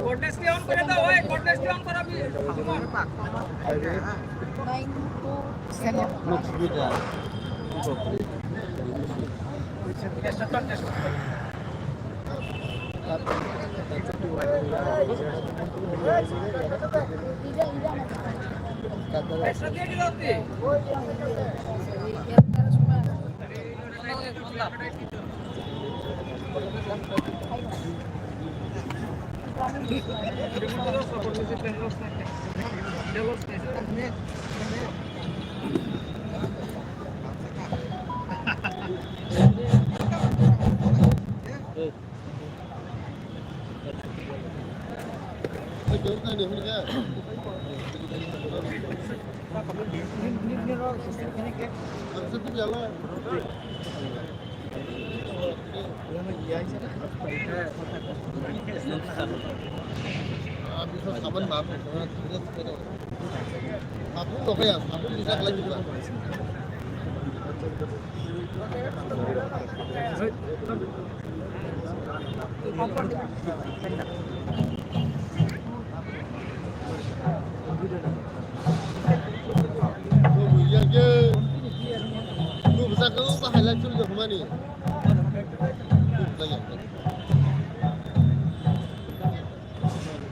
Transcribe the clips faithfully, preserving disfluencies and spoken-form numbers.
Cordless টি on করে দাও, ওই cordless টি on করাবি।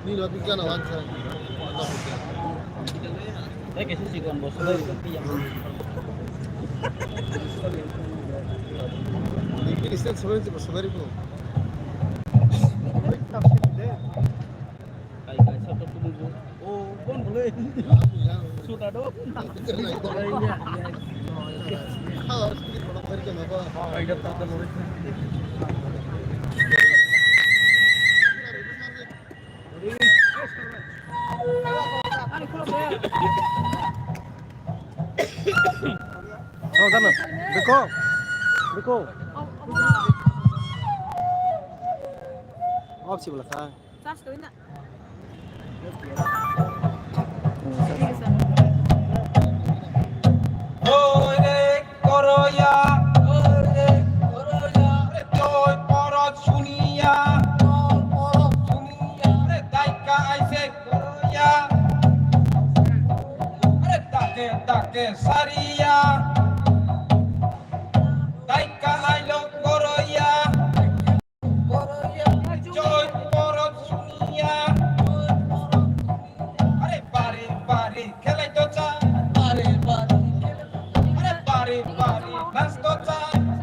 Nini no bikla no wansa. Tei kaisa chikon bo sobai rikha phiya. Bini stand sobai rikha, sobai rikha. Kai kaisa to kumu bo. O bon bole. Suta do. Kaida ta ta lori. Oh, dana. Beko. Beko. Off si bala ka. Oi re koroya, oi re koroya, re toi porot suniya, toi porot suniya, re daika aise koroya, re dake dake sariya, daika ailo koroya. Choi porot suniya. Are bari bari khelai to cha. Are bari bari nas to cha.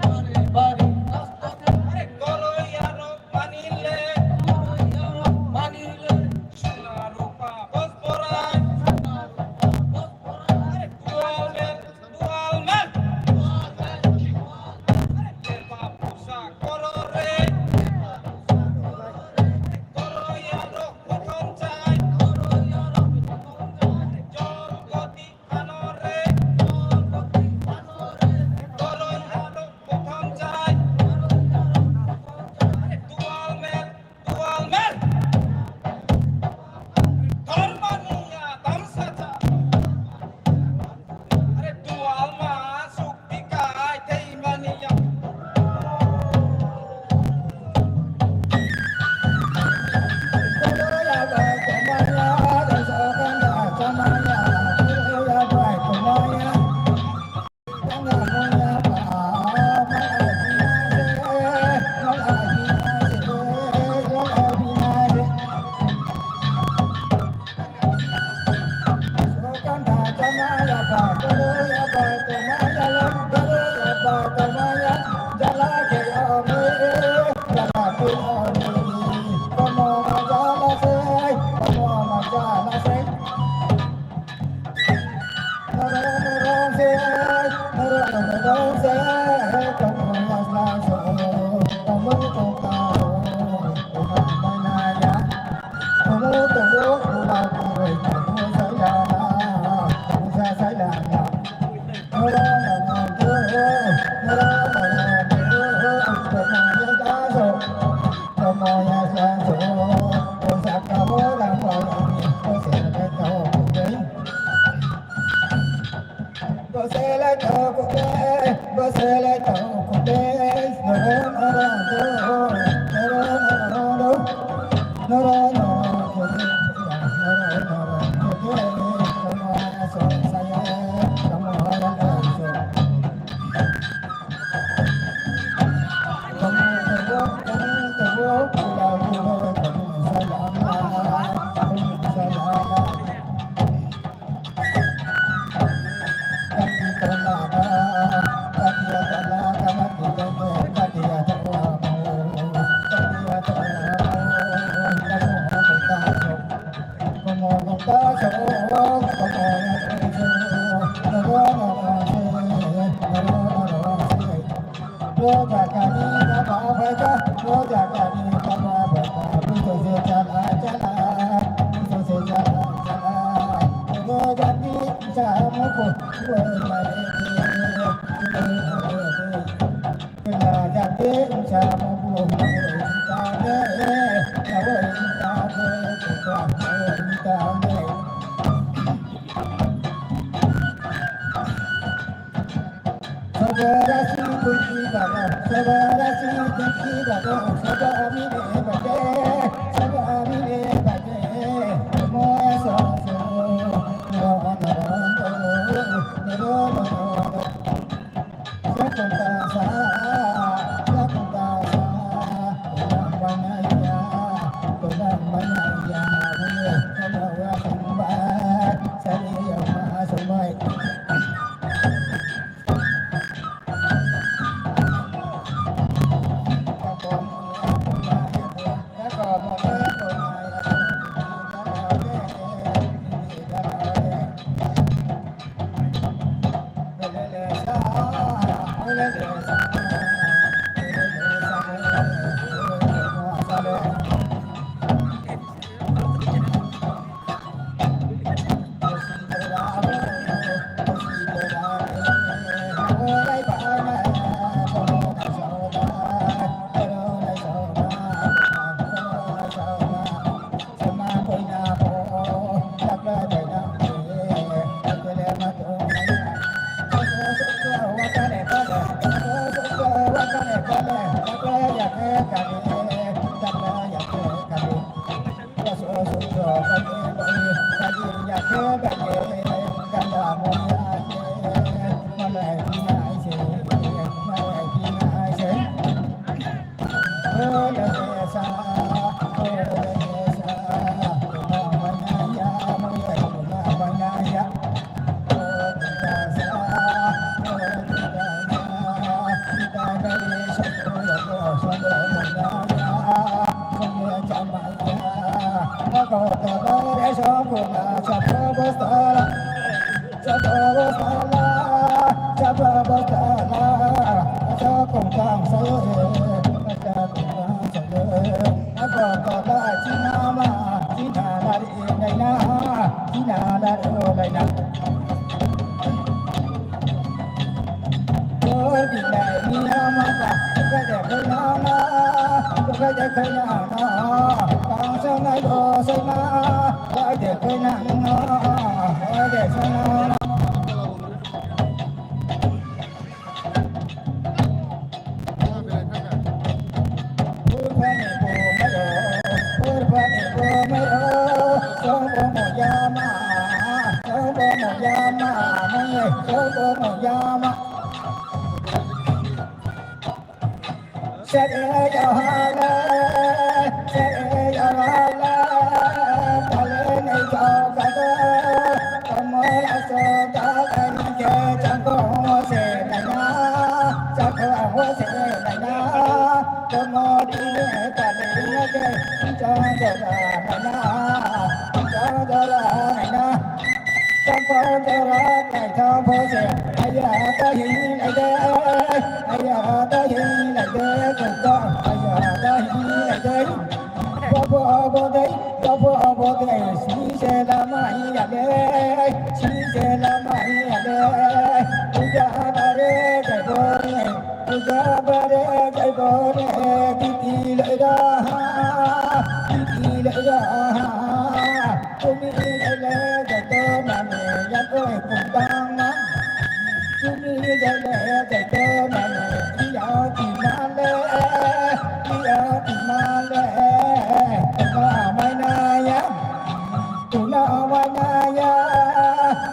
Are bari nas to cha. Are koroya rok manile. Koroya rok manile. Suna rupa bos borai. Suna rupa bos borai. Are dual mel. Dual mel. Are terba pusa koro re. Koro ya rok kothom chai. Jor goti ano re. Koro ya rok kothom chai. Are dual mel. Dual mel. Dharmaniya tamsacha. Are dual ma sukti kai teimaniya.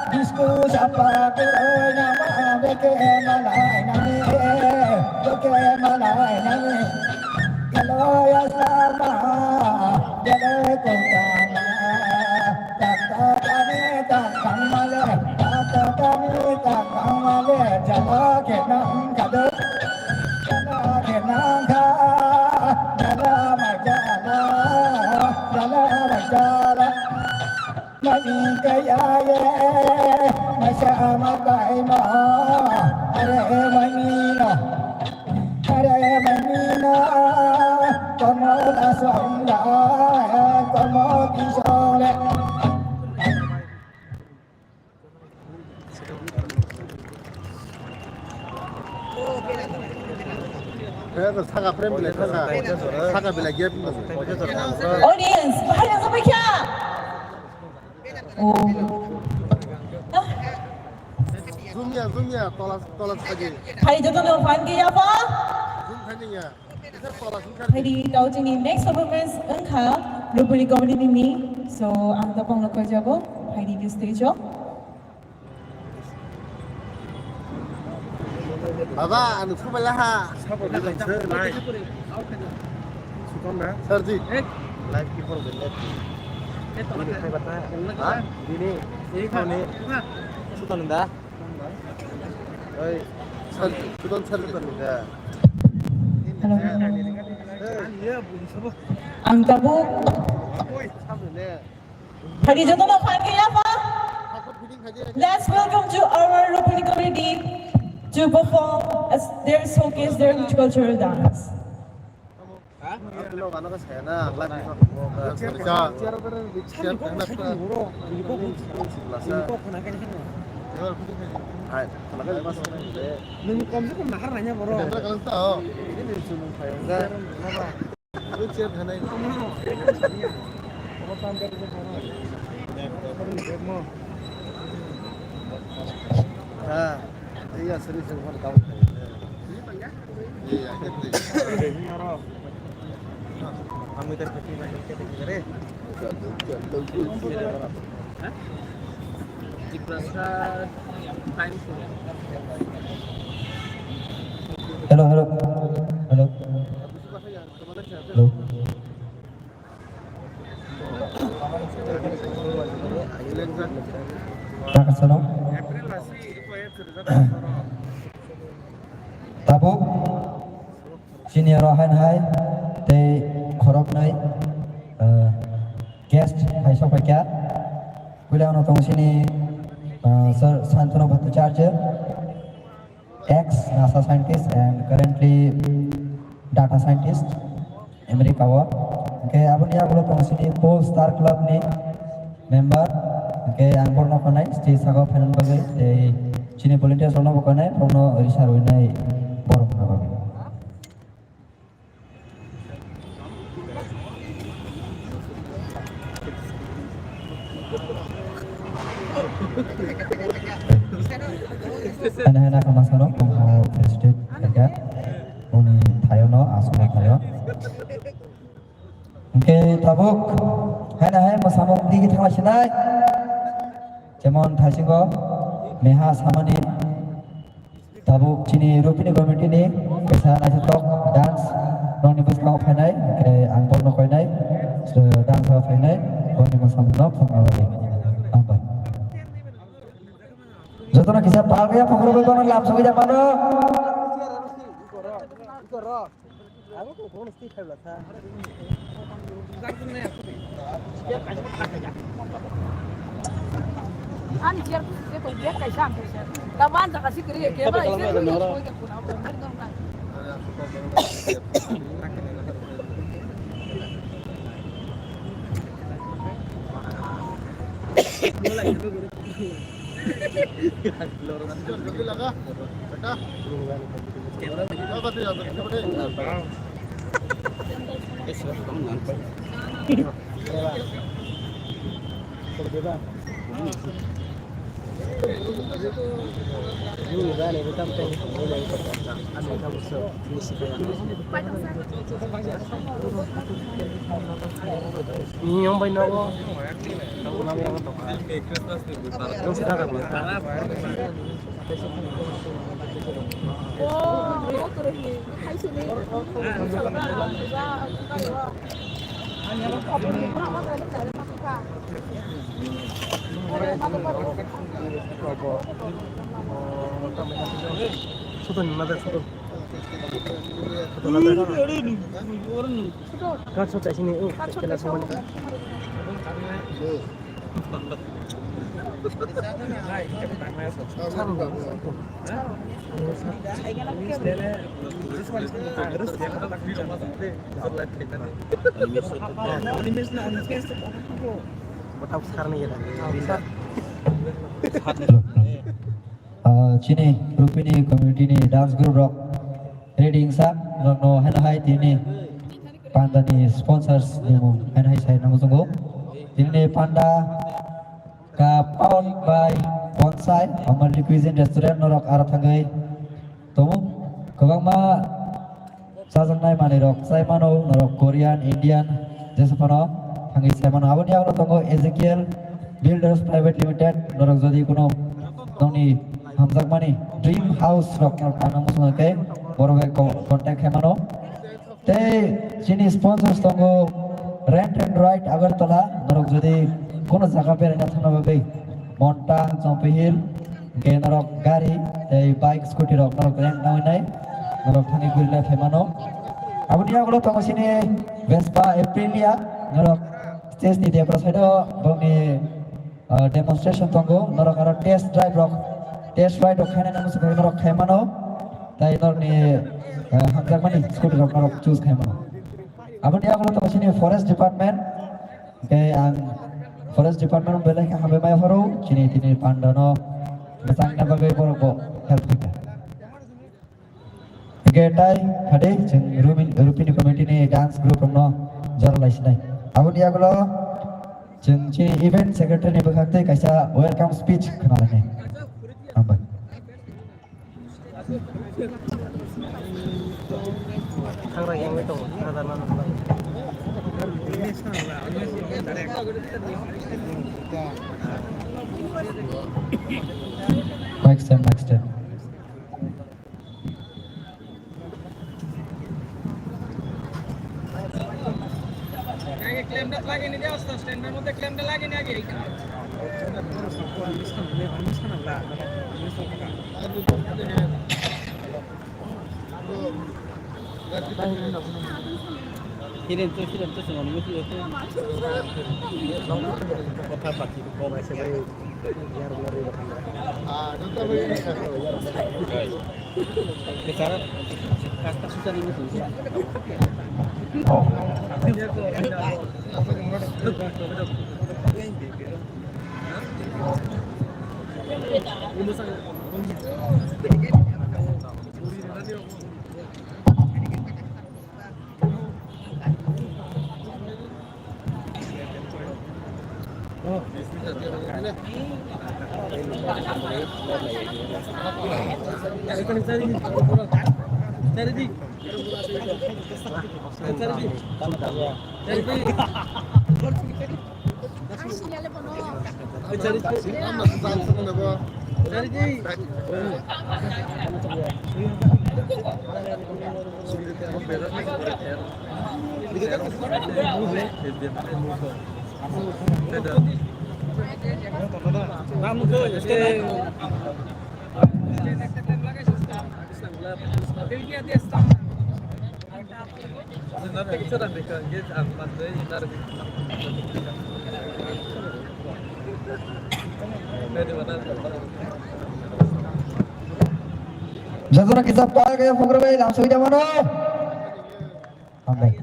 Disco sapa kero nama beke malai nami, beke malai nami. Kaloya sama bere kotama. Takta kami takang male, takta kami takang male. Jala kenang kado, jala kenang ka, jala majala, jala majala. Mani kaya ye, masa makai ma, are mani na, are mani na, komo da song da, komo di song le. Saka frame belai saka, saka belai gap. Audience, bahai yang sampai kya? Oh. Zoom ya, zoom ya, tola, tola saji. Hai, joto no fan ke ya pa? Zoom khai ya. Isa tola zoom khai. Hai di, tau chini next performance wngkha Rupini comedy ni. So, ang tapong no koi jago. Hai di, di stage o. Baba, ano sumai laha. Sabo ni sir, nai. Sukon na? Sir ji. Live ki por belle. Ha? Dini. Sukon da. Oi, sir, sukon sir. Sukon da. Hello. Hey. Ang tabuk. Oi, sabo ne. Hai di, jotono phan khe ya pha? Let's welcome to our Rupini community to perform as their showcase their cultural dance. Nwng kom se kom nahar nanya borok. Ini sumung phaiyong da. Wheelchair khanai. Ha, iya, sini sini mana tahu. Iya, gitu. Kami terkejut banyak kita dengar. Tiprasa Times. Hello, hello. Hello. Hello. Pakasano. Tabuk senior hai hai tei khoroknwi, eh, guest hai sok phaikha. Puila ano tong sini, eh, Sir Santanu Bhattacharya. Ex NASA scientist and currently data scientist America o. Hwnkhe aboni yagulo tongo chini Polestar Club ni member. Hwnkhe ang borokno khwnai stage sago phainani bagwi tei chini volunteers rokno bo khwnai borokno risa rwinai borokno bagwi. Haino haino kama sano, omo president kaka, uni thayono, aswkno thayo. Hwnkhe tabuk, haino hai mwsamung digi thangla sinai. Jemon thaisingo, meha samani. Tabuk chini Rupini committee ni kaisa naithotok dance rokni bwskango phainai, hwnkhe ang borokno koinai, so, dance o phainai, borokni mwsamungno phunukna bagwi. Hambai. Jotono kisa pal kaya pokro bai bono lam sogwi jak mano. Ani chair ko se to dia kaisa ang kaisa. Taman jaga si kiri ke ba ise ko ko ko ko. Ni yang bai nogo. Yang sedang apa? Soto ni mother, soto. Soto mother. Card soto sini, eh, kela songmani. Ah, chini Rupini community ni dance group rok ready wngsa, norokno haino hai tini panda ni sponsors ni mung haino hai sai nang muchungo. Tini ni panda ka powered by Bonsai, Amarli Cuisine Restaurant, norok aro thangwi tongo. Kwbangma chajaknai manwi rok chai mano, norok Korean, Indian, jesa phano thangwi chai mano. Aboni yagulo tongo Ezekiel Builders Private Limited, norok jodi kuno nokni hamjakmani dream house rok norok tangna muchungo khe borok bai co-, contact khai mano. Tei chini sponsors tongo Rent and Ride Agartala, norok jodi kono jaga beraina thangna bagwi Montang, Chompihil, hingke norok gari tei bike, scooty rok norok rent nai nai norok thani guri lai phaimano. Aboni yagulo tongo chini Vespa Aprilia, norok stage ni debra side o bongni ah, demonstration tongo, norok aro test drive rok, test ride rok khainai nang muchung norok khai mano, tai norokni, ah, hamjakmani scooty rok norok choose khai mano. Aboni yagulo tongo chini forest department, hingke ang forest department belai khe hambai mai pharo, chini tini panda no bwchangna bagwi borok bo help khaikha. Hingke tai hade chwng Rumi-, Rupini committee ni dance group rokno jora lai sinai. Aboni yagulo chwng chini event secretary ni bwkhak tei kaisa welcome speech khna lainai. Hambai. Mic stand, mic stand. Hiren to, hiren to, sing oni muti to. Kotha pati ko bai se bai. Yar lori bakanda. Ah, dottor bai. Bichara, kasta susa ni muti. Jajora kisa pal kaya pukra bai lam soi jamano. Hambai.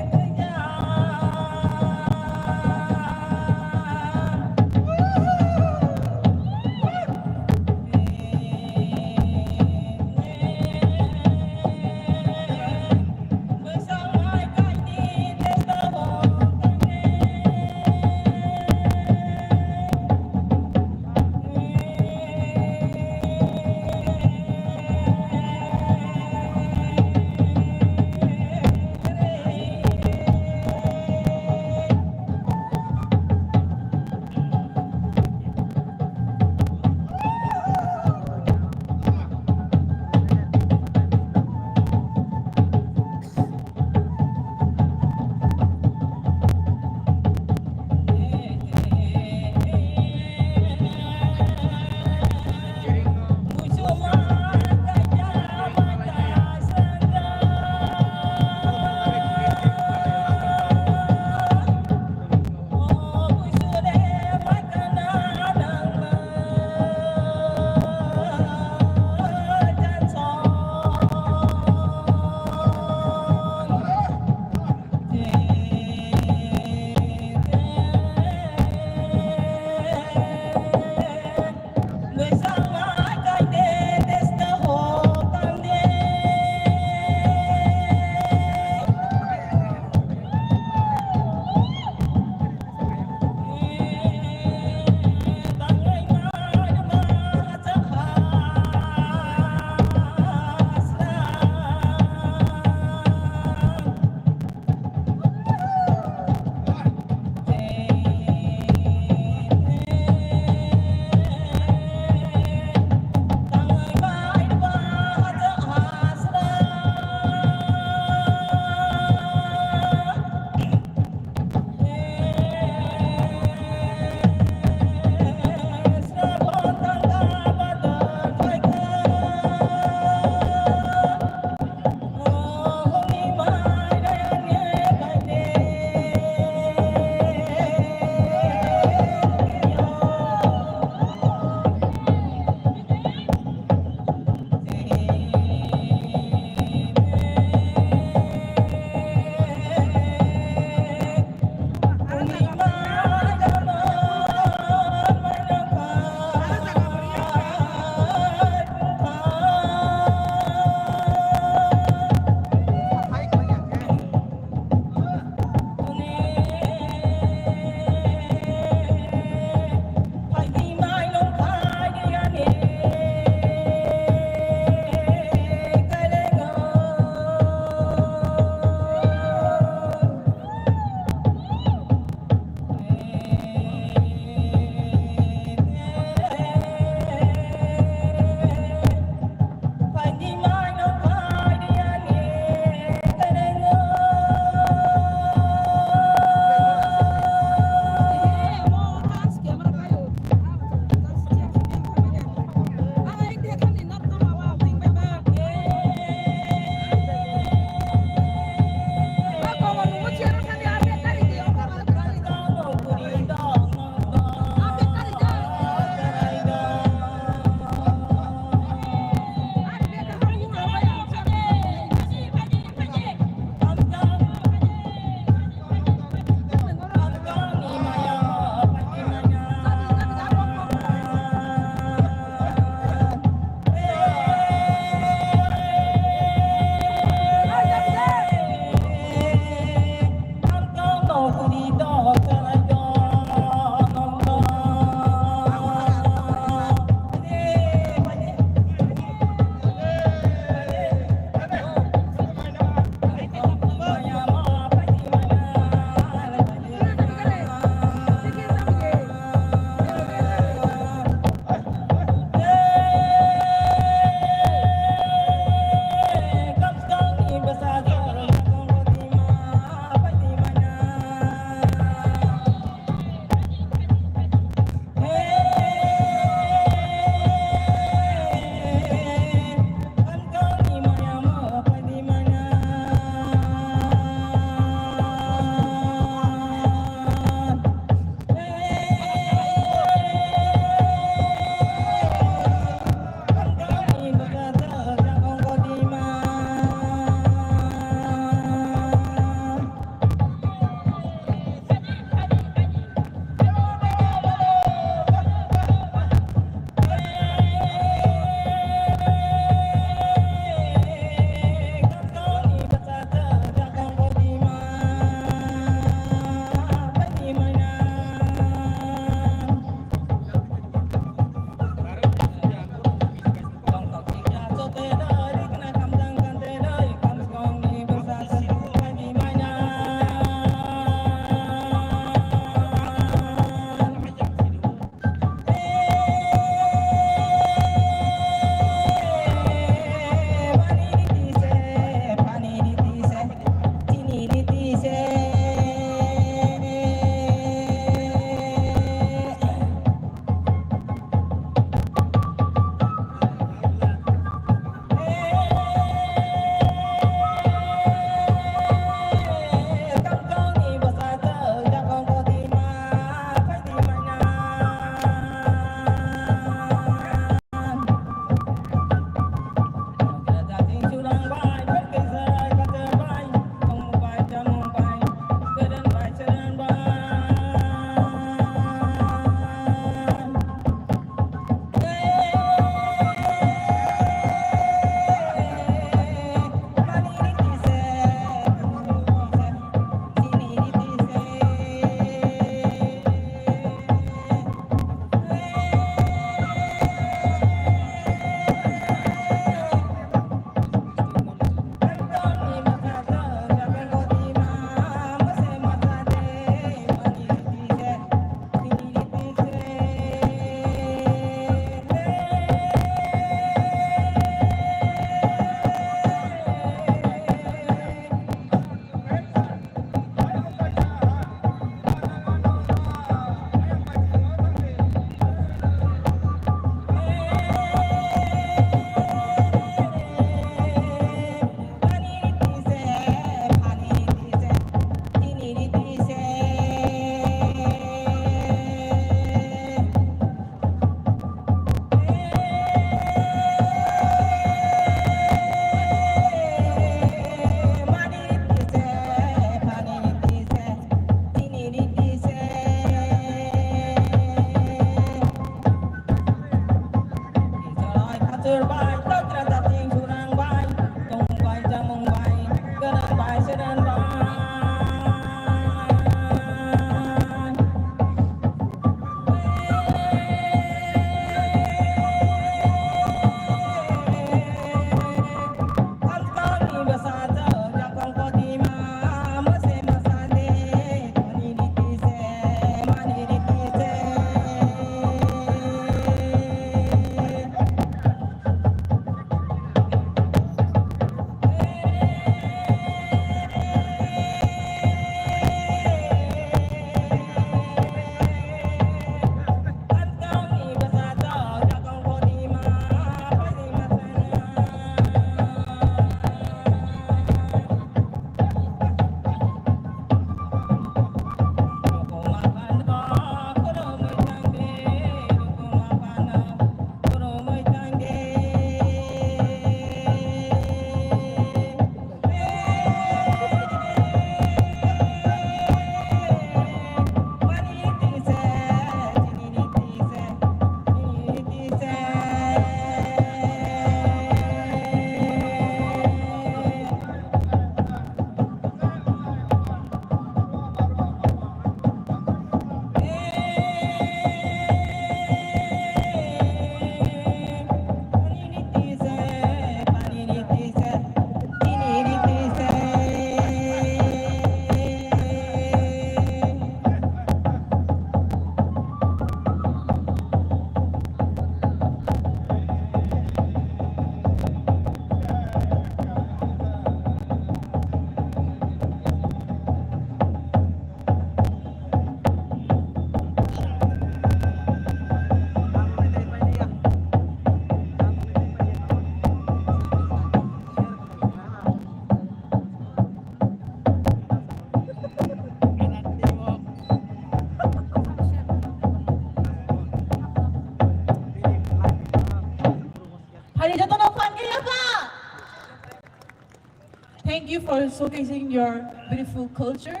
Thank you for showcasing your beautiful culture.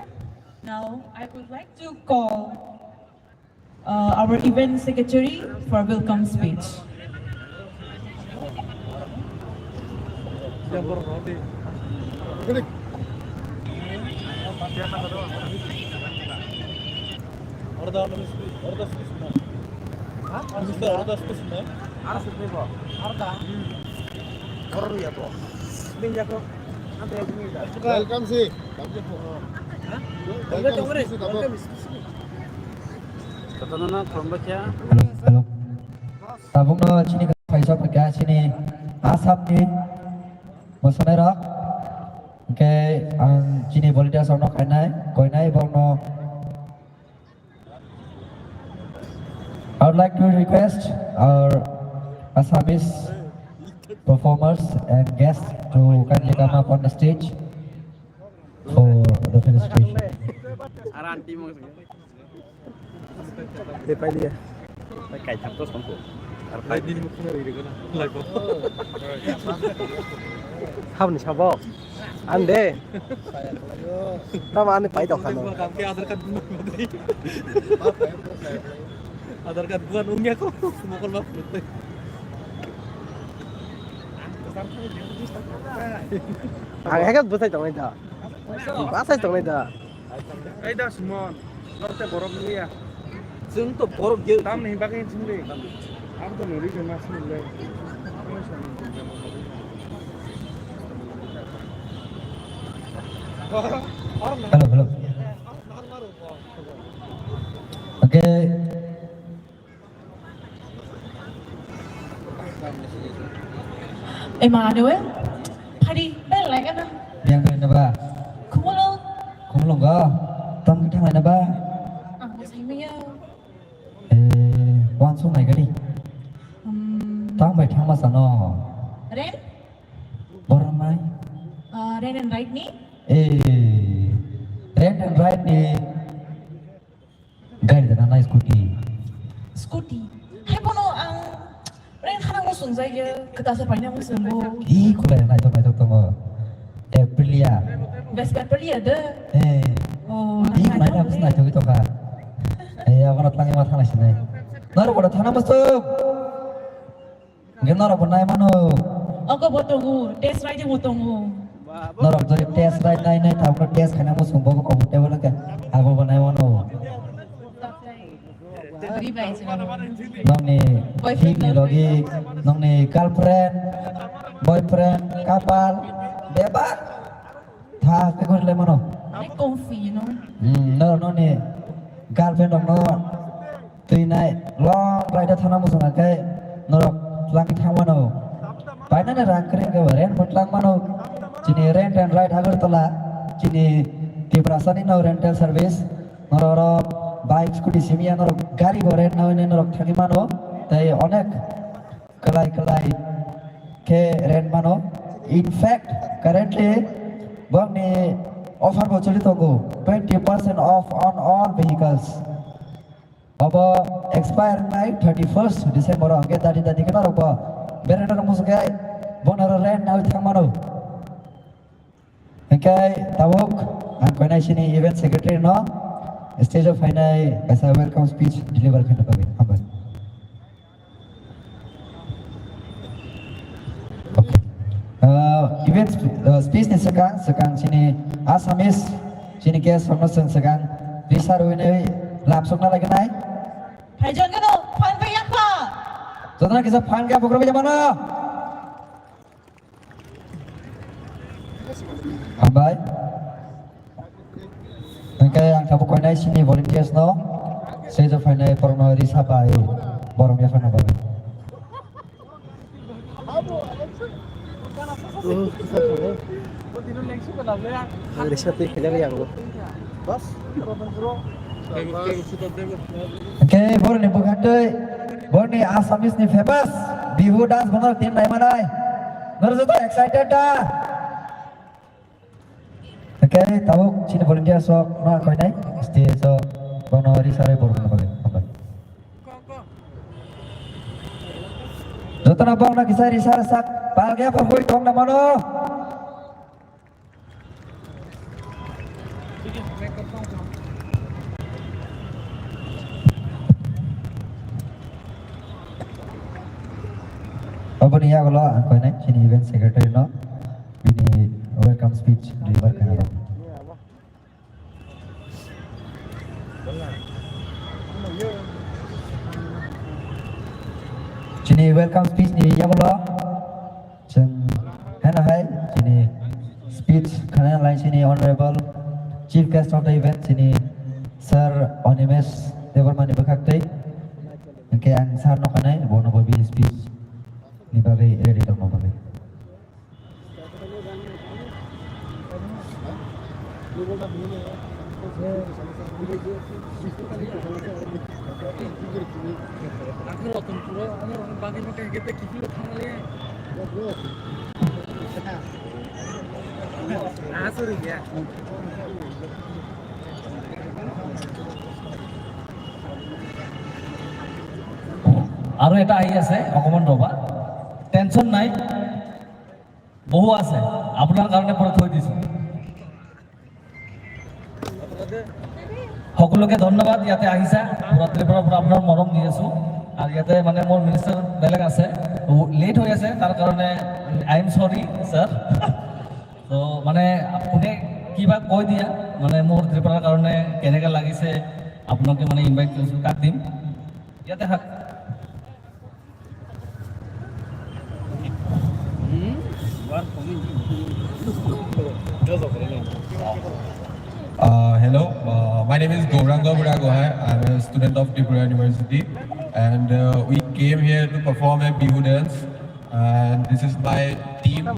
Now, I would like to call uh, our event secretary for welcome speech. Welcome si. Welcome si tabuk. Hello, hello. Tabukno chini kaisa phaikha chini Assam ni mosanai rok. Hwnkhe ang chini volunteers rokno khainai, koinai borokno. I would like to request our Assamese performers and guests to kindly come up on the stage for the felicitation. Aran team. Tei pailiya. Tei kaitham to songko. Ar pai din mukuna ri ri gana. Laibo. Habni sabo. Ande. Tamo ani pai tong khano. Aadhaar card buan dei. Aadhaar card buan ungya ko. Mokol ma putui. Ang hekat bwsai tongnai da. Bwsai tongnai da. Ai da Sumon, norte borok liya. Chwng to borok ge. Tamni bagwi chwngli. Ang to nori ke mas nile. Hello, hello. Okay. Emmanuel, phari, bel lai kana? Yang kena ba? Khumulung. Khumulung ga? Tam kita mana ba? Ang sai maya. Eh, wan sung nai gadi. Hmm. Tang bai thang masa no. Ren? Borang nai. Ah, Ren and Ride ni? Eh, Ren and Ride ni. Gari da na scooty. Scooty. Hai bono ang ren khana mo sung jai ge kata sa paina mo sung bo. I kulai na to na to tongo. Aprilia. Vespa Aprilia de. Eh. Oh, I na kulai na to. Mo sung na to to ka. Eh, abana tangi ma thana sinai. Naro bodo thana mo sung. Hwnkhe norok bo nai mano. Oko bo tongo, test ride bo tongo. Norok jodi test ride nai nai, tabukno test khaina muchung bo comfortable wngkha, abo bo nai mano. Ri bai se. Nokni boyfriend, team ni logi, nokni girlfriend, boyfriend, couple, bebak tha khe gori lai mano. Like coffee, you know. Hmm, norok nokni girlfriend rokno twi nai long ride thana muchung khe norok twlang thang mano. Painani rang kwrwi khe rent bo twlang mano. Chini rent and ride Agartala, chini Tiprasani no rental service. Norok oro bike, scooty simi ya norok gari bo rent nawi nai norok thangwi mano. Tei onek kwlai kwlai khe rent mano. In fact, currently bongni offer bo choli tongo, twenty percent off on all vehicles. Obo expire nai thirty first December o, hwnkhe dati dati khe norok bo bereng norok muchung khe bono rent nawi thang mano. Hwnkhe tabuk ang koinai sini event secretary no stage o phainai kaisa welcome speech deliver khaina bagwi hambai. Okay. Uh, event sp- uh, speech ni swkang, swkang chini Assamese, chini guest rokno chwng swkang risa rwinai lamsokna laginai. Phaijon gano, phan bai yakha. Jotona kisa phan khe bukrok bai mano. Hambai. Hwnkhe ang tabuk koinai sini volunteers no stage o phainai borokno risa bai borok yaphana bagwi. Ang risa twi khainani ang bo. Hwnkhe borokni bwkhaktwi borokni Assamese ni famous Bihu dance bono team naimanai. Norok joto excited da? Hwnkhe tabuk chini volunteers rok no koinai stage o bono risarwi borokno bagwi. Hambai. Jotono bongno kisa risa rwsak palge aphangwi tongna mano. Aboni yagulo ang koinai chini event secretary no bini welcome speech deliver khaina bagwi. Chini welcome speech ni yagulo chwng heno hai chini speech khana lai chini honorable chief guest of the event chini sir Animesh Debbarma ni bwkhak tei hwnkhe ang sir no khanai bono bo bini speech ni bagwi ready tongma bagwi. আৰু এটা আহি আছে অকমান ৰবা, টেনচন নাই, বহু আছে, আপোনাৰ কাৰণে পুৰা থৈ দিছো। সকলোকে ধন্যবাদ, ইয়াতে আহিছা, পুৰা ত্ৰিপুৰাৰ পৰা আপোনাৰ মৰম দি আছো। আৰু ইয়াতে মানে মোৰ মিনিষ্টাৰ বেলেগ আছে, লেট হৈ আছে, তাৰ কাৰণে আই এম চৰি ছাৰ। তো মানে কোনে কিবা কৈ দিয়া, মানে মোৰ ত্ৰিপুৰাৰ কাৰণে কেনেকে লাগিছে, আপোনাকে মানে ইনভাইট কৰিছো, কাক দিম? ইয়াতে থাক। Uh, hello, uh, my name is Gauranga Buddhagohai. I'm a student of Tripura University, and uh, we came here to perform a Bihu dance. And this is my team, uh,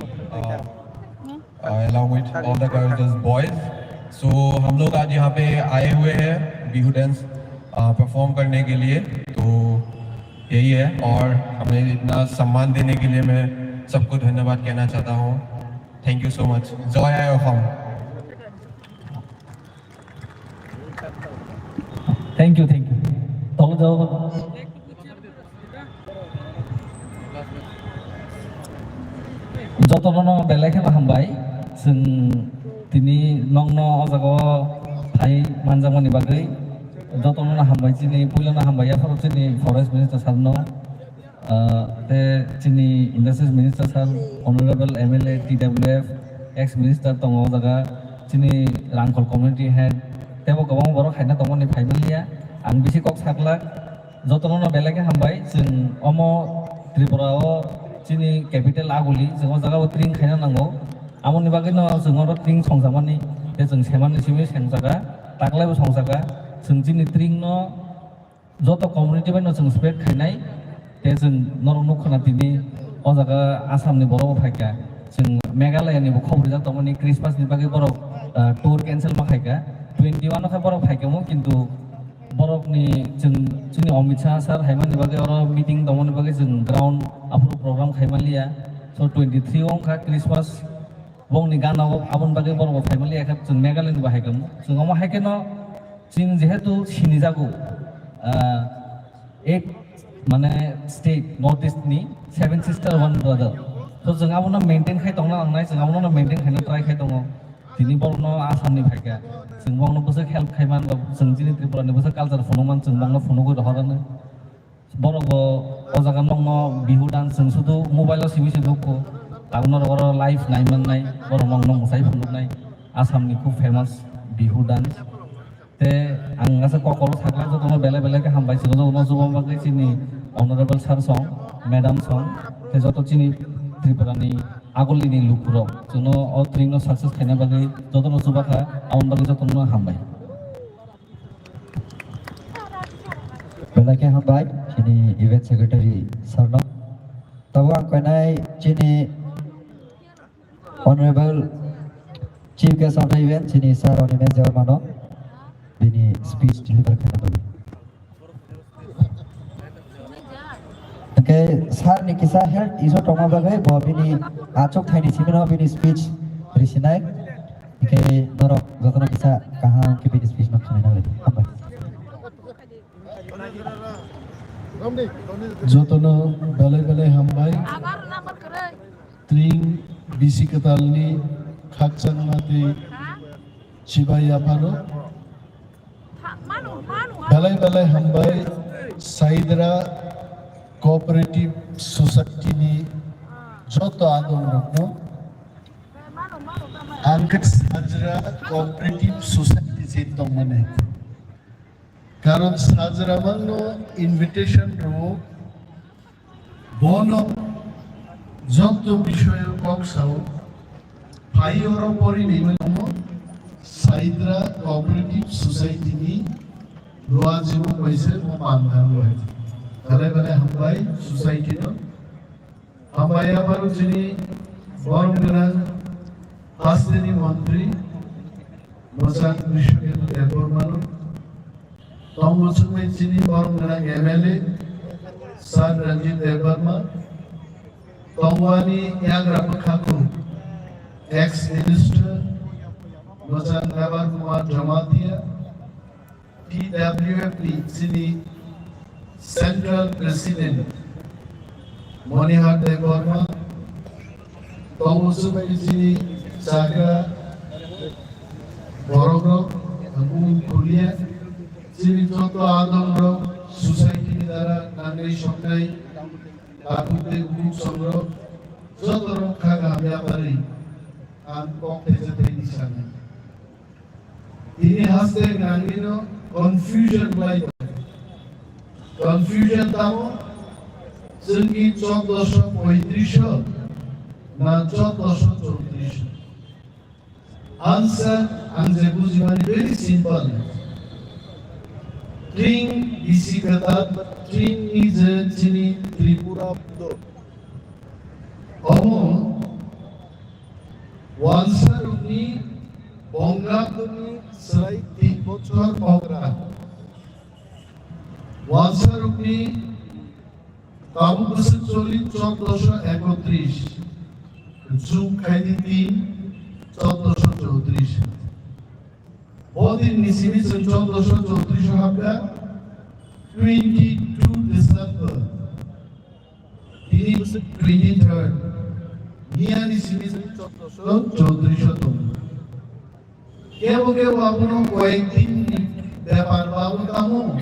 uh, along with all the girls, just boys. So हम लोग आज यहाँ पे आए हुए हैं Bihu dance perform करने के लिए। तो यही है, और हमें इतना सम्मान देने के लिए मैं सबको धन्यवाद कहना चाहता हूँ। Thank you so much. Joy Ai Assam. Thank you, thank you. Tolo jawab. Jotono no belai kheno hambai. Chwng tini nokno o jaga o phai manjakmani bagwi jotono no hambai, chini puila no hambai yapharo chini forest minister sir no. Ah, tei chini Industries Minister sir, Honorable M L A, T W F, ex Minister tongo o jaga, chini Rangkhol Community Head, teibo kwbangma borok haina tongmani phaimanliya. Ang bisi kok saklak, jotono no belai khe hambai, chwng omo Tripura o chini capital Aguli, chwng o jaga o tring khaina nango. Amoni bagwi no chwng oro tring songjakmani, tei chwng semani simi sengjaga, taklaibo songjaga, chwng chini tring no joto community bai no chwng spread khainai, tei chwng norok nukha na tini o jaga Assam ni borok bo phaikha, chwng Meghalaya ni bo khobor rijak tongmani Christmas ni bagwi borok, ah, tour cancel ma khaikha, twenty one o khe borok phaikha mo, kintu borok ni chwng chini Amit Shah sir haimani bagwi oro meeting tongmani bagwi chwng ground aphuru program khaimanliya, so twenty three o wngkha Christmas. Bongni gana o aboni bagwi borok bo phaimani, ekhe chwng Meghalaya ni bo hai kamo. Chwng omo hai kheno chwng jehetu sinijago, ah, eight mane state North East ni seven sister one brother. So chwng abono maintain khai tongna nangnai, chwng abono maintain khaina try khai tongo. Tini borokno Assam ni phaikha. Chwng bongno bwswk help khai man, ba chwng chini Tripura ni bwswk culture phunuk man, chwng bongno phunugwi rohorani. Borok bo o jaga nokno Bihu dance chwng sudu mobile o simi se nukgo. Tabuk norok oro live nai mannai, borok nokno mwsai phunuknai. Assam ni khub famous Bihu dance. Te ang asa kokoro sakla jotono belai belai khe hambai, chwng jotono chuba bagwi chini honorable sir song, madam song, te joto chini Tripura ni Agulini lukurok chwngno o tring no success khaina bagwi jotono chuba kha, aboni bagwi jotono hambai. Belai khe hambai chini event secretary sir no. Tabuk ang koinai chini honorable chief guest of the event chini sir Animesh Debbarma no bini speech deliver khaina bagwi. Hwnkhe sir ni kisa health issue tongma bagwi bo bini achuk thaini simi no bini speech risinai. Hwnkhe norok jotono kisa kaham khe bini speech no khwnai nang lai. Hambai. Jotono belai belai hambai. Tring bisi kwtalni khakchangma tei Chibai yaphano belai belai hambai Saidra Cooperative Society ni joto adong rokno. Ang khe Sajra Cooperative Society se tongmani. Karon Sajra mangno invitation rwo, bono joto bisoyo kok sao, phai oro pori ni mano Saidra Cooperative Society ni lua jibo paise mo mandan loi. Belai belai hambai society no. Hambai aphano chini borom gwnang hasteni montri mwchang Bishwaketu Debbarmano. Tongo chwngwi chini borom gwnang M L A Sir Ranjit Debbarma. Tongo ani yagra bwkhaku ex minister mwchang Nabar Kumar Jamatia. T W F ni chini Central President Monihar Debbarma, tongo chini chakra borok rok, Abu Kulia, chini joto adong rok, society ni dara nangnai songnai, tabuk tei buk songrok, joto rok kha kaham yapari ang kok theja tei ni sanai. Tini haste gwnangni no confusion khlai tongo. Confusion tamo chwngni chauddosho poitrisho na chauddosho chowtrisho? Answer ang je bujimani very simple. Tring bisi kwtal, tring ni je chini Tripura do. Omo Wansarokni Bongabdoni chwrai tin bochor okra. Wansarokni tabuk bwswk choli chauddosho ekotris. June khaidi tin chauddosho chowtris. Bo din ni simi chwng chauddosho chowtris o hapkha, twenty two December. Tini bwswk twenty third. Miyani simi chwng chauddosho chowtris o tongo. Kebo kebo abono koyek din ni bepar babo tamo.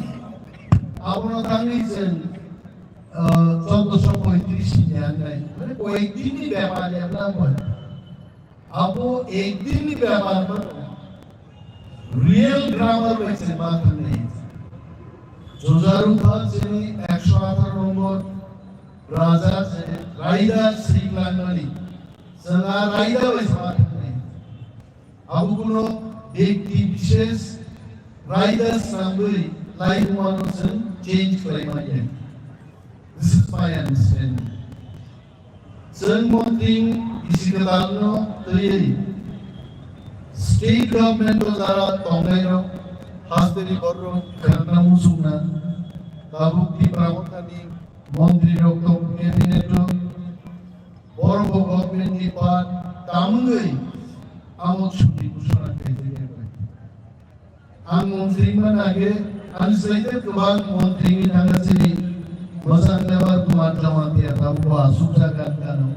Abono tangwi chwng, ah, chauddosho poitris ni anai. Mane koyek din ni bepar ya bla boy. Abo ekdin ni bepar mano. Real grammar bai se ma thangni. Jojaru pha chini ekso atharo nombor raja se raida siklanmani. Sanga raida bai se ma thangni. Abo kuno bekti bishesh raida sangwi lai mano se change khlai manya. This is my understanding. Chwng montri bisi kwtalno twiwi state government o jara tongnairok hasteni borok khwnakna muchungna tabuk Tipra Mothani montri rok tong cabinet o borok bo government ni part tamungwi amo chuti ghoshona khaijak. Ang montri man age, ang swlaide kwbang montri ni thangna chini mwchang lebar Kumar Jamatia tabuk bo aswk jaga kano.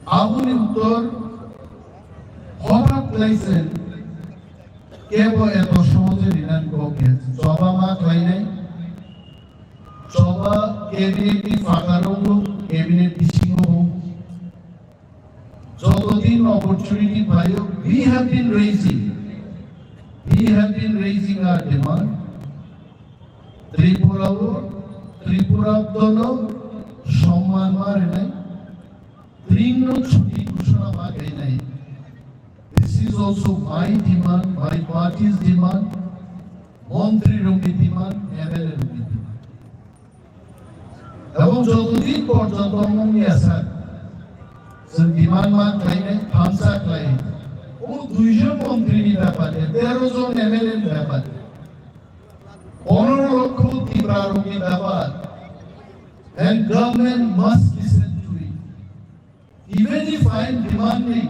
Aboni uttor hothat khlai se kebo eto sohoje rinani kok ya. Choba ma khlainai, choba cabinet ni phatar o bo, cabinet bisingo bo. Joto din opportunity phaio, we have been raising, we have been raising our demand. Tripura o, Tripura dolo somman ma rinai, tring no chuti ghoshona ma khainai. This is also my demand, my party's demand, montri rokni demand, M L A rokni demand. Ebong joto din porjonto mungya sak, chwng demand ma khlainai, thamsa khlai. Omo duijon montri ni bepar ya, tero jon M L A ni bepar. Ponero lokho Tipra rokni bepar. And government must listen to it. Even if I am demanding,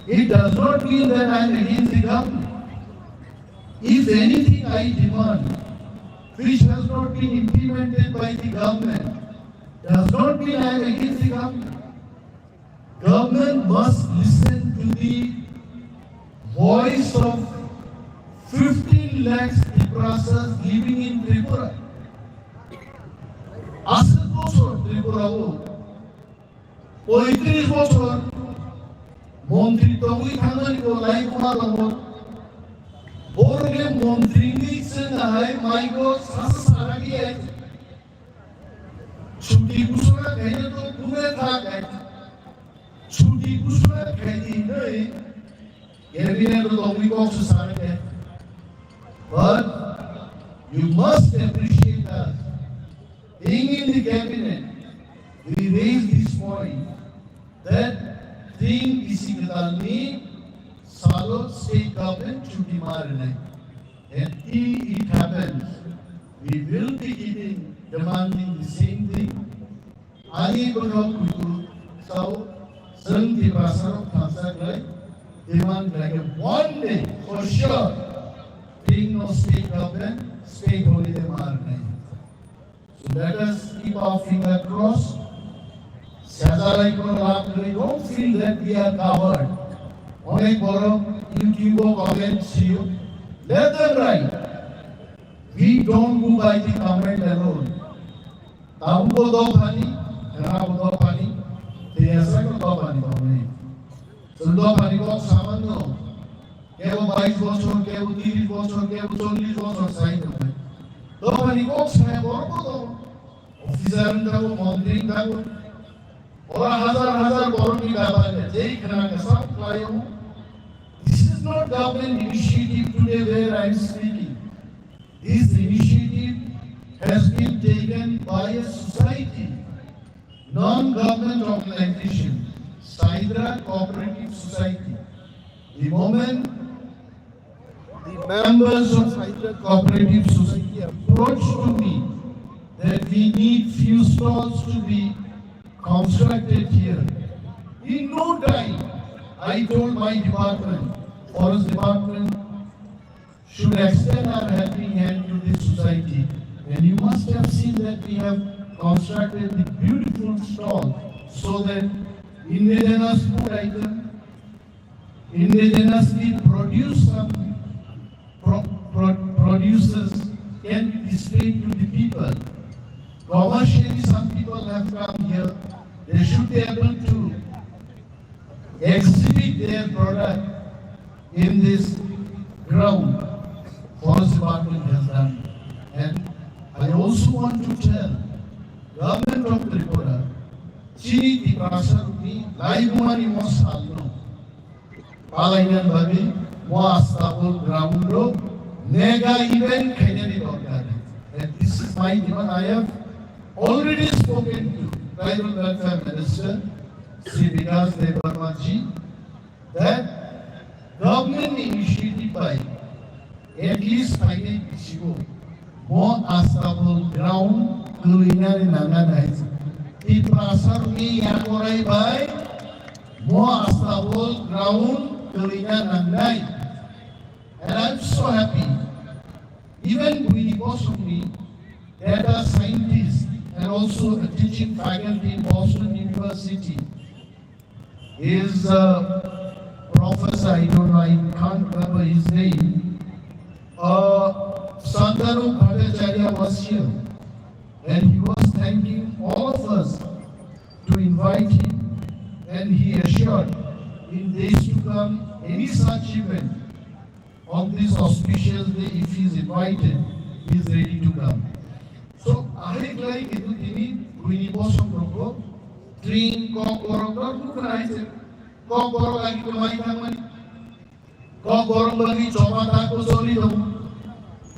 it does not mean that I am against the government. If anything I demand which has not been implemented by the government does not mean I am against the government. Government must listen to the voice of fifteen lakhs Tiprasas living in Tripura. Aswk bochor Tripura o poitris bochor montri tongwi thangnani bo lai buma tongo. Borok le montri ni chwng hai maigo sasa sara di ai. Chuti kusura khaina to dure tha kai. Chuti kusura khaidi hinwi cabinet to tongwi kok su sara kai. But you must appreciate that. Being in the cabinet, we raised this point that thing is equal me, salo state government chuti marne. And till it happens, we will be giving, demanding the same thing. Ani bwkhao kuitu sao, chwng Tiprasarok thansa khlai, demand khlai khe one day, for sure, thing no state government, state holiday marne. So let us keep our finger crossed. Sejalai kono lab kwrwi, don't feel that we are coward. Onek borok YouTube o comment siyo. Let them write. We don't go by the comment alone. Tabuk bo dophani, khwna bo dophani, tei asai bo dophani tongni. Chwng dophani kok samanno. Kebo bais bochor, kebo tiris bochor, kebo chollis bochor sai tongnai. Dophani kok saya borok bo tongo. Officer wng thango, montri wng thango. Ora hajar hajar borokni dabai le, jei khna khe sab khlaio. This is not government initiative today where I am speaking. This initiative has been taken by a society, non-government organization, Saidra Cooperative Society. The moment the members of Saidra Cooperative Society approached to me that we need few stalls to be constructed here. In no time, I told my department, forest department, should extend our helping hand to this society. And you must have seen that we have constructed the beautiful stall so that indigenous food item, indigenously produced some pro-, pro-, produces can be displayed to the people. Commercially, some people have come here. They should be able to exhibit their product in this ground. Forest department has done. And I also want to tell government of Tripura, chini Tiprasa rokni laibumani mo salno palaina bagwi mo Astabul ground o mega event khainani dorkar. And this is my demand. I have already spoken to Tribal Welfare Minister Shri Bikash Debbarma ji that government ni initiative bai at least phainai bisingo mo Astabul ground kwlwinani nangnai. Tiprasa rokni yakorai bai mo Astabul ground kwlwina nangnai. And I'm so happy. Even Buini Bosongni data scientist and also a teaching faculty in Boston University is a professor, I don't know, I can't remember his name. Uh, Santanu Bhattacharya was here and he was thanking all of us to invite him, and he assured in days to come, any such event on this auspicious day, if he is invited, he is ready to come. So, ahai khlai kintu tini buini bosong rokbo tring kok borok rok nukna hai se kok borok lagi kwmai thangmani. Kok borok bagwi choba ta ko choli tongo.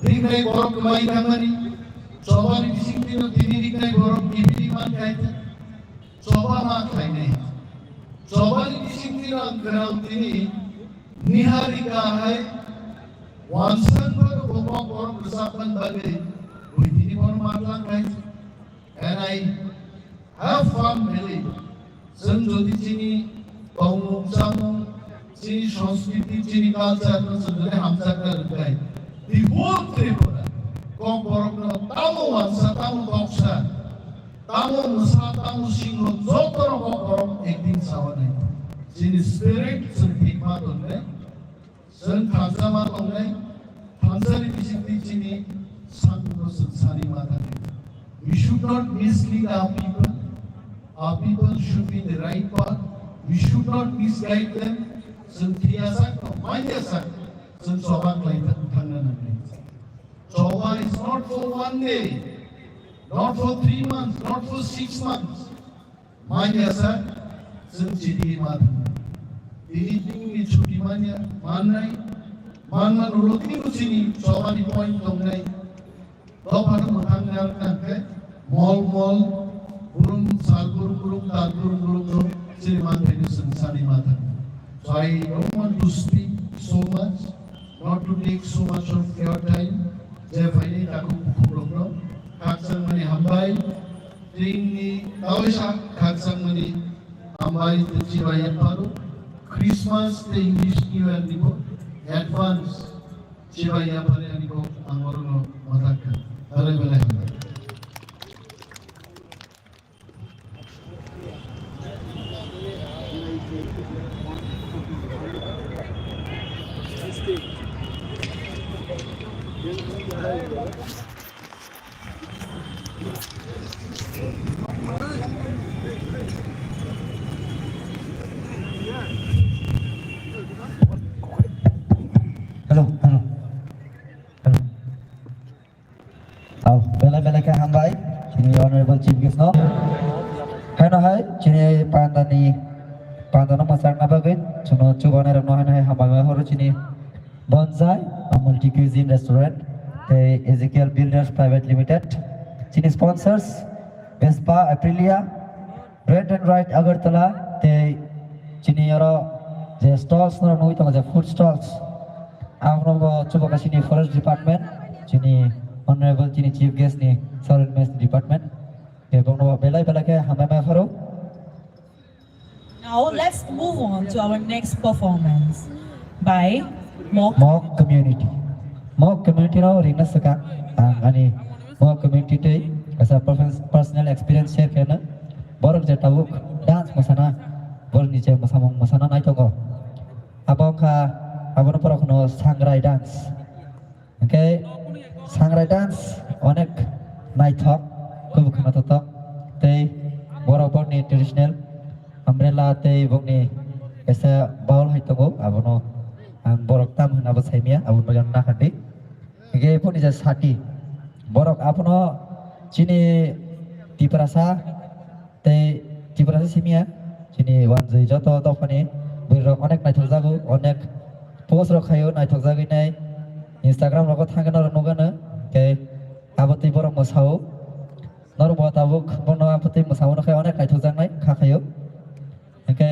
Riknai borok kwmai thangmani. Chobani bising tino tini riknai borok kibini man khai ta. Choba ma khlainai. Chobani bising tino ang khwnao tini Niharika hai wansang ba bo kok borok rwchapman bagwi bui tini bono ma tlang khai. And I have firm belief, chwng jodi chini tongmung chamung, chini sanskriti, chini culture no chwng jodi hamjakna rwkhlai, the whole Tripura, kok borok no tamo wansa, tamo toksa, tamo mwsa, tamo singho, joto no kok borok ekdin sawanai. Chini spirit chwng thik ma tongnai. Chwng thansa ma tongnai, thansa ni bisingtwi chini sakno chwng sani ma thangwi. We should not mislead our people. Our people should be the right path. We should not misguide them. Chwng thwiya sakno, manya sak, chwng choba khlai thang-, thangna nangnai. Choba is not for one day, not for three months, not for six months. Manya sa, chwng chini ma thang. Tini tini chuti manya, mannai, man man ulo tini chini choba ni point tongnai. Dophano mwthang nar nangkhe, mol mol, burum sal burum burum, tal burum burum no, chini manthai no chwng sani ma thang. So I don't want to speak so much, not to take so much of your time. Je phaini takhuk bukhuk rok no, khakchangmani hambai, tini kaisa khakchangmani hambai tei chibai yapharo, Christmas tei English New Year ni bo advance. Chibai ya pare ani kok ang oro no matak kha. Belai belai hambai. Hello, hello. Hello. Au, belai belai khe hambai, chini honorable chief guest no. Haino hai, chini pandani, pandano mwchangna bagwi, chwngno chubanai rokno haino hai hambai ma horo chini Bonsai, a multi cuisine restaurant, tei Ezekiel Builders Private Limited, chini sponsors, Vespa Aprilia, Red and White Agartala, tei chini oro je stalls no nugwi tongo, je food stalls. Ang no bo chuba ka chini forest department, chini honorable chini chief guest ni soil and mines department. Tei bongno belai belai khe hambai ma pharo. Now let's move on to our next performance by Mok. Mok community. Mok community no ringna swkang ang ani Mok community tei kaisa performance, personal experience share khaina. Borok je tabuk dance masana, borok ni je masamung masana nai tongo. Abo wngkha abono borok no Sangrai dance. Hwnkhe Sangrai dance onek naithok, khub khwnathok tei borok borokni traditional umbrella tei bokni kaisa bowl hai tongo, abono ang borok tam hwnwi abo saimanya, aboni bagwi ang nahardi. Hwnkhe boni je sati, borok abono chini Tiprasa tei Tiprasa simi ya, chini wanjwi joto dophani bwrwi rok onek naithok jago, onek post rok khaio naithok jagwi nai, Instagram rogo thangwi norok nugano, tei abo twi borok mwsao, norok bo tabuk bono abo twi mwsao nukhe onek naithok jaknai kha khaio, hwnkhe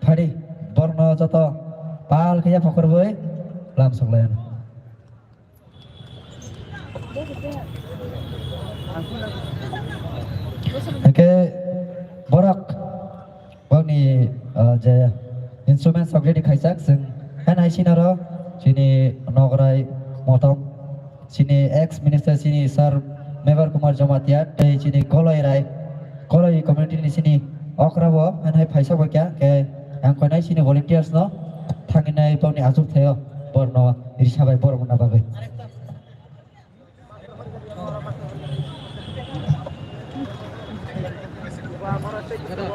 phadi borokno joto pal khe yapha khorwi lam soklaio. Hwnkhe borok bokni, ah, je instruments already khaijak, chwng haino hai sinaro chini nograi motom, chini ex minister chini sir Mevar Kumar Jamatia tei chini Koloi Rai, Koloi community ni chini okra bo haino hai phaisa bai kha, khe ang koinai chini volunteers no thangwi nai bokni achuk thaio borno risa bai borok wngna bagwi. Hello.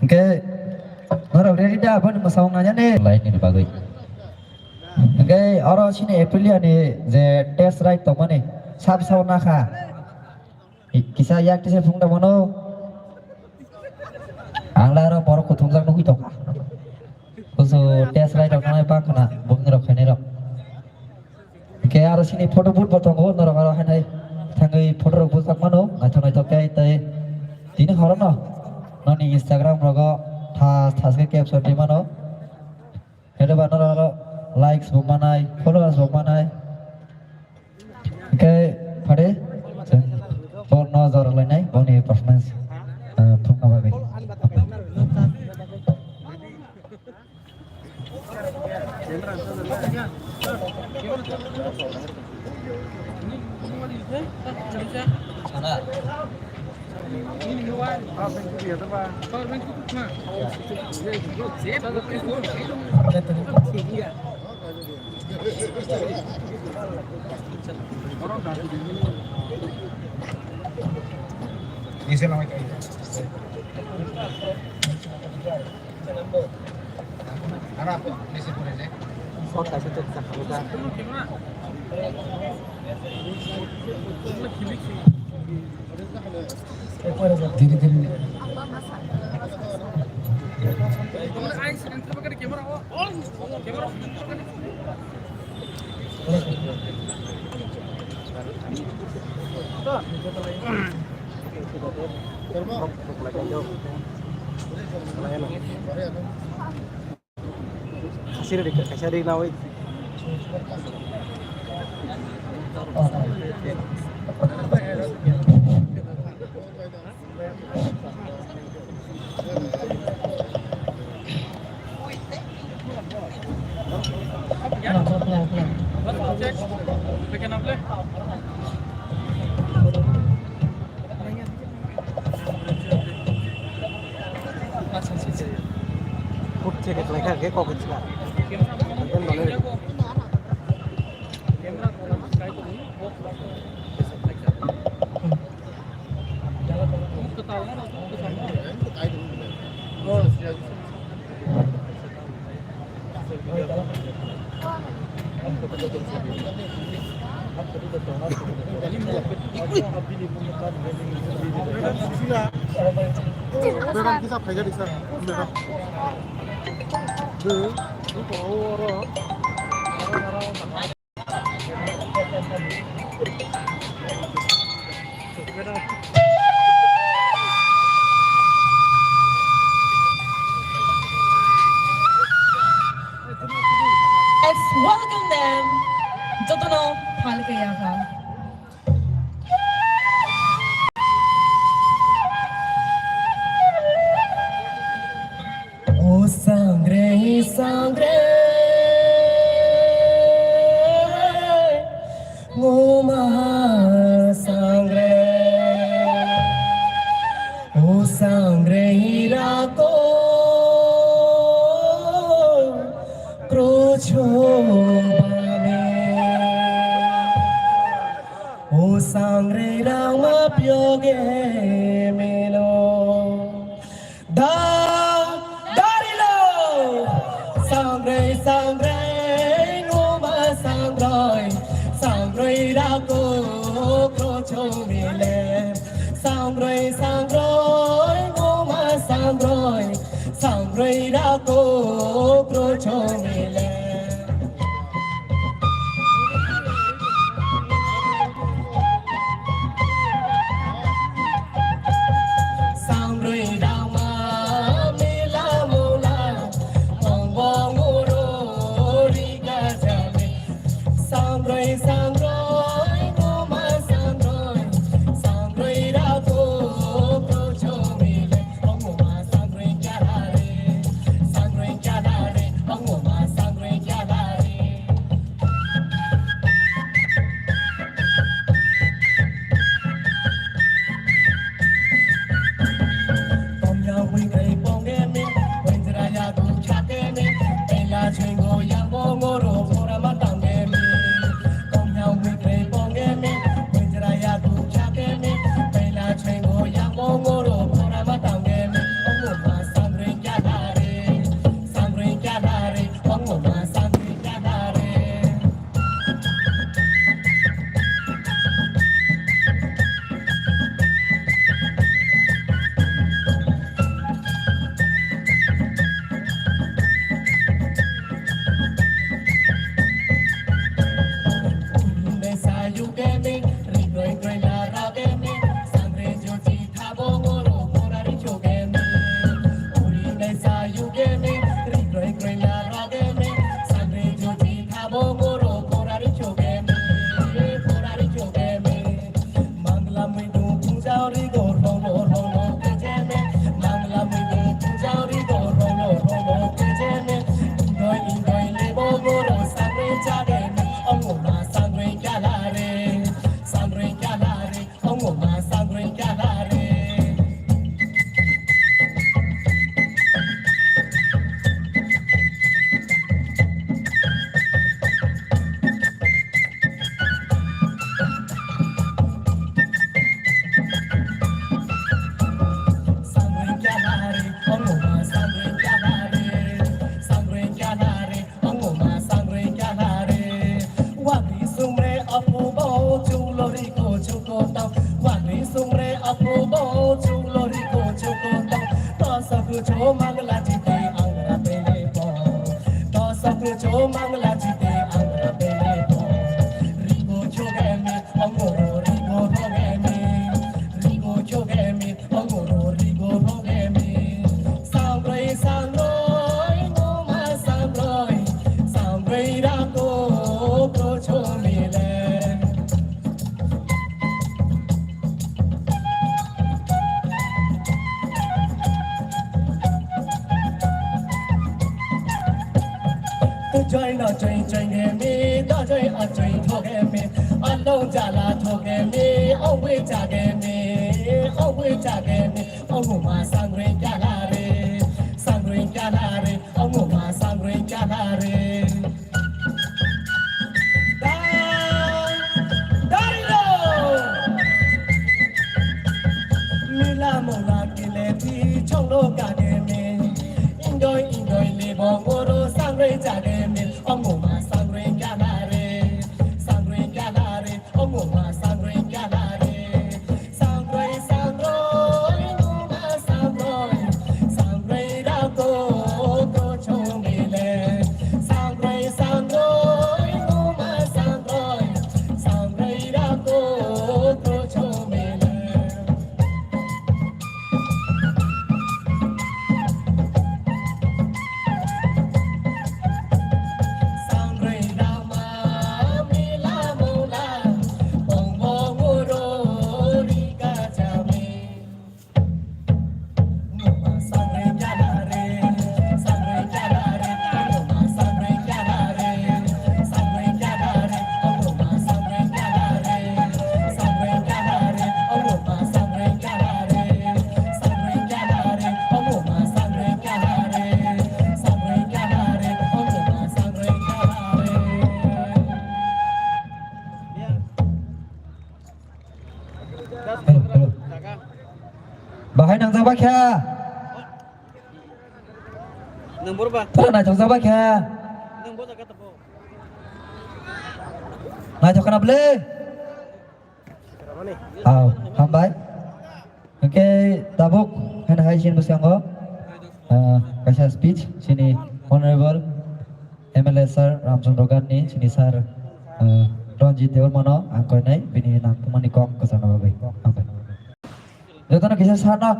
Hwnkhe norok ready da, aboni mwsang nanya ne? Laini bagwi. Hwnkhe oro chini Aprilia ni je test ride tongmani, sab sao nakha. Kisa yak tisa phung da mano. Ang la oro borok kuthumjak nugwi tongkha. Kusu test ride rok nai bang khna, bokni rok khainai rok. Hwnkhe aro chini photo booth bo tongo, norok aro hainai thangwi photo rok bujak mano, naithok naithok khe tei tini horono noni Instagram rogo thas thas khe caption twi mano. Hede ba norok aro likes bo manai, followers bo manai. Hwnkhe Phare, chwng borno jora lainai, boni performance, ah, thumna bagwi. Dhire dhire. Kaisa ri, kaisa ri nawi. Kut check it like a kok it. Let's welcome them. Jotono phalke yakha. O sangre, sangre, o ma sangre, o sangre irako krocho bane. O sangre rangma pyoge melo. Da, darilo. Sangre, sangre, ngoma sangre. Sangre rako krocho mile. Sangre, sangre, ngoma sangre. Sangre rako krocho mile. Sangre rama mila mula, mongbo nguro riga jale. Sangroi, sangroi, ngoma sangroi, sangroi rako krocho mile, ngoma sangroi kyarare, sangroi kyarare, ngoma Cho mangla chite angra pele po. To sokro cho mangla chite angra pele po. Rigo chogemi, ongoro rigo rogemi. Rigo chogemi, ongoro rigo rogemi. Samroi samroi, ngoma samroi. Samroi rako, pro chomile. Tu join no join join me, da join a join thoge me, along jala thoge me, owe jage me, owe jage me, omo ma sangre jala re, sangre jala re, omo ma sangre jala re. Dai, dai lo. Mila mola kile di chonglo kage me. Indoi, indoi le bongoro sangre jage me. Omo ma sangre jala re. Sangre jala re. Omo ma sangre jala re. Sangroi, sangroi, numa sangroi, sangroi rako to chongile. Sangroi, sangroi, numa sangroi, sangroi rako to chongile. Sangroi rama mila mula, bongbo nguro rika jami. Hello, hello. Bahai nangjak ba kha? Nang bor ba? Tala naithok jak ba kha? Nang bor jaga tabo. Naithok khna bwle? Aw, hambai. Hwnkhe tabuk hwn hai chini bwskango, ah, kaisa speech chini Honorable M L A sir Ramchandra Ghat ni chini sir, ah, Ranjit Debbarma no ang koinai bini nangkukmani kok kwchangna bagwi. Hambai. Jotono kisa sir no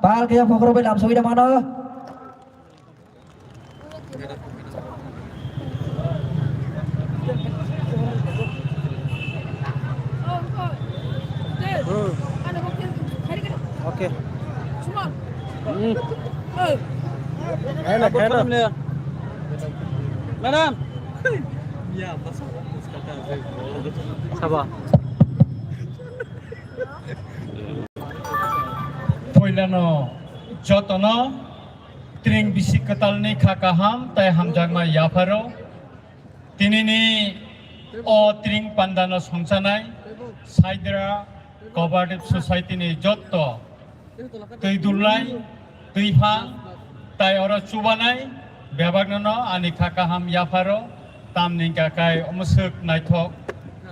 pal kisa phokro bai lamsogwi da mano. Hmm. Okay. Hmm. Madam. Sabo. Poilano jotono Tring bisi kwtalni kha kaham tai hamjakma yapharo. Tinini o tring pandano songchanai Saidra Cooperative Society ni jotto twi dulnai, twi phang tai oro chubanai bebakno no ani kha kaham yapharo, tamni hwnkha kai omoswk naithok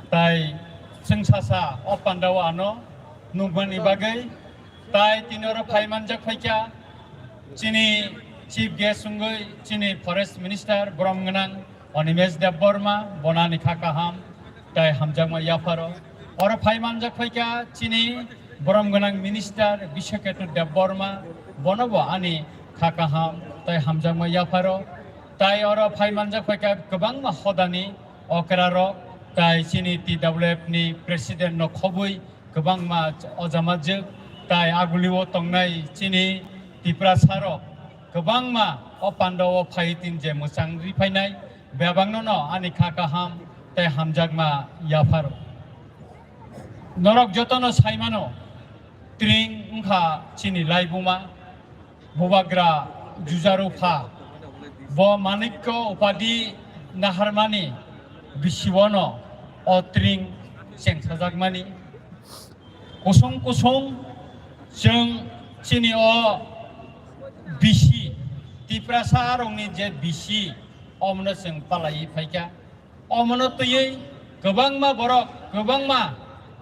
tai chwngsasa o pandao ano nukmani bagwi. Tai tini oro phai manjak phaikha chini chief guest wngwi chini forest minister borom gwnang Animesh Debbarma, bono ani kha kaham tai hamjakma yapharo. Oro phai manjak phaikha chini borom gwnang minister Biswaketu Debbarma, bono bo ani kha kaham tai hamjakma yapharo. Tai oro phai manjak phaikha kwbangma hodani okrarok tai chini T W F ni president no khobwi kwbangma ojamajwk tai agulio tongnai chini Tiprasarok kwbangma o pandao phai tin je mwchang ri phainai bebakno no ani kha kaham tei hamjakma yapharo. Norok jotono saimano, Tring wngkha chini laibuma. Bubagra Jujaru pha, bo Manikya Upadi naharmani bisibono o Tring chengsajakmani. Kusung kusung chwng chini o bisi, Tiprasa rokni je bisi, omono chwng palaiwi phaikha. Omono twiwi kwbangma borok, kwbangma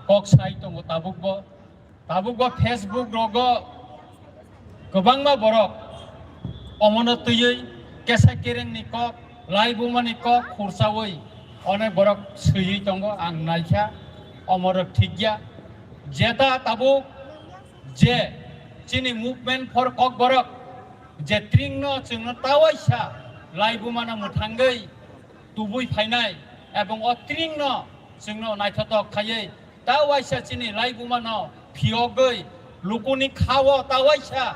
kok sai tongo tabukbo. Tabukbo Facebook rogo kwbangma borok Omono twiwi kesa kerengni kok, laibumani kok khursawi onek borok swiwi tongo, ang naikha, omorok thikya. Jeta tabuk je chini Movement for Kokborok je tringno chwngno tawaisa laibumano mwthangwi tubui phainai, ebong o tringno chwngno naithotok khaiwi tawaisa chini laibumano phiyogwi lukuni khao tawaisa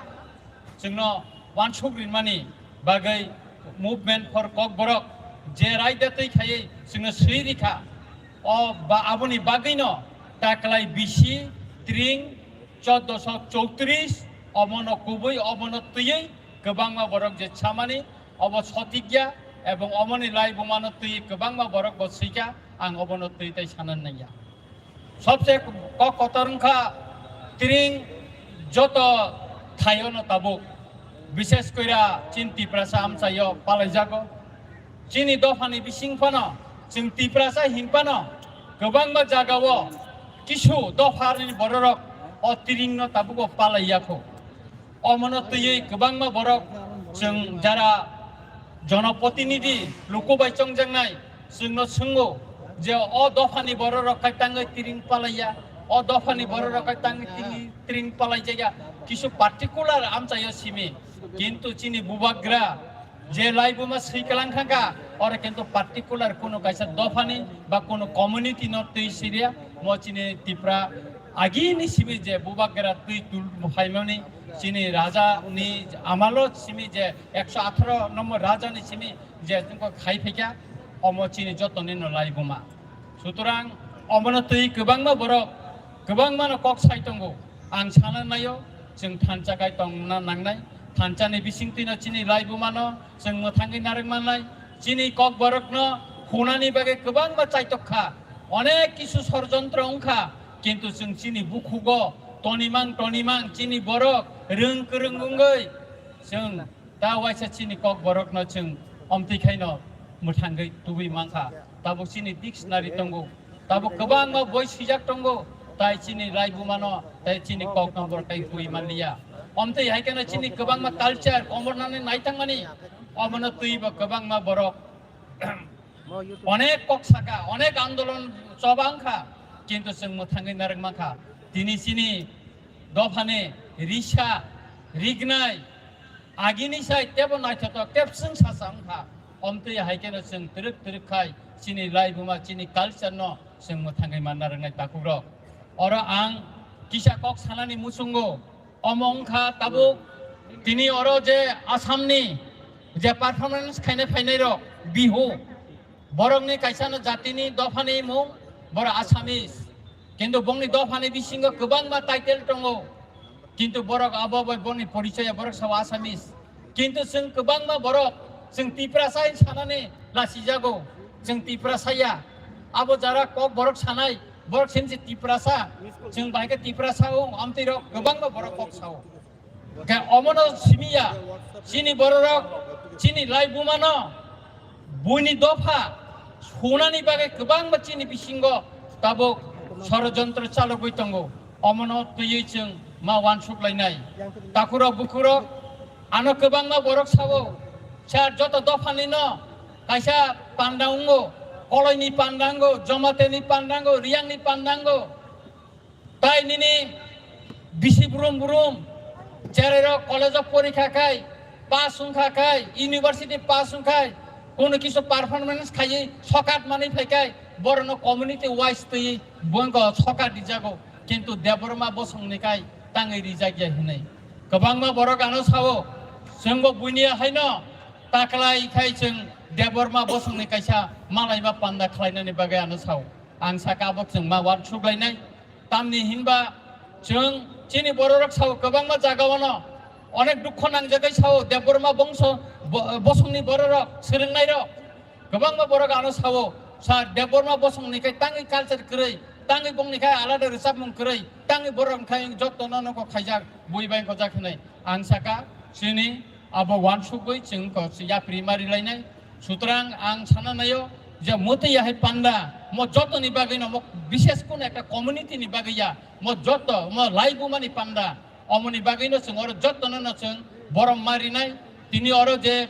chwngno wansuk rinmani bagwi Movement for Kokborok je raida twi khaiwi chwngno swi rikha. O ba aboni bagwino taklai bisi tring choddoso chowtris omono kubui omono twiwi kwbangma borok je chamani obo sotik ya, ebong omoni laibumano twiwi kwbangma borok bo swikha, ang obono twi tai sana nangya. Sobse kok kotor wngkha tring joto thaiono tabuk, bishes koira chini Tiprasa amchaio palaijago. Chini dophani bising phano chwng Tiprasa hin phano kwbangma jagao kisu dophani bororok o tringno tabugo palaiya kho. Omono twiwi kwbangma borok chwng jara jonoprotinidhi luku bai chongjaknai chwngno swngo je o dophani bororok khai tangwi tring palaiya, o dophani bororok khai tangwi tring, tring palaijaya, kisu particular amchaio simi. Kintu chini bubagra je laibuma swi kwlang kha kha, oro kintu particular kuno kaisa dophani ba kuno community no twi siriya, mo chini Tipra agini simi je bubagra twi tul phaimani chini raja ni amalo simi je ekso atharo nombor raja ni simi je tungko khai phaikha, omo chini jotoni no laibuma. Sutorang omono twi kwbangma borok kwbangma no kok sai tongo. Ang sana naio, chwng thansa khai tongna nangnai. Thansa ni bising twi no chini laibuma no chwng mwthangwi narwk mannai. Chini kok borok no hunani bagwi kwbangma chaitok kha. Onek kisu sorjontro wngkha, kintu chwng chini bukhugo tonimang tonimang chini borok rwng kwrwng wngwi chwng ta waisa chini kok borok no chwng omtwi khaino mwthangwi tubui mankha. Tabuk chini dictionary tongo, tabuk kwbangma boi swijak tongo, tai chini laibuma no, tai chini kok no borok tai hui manliya. Omtwi hai kheno chini kwbangma culture komornani naithangmani, omono twibo kwbangma borok onek kok saka, onek andolon choba wngkha, kintu chwng mwthangwi narwk mankha. Tini chini dophani risa, rignai, agini sai tebo naithotok, tebswng sasa wngkha. Omtwi hai kheno chwng twrwk twrwk khai chini laibuma, chini culture no chwng mwthangwi manna rwngnai takhukrok. Oro ang kisa kok sanani muchungo, omo wngkha tabuk tini oro je Assamni je performance khainai phainai rok, Bihu, borokni kaisa no jatini dophani mung, borok Assamese. Kintu bongni dophani bisingo kwbangma title tongo. Kintu borok abo bai boni porichoya borok sao Assamese. Kintu chwng kwbangma borok chwng Tiprasa hin sanani lasijago. Chwng Tiprasa ya. Abo jara kok borok sanai, borok sini se Tiprasa. Chwng bahai khe Tiprasa o amtwi rok kwbangma borok kok sao. Khe omono simiya, chini bororok, chini laibumano, buini dopha, sunani bagwi kwbangma chini bisingo tabuk sorojontro chalogwi tongo. Omono twiwi chwng ma wansuk lainai. Takhurok bukhurok, ano kwbangma borok sao, sir, joto dophani no kaisa panda wngo, Koloini panda wngo, Jomateni panda wngo, Riyangni panda wngo. Tai nini bisi brum brum, cherai rok college o porikha khai, pass wngkha khai, university pass wngkhai, kono kisu performance khaiwi sokat manwi phaikhai, borokno community wise twiwi bongko sokat rijago, kintu Debbarma bosongni khai tangwi rijakya hinwi. Kwbangma borok ano sao, chwngbo buini haino taklai khai chwng Debbarma bosongni kaisa malaima panda khlainani bagwi ano sao. Ang saka abo chwng ma wansuk lainai. Tamni hinba chwng chini bororok sao kwbangma jagao no onek dukho nangjagwi sao Debbarma bongso bo-, bosongni bororok swrwngnairok kwbangma borok ano sao, sir, Debbarma bosongni khai tangwi culture kwrwi, tangwi bongni khai alada rwchapmung kwrwi, tangwi borok khai jotono nokho khaijak, bui bai kojak hinwi ang saka chini abo wansugwi chwng ko yapri mari lainai. Sutrang ang sana naio je motwi yahai panda mo jotoni bagwi no mo bishes kono ekta community ni bagwi ya mo joto mo laibumani panda omoni bagwi no chwng oro jotono no chwng borom marinai. Tini oro je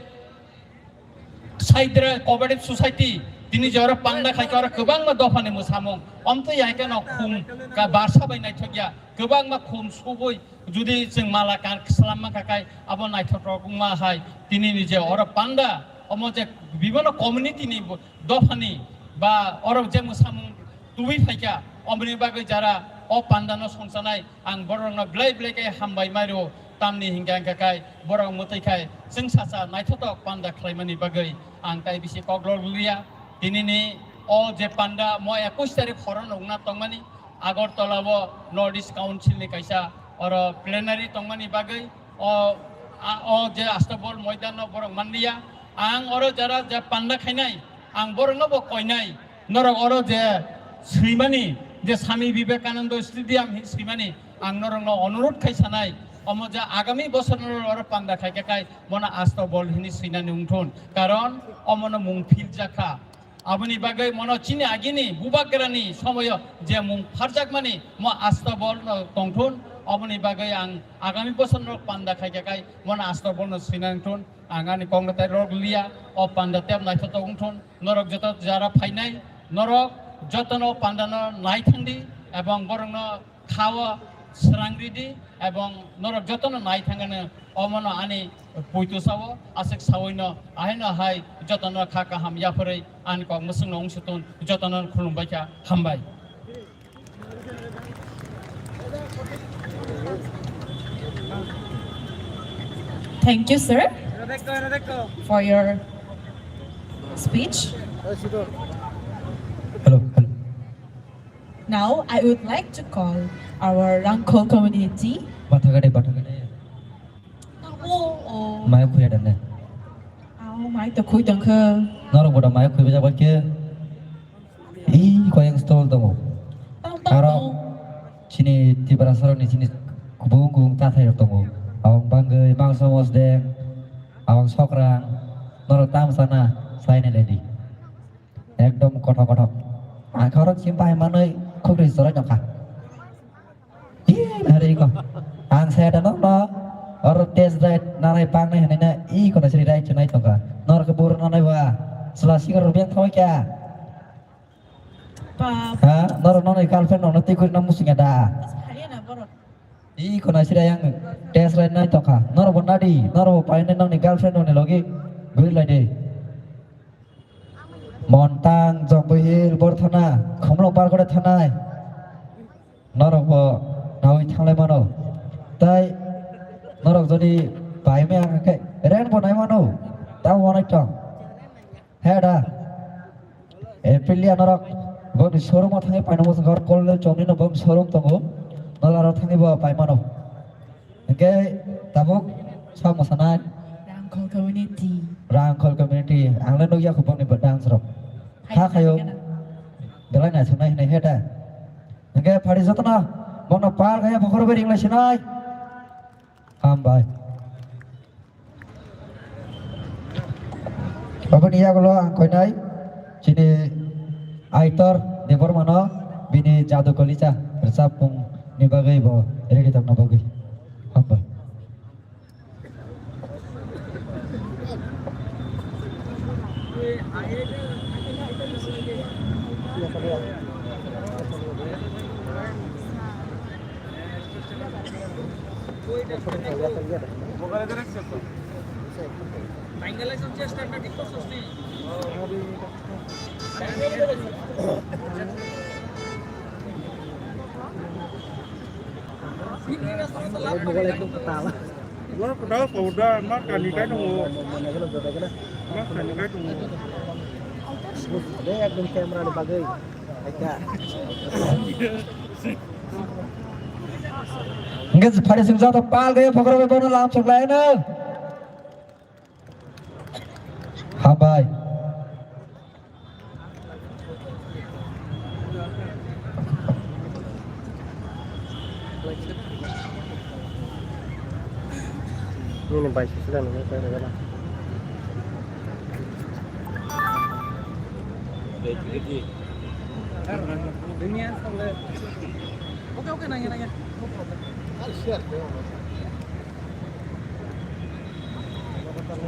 Saidra Cooperative Society, tini je oro panda khaikha, oro kwbangma dophani mwsamung. Omtwi hai kheno khum ka barsa bai naithokya, kwbangma khum subui judi chwng mala kan slam mankha khai abo naithotok wngma hai. Tini ni je oro panda, omo je bibhinno community ni bo-, dophani ba oro je mwsamung tubui phaikha, omoni bagwi jara o panda no songchanai, ang borokno belai belai khe hambai mai rwo, tamni hinkhe hinkhe khai borok mwtwi khai chwng sacha naithotok panda khlaimani bagwi ang tai bisi kok lok liya. Tinini o je panda mo ekush tarik horo nukna tongmani Agartala o North East Council ni kaisa oro plenary tongmani bagwi o, a, o je Astabol moidan no borok manliya. Ang oro jara je panda khainai, ang borokno bo koinai. Norok oro je swimani, je Swami Vivekananda Stadium hin swimani, ang norokno onurodh khai sanai, omo je agami bosor norok oro panda khai khe khai mono Astabol hini swinani wngthun, karon omono mung phil jakha. Aboni bagwi mono chini agini bubagrani somoyo je mung pharjakmani mo Astabol no tongthun, oboni bagwi ang agami bosor norok panda khai khe khai mono Astabol no swinani wngthun. Ang ani kok no tai rok liya, o panda tep naithotok wngthun, norok joto jara phainai, norok jotono panda no nai thangdi, ebong borok no khao srang ridi, ebong norok jotono nai thangano, omono ani puitu sao, aswk saui no, ahaino hai jotono kha kaham yapharwi ani kok mwswk no wngsutung, jotono khulumbai kha, hambai. Thank you, sir, for your speech. Hello, hello. Now, I would like to call our Rangkhol community. Bathakade, bathakade. Oh, oh. Maya khuya dan ne. Au, mai to khui tong khe. Norok boda maya khui bajak bai khe. Ih, koyang stall tongo. Tong, tong, aro tong. Chini Tiprasa rok ni chini kubung kubung ta thai rok tongo. Abang bangwi, mangso mosdeng, abang sokrang, norok tam sana, sai nai ledi. Ekdom kothok kothok. Ang khorok chim pai manwi khukri sorai nokha. Ih, nari ko. Ang saya da nokno. Oro test ride nanai pangnai hinai na, ih, kono sri ride chunai tongkha. Norok buru nanai ba. Sela sikar rupiah thoi kya? Pap. Ha? Norok nonoi girlfriend nokno twi kuri na musung ya da? Ih, kono sri yang test ride nai tongkha. Norok bo nadi, norok bo paine nokni girlfriend nokni logi guri lai de. Montang, Jombo Hill, Borthana, Khumulwng Park ore thanai. Norok bo nawi thanglai mano. Tai norok jodi pai maya khe rent bo nai mano. Ta onek tong. He da. Aprilia norok boni showroom o thangwi paino bosong kor Kolel Chowmini no boni showroom tongo. Nola aro thangwi bo pai mano. Hingke tabuk sa mosanai. Rangkhol community. Rangkhol community. Ang le nukya khu boni dance rok. Hai kha khayo. Belai na sunai hinai he da. Hingke phari jotono bono pal kaya bokhoro beri inglai sinai. Hambai. Aboni yagulo ang koinai chini Aitor Debbarmano bini Jadu Kolisa rwchapmung ni bagwi bo regi tongna bagwi. Hambai. Mobile ekdom kwtal. Wah, kwtal kau dah, mak kani kai tongo. Mak kani kai tongo. Ekdom camera ni bagwi. Hingke phari sing joto pal gaya pokro bai bono lam sok lai no. Hambai. Ini bai sisi dan ini saya rela. Oke, oke, nanya, nanya. No problem. I'll share. Ang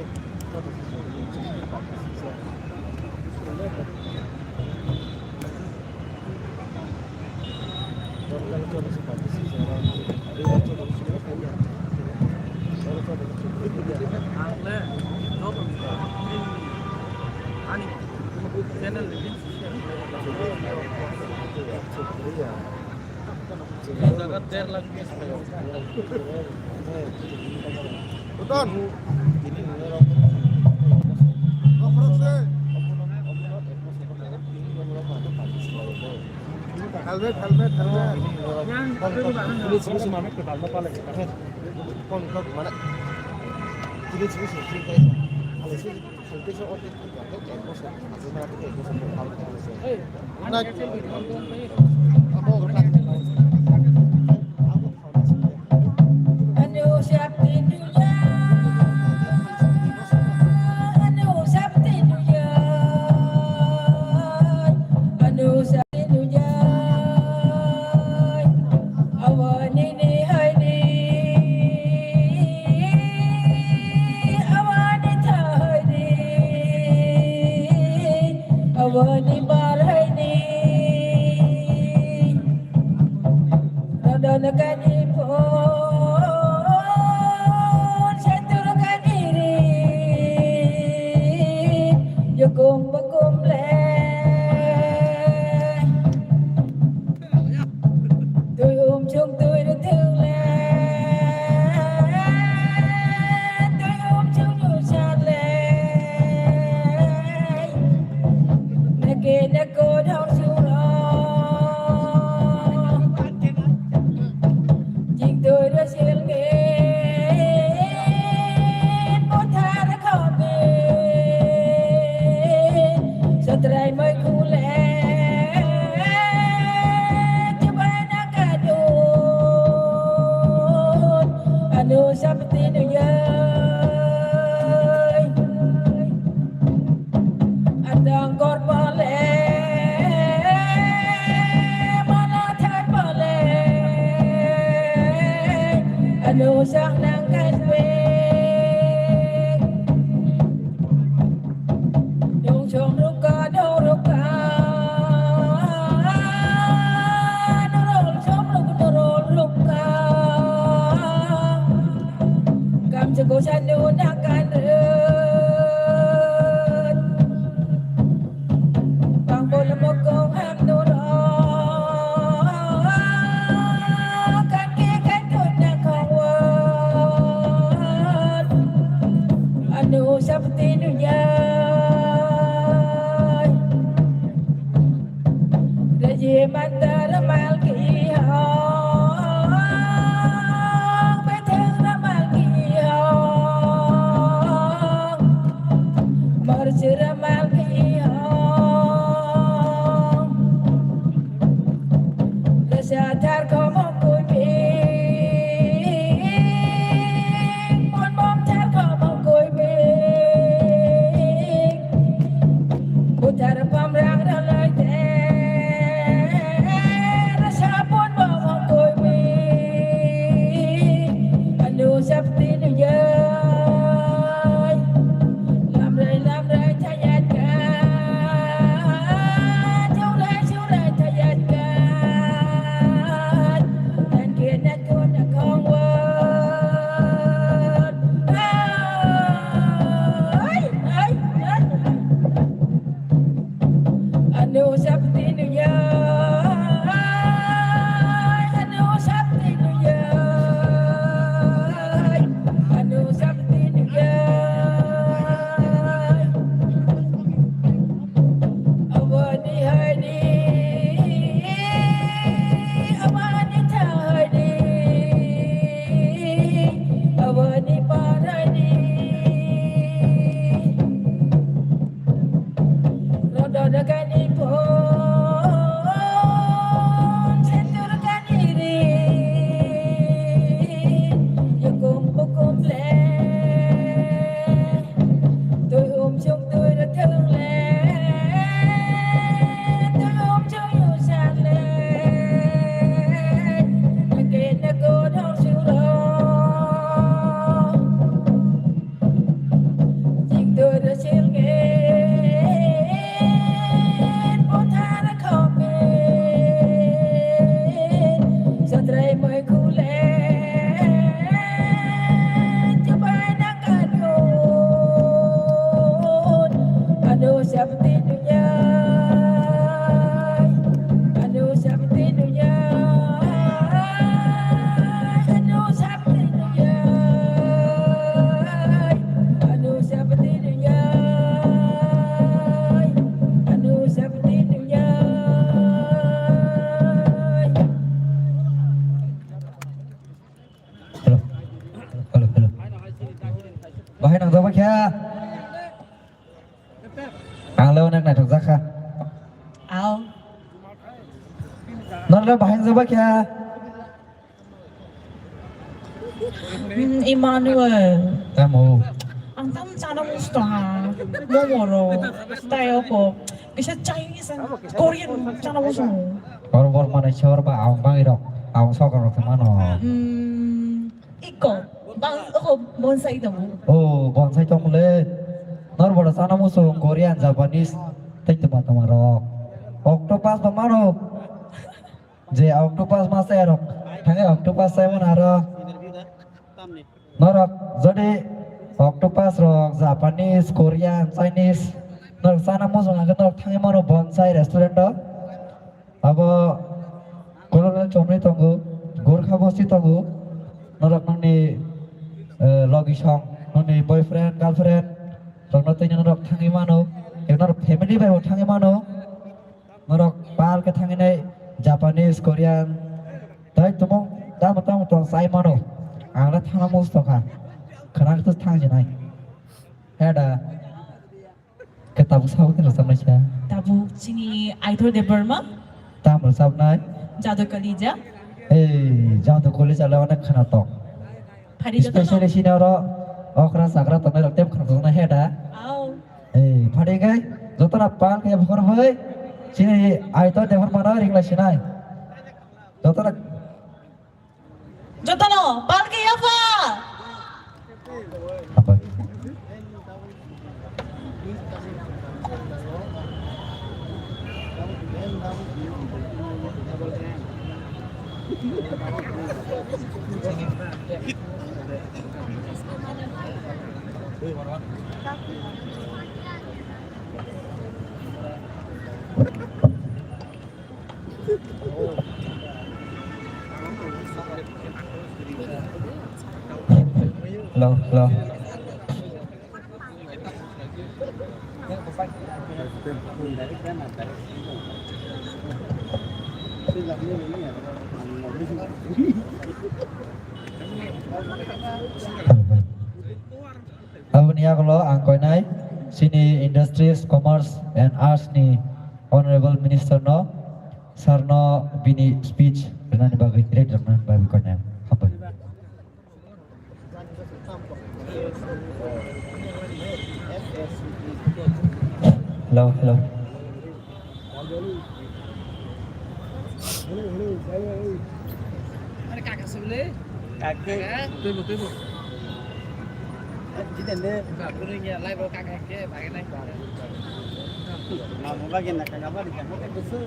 le joto ani channel ni link share. Jaga der lakh views payo. Beton. Helmet, helmet, helmet. Aboni ni hai ni, aboni tha hai ni, aboni bar hai ni. Rodon kani pon, setur kani ri, yukum bukum le. Tui um chung tui rithung le, tui um chung nu san le. Neke neko dhong suro. Jing tui ro sil nge, pothar khome. Satrai mai khule, chubana kadun, anu sapti nuyai. Adang kor pale, mala thar pale, anu sang nang kan pe. Dong chom rukka, dong rukka. Norol chom ruk, norol rukka. Kam chego sanu na kan rut. Bang bol mokong ham norol. Kan ke kan tut na kong wot. Anu sapti nuyai. Raji mantar mal ki ho. Betheng ramal ki ho. Marsi ramal ki ho. Rasa thar khomo kui ping, mon bom thar khomo kui ping. Buthar pam rang ralai te, rasa pon bom kui ping. Anu sapti nuyai. Lamrai lamrai thayat ka, chaurai chaurai thayat ka. Nan ke nan ko na kong won. Ai, ai, ai. Anu sapti nuyai, anu sapti nuyai, anu sapti nuyai. Aboni hai ni, aboni tha hai ni, aboni par hai ni. Rodo dagani pon, sendur gani ri, yukum bukum le, tui um sung tui rethung le, tui Kya? Ang le onek naithok jakha. Ao. Nor le bahai jakba kya? Hmm, Emmanuel. Tamo. Ang tam chana musto ha. Momo ro. Tayo ko. Kisa Chinese and Korean chana musto. Or bor mana sor ba ang bang iro. Ang sok ro mano. Hmm. Iko, bang, oh, bonsai tongo. Oh, bonsai tongmole. Nor boro chana muchung Korean, Japanese, tei tuma tuma rok. Octopus bo mano. Je octopus ma chaya rok. Thangwi octopus chai mano aro. Norok jodi octopus rok, Japanese, Korean, Chinese, norok chana muchung hwnkhe norok thangwi mano bonsai restaurant o. Abo Colonel Chomri tongo, Gorkha Bosti tongo, norok nongni, eh, logi song, nongni boyfriend, girlfriend, rokno twi norok thangwi mano, ebo norok family bai bo thangwi mano, norok park o thangwi nai Japanese, Korean, tai tumung tamo tamo tong chai mano, ang le thangna muchung tongkha, khwna khe thang jinai, heda. Khe tabuk sabo khe rwchapnai sa. Tabuk chini Aithor Debbarma. Tam rwchapnai. Jadu Kalija. Ei, Jadu Kalija le onek khwnatok. Phari jotono. Specially sini oro okra chakra tongnai rok tep khwnatok na heda. Au. Ei, phari gai jotono pal khe bukhor bai. Chini Aithor Debbarma no ringla sinai. Jotono Jotono, palki yapha. Hello, hello. Aboni yagulo ang koinai chini Industries, Commerce and Arts ni Honorable Minister no, sir no bini speech rwnani bagwi, ready rwnani bagwi koinai. Hambai. Hello, hello. Are kaka sable? Kaka. Tuibo, tuibo. Jiten de. Ba, guru ya, lai bo kaka ke, bagi nai. Mamu bagi na kaka bari kan. Oke, besu.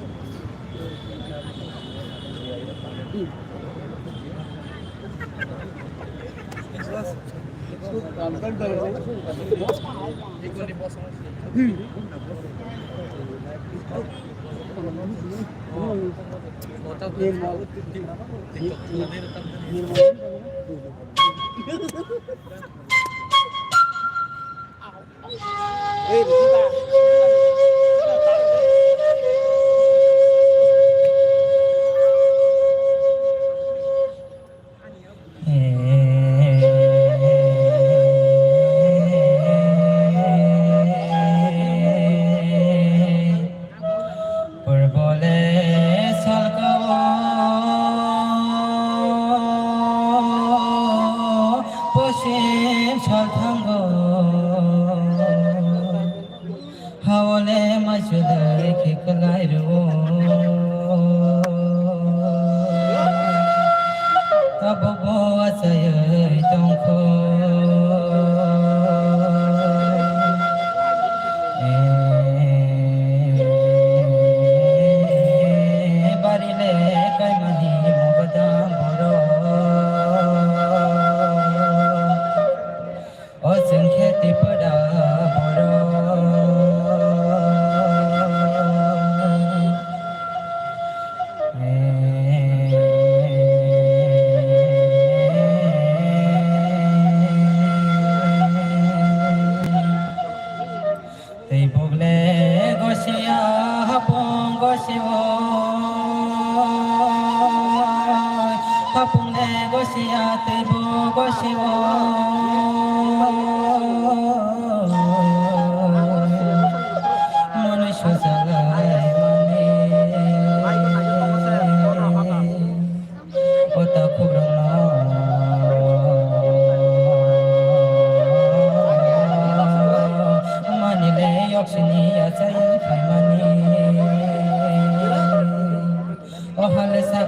Purbo le salka o, poschim sal thango. Hao le maichwlwi khe kwlai rwo. Tabukbo achaiwi tongkho. Bari le kaimani mogodam borok. O chwng khe Tripura borok. Tei bukle gosia hapung gosio, hapung le gosia tei bo gosio.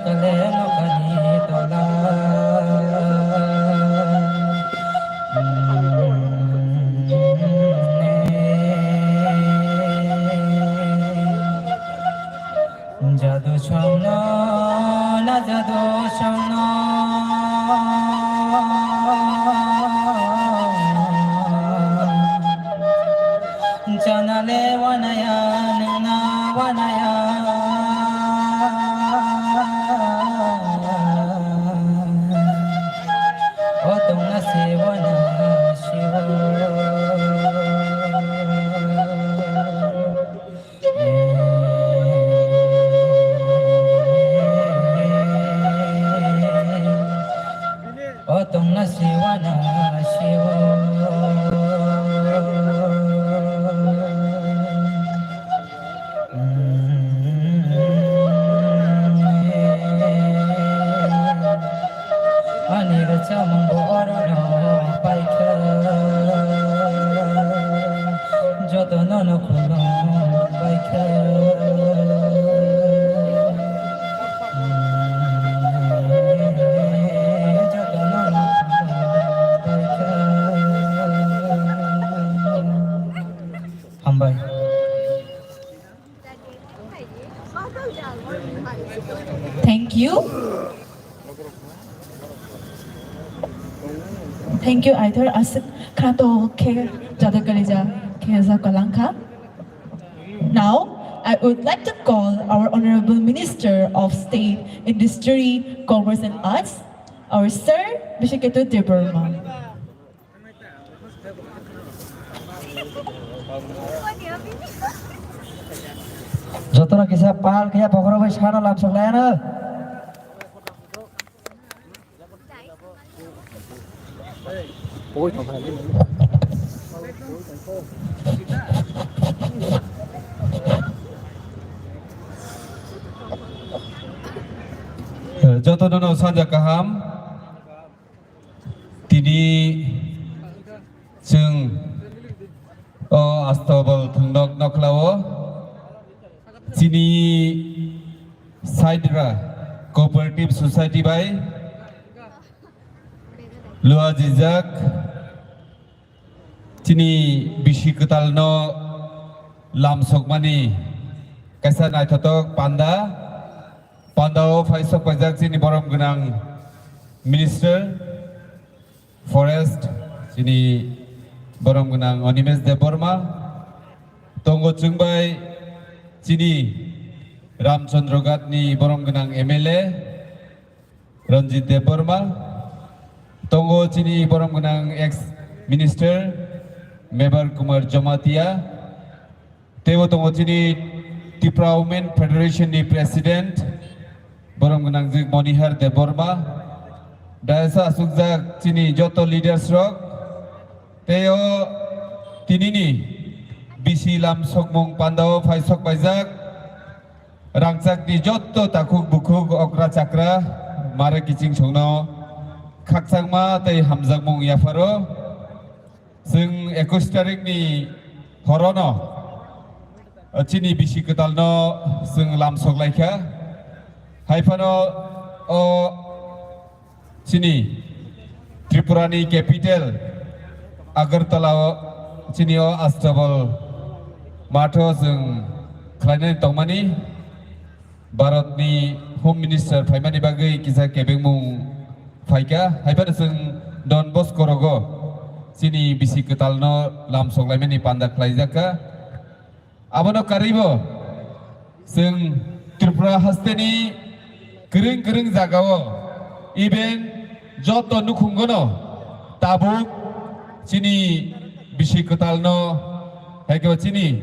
Kale nokhani tola. Jadu songno, na jadu songno. Janale wanaya, nungna wanaya. O tongna se wana siwa. O tongna siwa na siwa. Ani rwchapmung bo orono paikha, jotono no khulum baikha. Jotono no khulum baikha. Hambai. Thank you. Thank you, Aithar. Aswk khnato khe jada kalija khe ja kalangkha. Now, I would like to call our Honorable Minister of State, Industry, Commerce and Arts, our Sir Bishiketu Debbarma. Jotono kisa pal kaya bokhorok bai sano lamsok layano. Jotono no sanja kaham. Tini chwng o Astabal thwngnok nokhlao chini Saidra Cooperative Society bai luajijak chini bisi kwtalno lamsokmani kaisa naithotok panda. Pandao phai sok paijak chini borom gwnang Minister Forest, chini borom gwnang Animesh Debbarma. Tongo chwng bai chini Ramchandra Ghat ni borom gwnang M L A Ranjit Debbarma. Tongo chini borom gwnang ex Minister Mebar Kumar Jamatia. Teibo tongo chini Tripura Women Federation ni President, borom gwnangjwk Monihar Debbarma. Dayasa asukjak chini joto leaders rok. Tei o tinini bisi lamsokmung pandao phai sok paijak. Rangchakni joto takhuk bukhuk okra chakra mare kiching songno khakchangma tei hamjakmung yapharo. Chwng ekush tarikh ni horono, o, chini bisi kwtalno chwng lamsok laikha. Haiphano o chini Tripura ni capital Agartala o chini o Astabal matho chwng khlainani tongmani. Bharatni Home Minister phaimani bagwi kisa kebengmung phaikha, haiphano chwng Don Bosco rogo chini bisi kwtalno lamsok laimani panda khlaijakha. Abono karwibo chwng Tripura hasteni kwrwng kwrwng jagao, even joto nukhungono tabuk chini bisi kwtalno, hai khe chini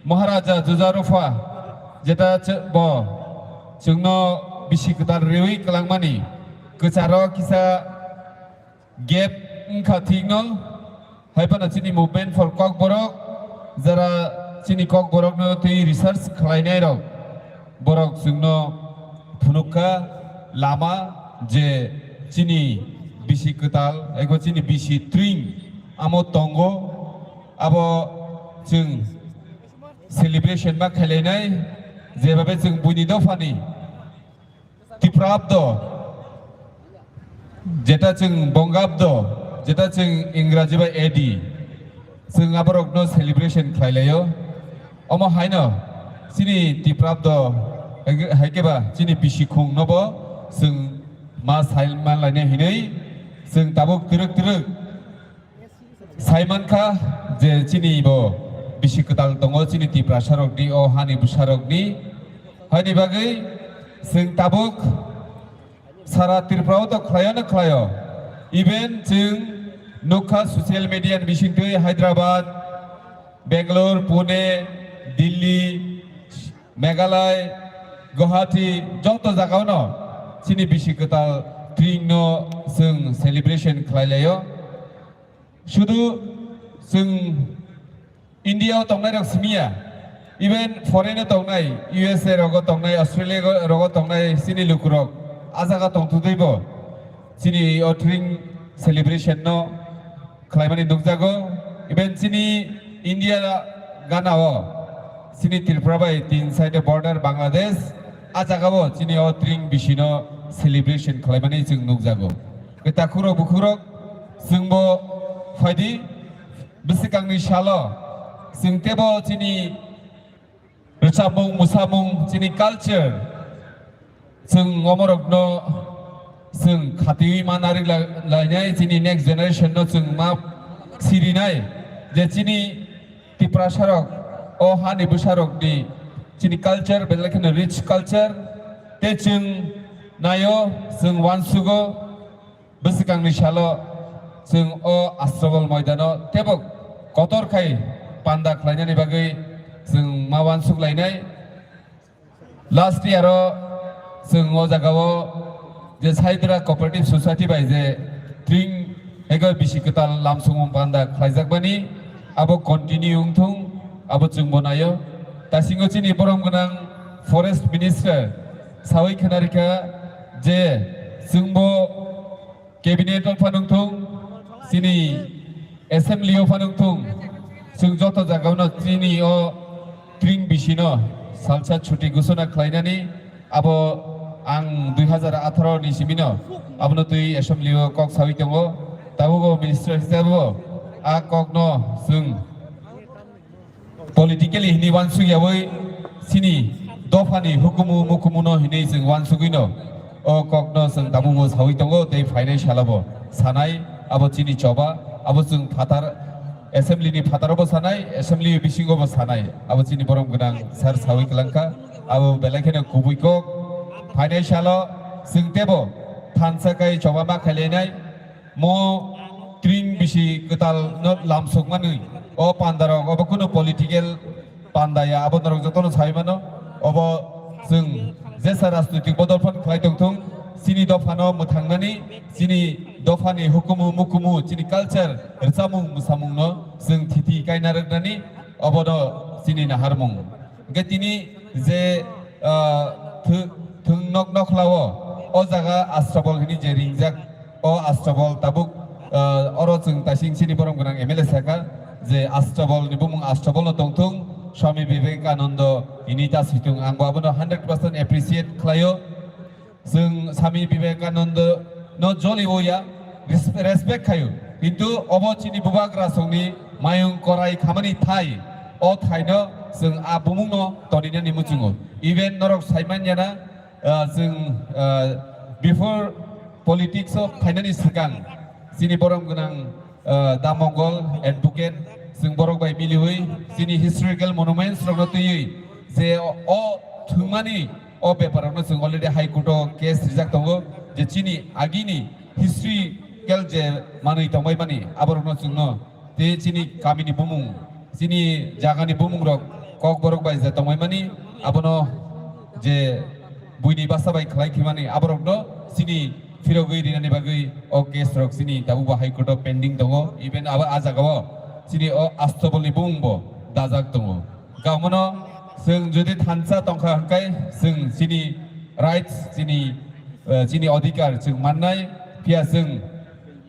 Maharaja Juja Rupha jeta che-, bo chwngno bisi kwtal riwi kwlangmani kwcharo kisa gap wngkha thikno, hai phano chini Movement for Kokborok, jara chini Kokborokno twi research khlainai rok, borok chwngno phunukha lama je chini bisi kwtal, ego chini bisi tring amo tongo, abo chwng celebration ma khailainai, jebabe chwng buini dophani Tiprabdo, jeta chwng Bongabdo, jeta chwng Ingraji bai A D, chwng aborokno celebration khlai laio. Omo haino chini Tiprabdo, hai khe ba chini bisikhung nobo chwng ma sai man lainai hinwi chwng tabuk twrwk twrwk Sai mankha je chini bo bisi kwtal tongo chini Tiprasa rokni, o hani bwsa rokni. Haini bagwi chwng tabuk sara Tripura o to khlaio na khlaio. Even chwng nukha social media ni bisingtwi Hyderabad, Bangalore, Pune, Delhi, Meghalaya, Guwahati, joto jagao no chini bisi kwtal tring no chwng celebration khlai laio. Sudu chwng India o tongnai rok simiya, even foreign o tongnai, U S A rogo tongnai, Australia rogo tongnai chini lukurok a jaga tongthudui bo chini o tring celebration no khlaimani nukjago. Even chini India gana o chini Tripura bai tin side border Bangladesh, a jaga o chini o tring bisi no celebration khlaimani chwng nukjago. Takhurok bukhurok chwngbo phaidi, bwswkangni salo chwng tebo chini rwchapmung, mwsamung, chini culture, chwng omorokno chwng khatiwi ma nari la-, lainai, chini next generation no chwng ma sirinai je chini Tiprasarok o hani bwsarokni chini culture belai kheno rich culture, tei chwng naio, chwng uansugo. Bwswkangni salo chwng o Astabol moidano teibo kotor khai panda khlainani bagwi chwng ma uansuk lainai. Last year o chwng o jaga o je Saidra Cooperative Society bai je tring ego bisi kwtal lamsongmung panda khlaijakmani abo continue wngthung, abo chwngbo naio. Tasingo chini borom gwnang Forest Minister sawi khwnarikha je chwngbo Cabinet o phanung thung, chini assembly o phanung thung, chwng joto jaga no chini o tring bisi no salsa chuti gusuna khlainani abo ang dui hazar atharo ni simi no abono twi assembly o kok sawi tongo. Tabuk o minister hisabe bo a kok no chwng politically hini uansuk yawi chini dophani hukumu mukumu no hini chwng uansugwi no o kok no chwng tabuk bo sawi tongo tei phainai salo bo sanai abo chini choba abo chwng phatar assembly ni phataro bo sanai assembly bisingo bo sanai abo chini borom gwnang sir sawi kwlangkha abo belai kheno kubui kok phainai salo chwng tebo thansa kai choba ma khailainai. Mo tring bisi kwtal no lamsok manwi o panda rok obo kunu political panda ya abo norok jotono sai mano obo chwng jesa rajnoitik bodol phan khlai tong thung chini dopha no mwthangnani chini dopha ni hukumu mukumu chini culture rwchapmung mwsamung no chwng thiti kaina rwknani obo no chini naharmung. Hwnkhe tini je, ah, thw-, thwng nok nokhlao, o jaga Astabol hini je ringjak, o Astabol tabuk, ah, oro chwng taising chini borom gwnang M L A sakha je Astabol ni bumung Astabol no tongthung, Swami Vivekananda hini ta switung, ang bo abono hundred percent appreciate khlaio. Chwng Swami Vivekananda no jolibo ya, res-, respect khaio. Kintu obo chini bubagra songni mayung korai khamani thai, o thaino chwng a bumungno toninani muchungo. Even norok saimanya na, ah, chwng, ah, before politics o phainani swkang chini borom gwnang ah, Da Mongol advocate, chwng borok bai miliwi chini historical monuments rokno twiwi je o, o thwngmani o bepar rokno chwng already High Court o case rijak tongo je chini agini historical je manwi tongbai mani aborokno chwngno tei chini kamini bumung chini jagani bumung rok kokborok bai je tongbai mani abono je buini basa bai khlai khimani aborokno chini phirogwi rinani bagwi o case rok chini tabukbo High Court o pending tongo, even abo a jagao chini o Astabolni bumungbo dajak tongo. Kamono chwng jodi thansa tongkha hwnkhe chwng chini rights, chini, eh, chini odhikar chwng mannai, phiya chwng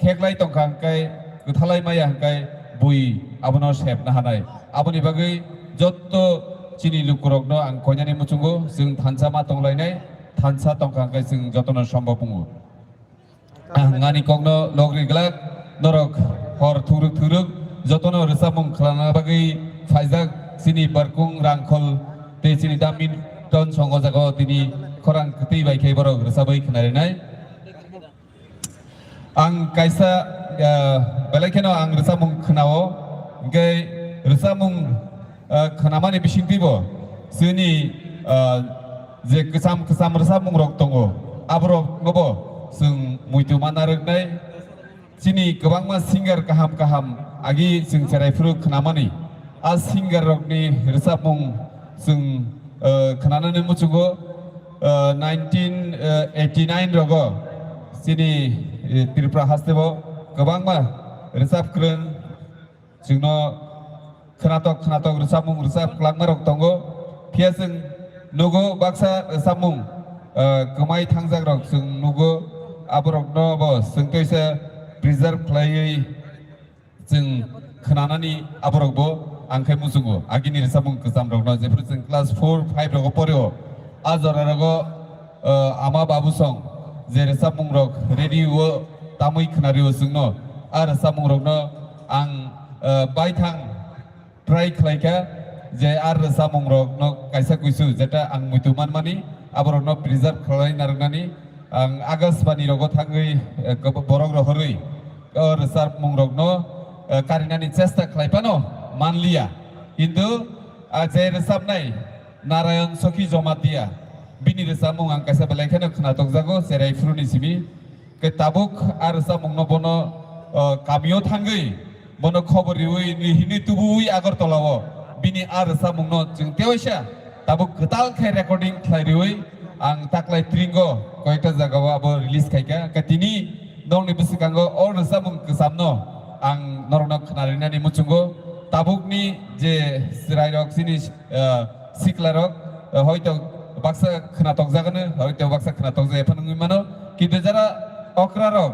kheklai tongkha hwnkhe kwthalai maya hwnkhe bui abono sepna hanai. Aboni bagwi jotto chini lukurokno ang koinani muchungo chwng thansa ma tonglainai. thansa tongkha hwnkhe chwng jotono sombok wngo. Ang ani kokno logri glak, norok hor thuruk thuruk jotono rwchapmung khlana bagwi phaijak chini barkung rangkhol tei chini damin ton songo jago tini khorang kwtwi bai khe borok rwchabwi khnarinai. Ang kaisa, ah, belai kheno ang rwchapmung khnao, hwnkhe rwchapmung, ah, khnamani bisingtwibo chini, ah, je kwcham kwcham rwchapmungrok tongo, aboroknobo chwng muitu manna rwknai. Chini kwbangma singer kaham kaham agi chwng cherai phuru khnamani. A singer rokni rwchapmung chwng, eh, khnanani muchungo, eh, nineteen eighty nine rogo chini, eh, Tripura hasteo kwbangma rwchap kwrwng chwngno khwnatok khwnatok rwchapmung rwchap kwlangma rok tongo. Phiya chwng nugo baksa rwchapmung, eh, kwmai thangjak rok chwng nugo, aborokno bo chwng teisa preserve khlaiwi chwng khnanani aborokbo ang khe muchungo. Agini rwchapmung kwcham rokno jephru chwng class four five rogo poreo, a jora rogo, eh, ama babu song je rwchapmung rok radio o tamwi khnario chwngno, a rwchapmung rokno ang, eh, baithang try khlai kha je a rwchapmung rokno kaisa kuisu jeta ang muitu manmani aborokno preserve khlai narwknani ang Akashbani rogo thangwi, eh, kebo-, borok rohorwi o rwchapmung rokno, eh, karinani chesta khlai phano manliya, kintu, ah, je rwchapnai Narayan Sokhi Jomatia bini rwchapmung ang kaisa belai kheno khwnatok jago cherai phuruni simi. Khe tabuk a rwchapmungno bono, o, kamio thangwi bono khobor riwi ni hinwi tubuwi Agartala o bini a rwchapmungno chwng tewaisa tabuk kwtal khe recording khlai riwi ang taklai tringo koyekta jagao abo release khaikha. Khe tini nokni bwswkango o rwchapmung kwchamno ang norokno khwnarinani muchungo. Tabukni je chwrairok chini, eh, siklarok, eh, hoito baksa khwnatok jagano, hoito baksa khwnatok jaya phano wngwi mano. Kintu jara okrarok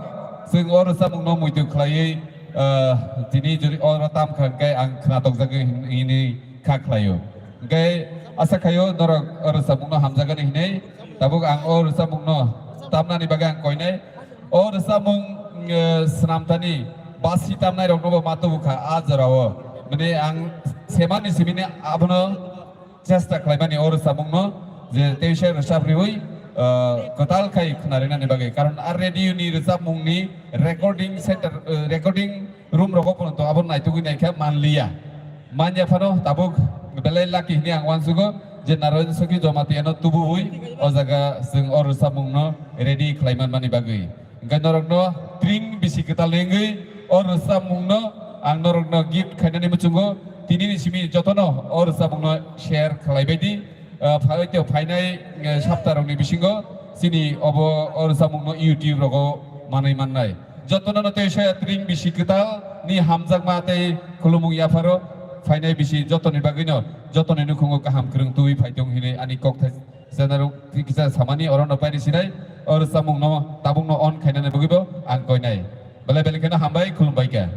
chwng o rwchapmungno muitu khlaiwi, eh, tini jori oro tam kha hwnkhe ang khwnatok jagwi hin-, hinwi kha khlaio. Hwnkhe asa khaio norok o rwchapmungno hamjagani hinwi. Tabuk ang o rwchapmungno tamnani bagwi ang koinai. O rwchapmung, eh, swnamthani basi tamnairoknobo ma tubu kha a jorao. Mane ang semani simini abono chesta khlaimani o rwchapmungno je teisa rwchap riwi, eh, kwtal khai khwnarinani bagwi. Karon a radio ni rwchapmungni recording center, eh, recording room rogo phano to abo naitugwi naikha manliya. Manya phano tabuk belai lucky hinwi ang uansugo je Narayan Sokhi Jomatia no tubuwi o jaga chwng o rwchapmungno ready khlai manmani bagwi. Hwnkhe norokno tring bisi kwtal wngwi o rwchapmungno ang norokno gift khainani muchungo. Tinini simi jotono o rwchapmungno share khlaibaidi. Ah, phai-, tei phainai, eh, saptarokni bisingo chini obo o rwchapmungno YouTube rogo manwi mannai. Jotono no tei saya tring bisi kwtal ni hamjakma tei khulumung yapharo phainai bisi jotoni bagwino jotoni nukhungo kaham kwrwng tubui phai tong hinwi ani kok thai channel rok kisa samani orono paini sinai o rwchapmungno tabukno on khainani bagwibo ang koinai. Belai belai kheno hambai khulumbai kha.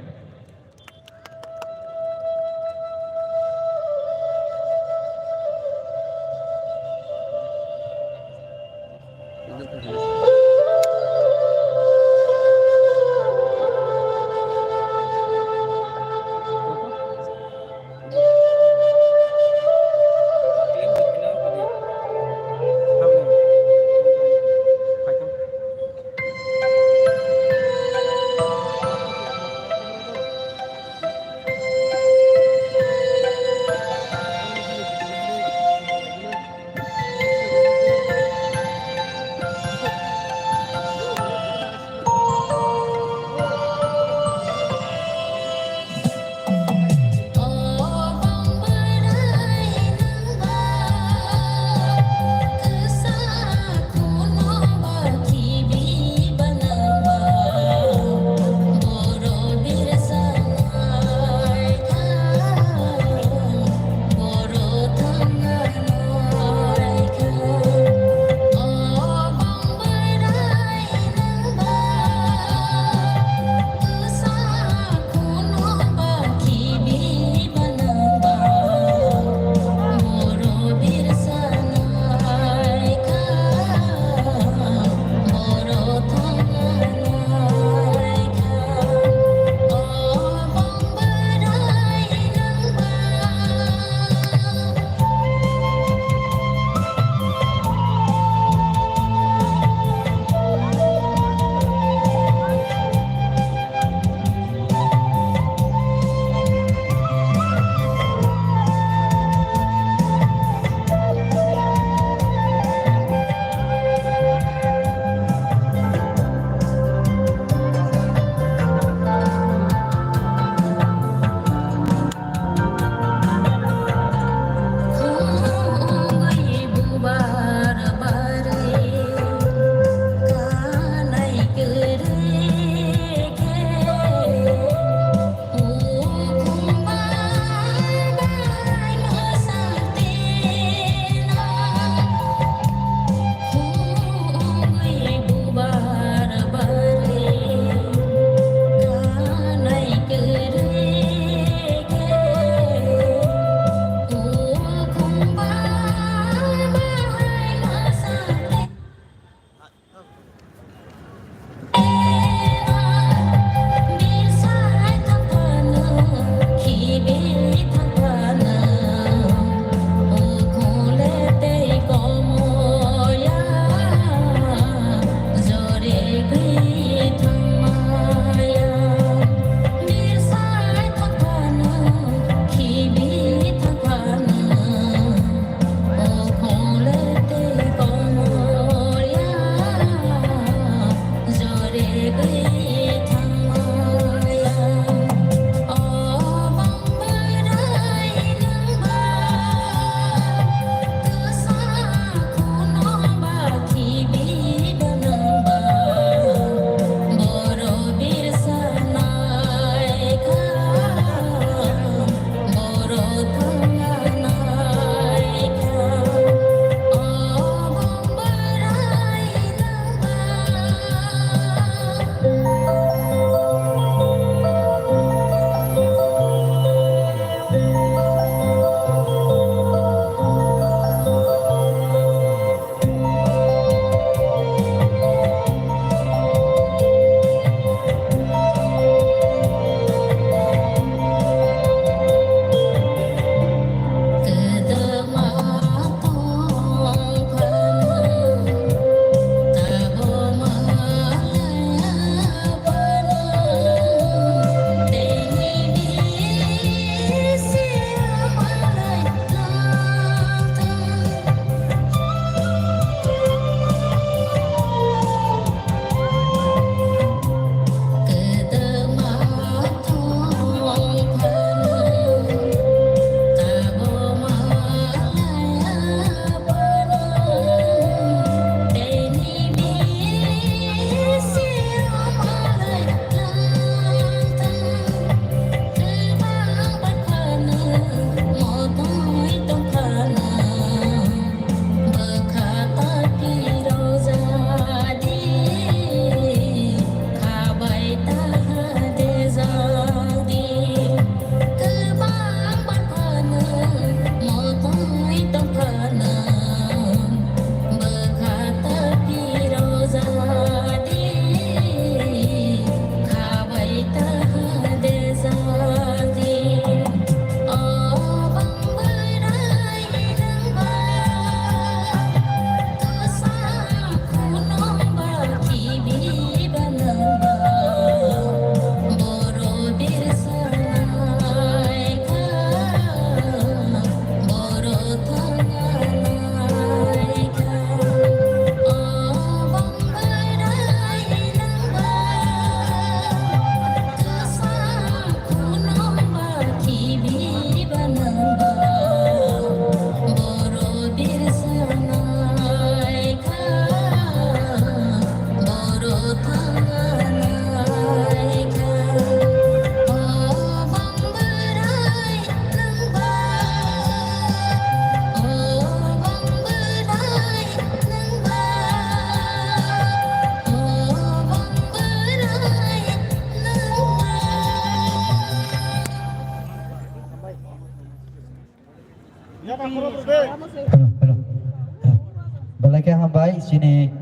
Belai khe hambai chini,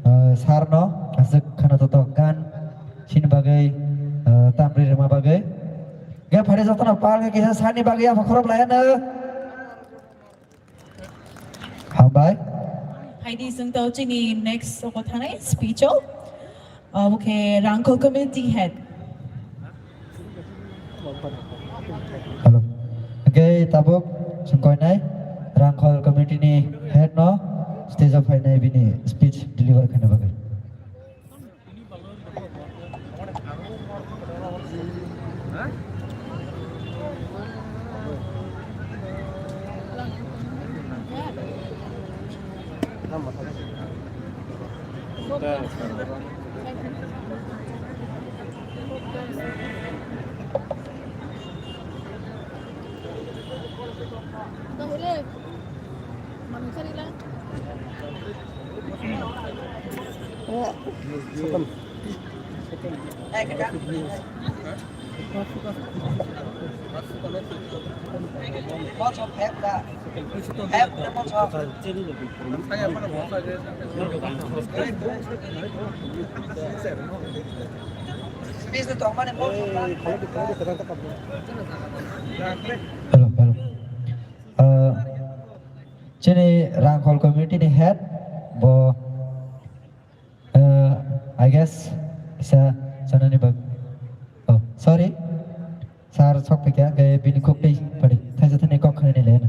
ah, sir no aswk khana totok gan chini bagwi, ah, tamri rwma bagwi. Ge phari jotono pal khe kisa sir ni bagwi yapha khorop lai ano. Hambai. Haidi chwng tao chini next o thanai speech o. Obo khe Rangkhol community head. Hello. Hwnkhe tabuk chwng koinai Rangkhol community ni head no stage o phainai bini speech deliver khaina bagwi. Hello, hello. Uh, chini Rangkhol community ni head bo, uh, I guess, isa sanani bag. Oh, sorry. Sir sok phaikha, khe bini khuk twi pari. Thaisa thani kok khanani le na.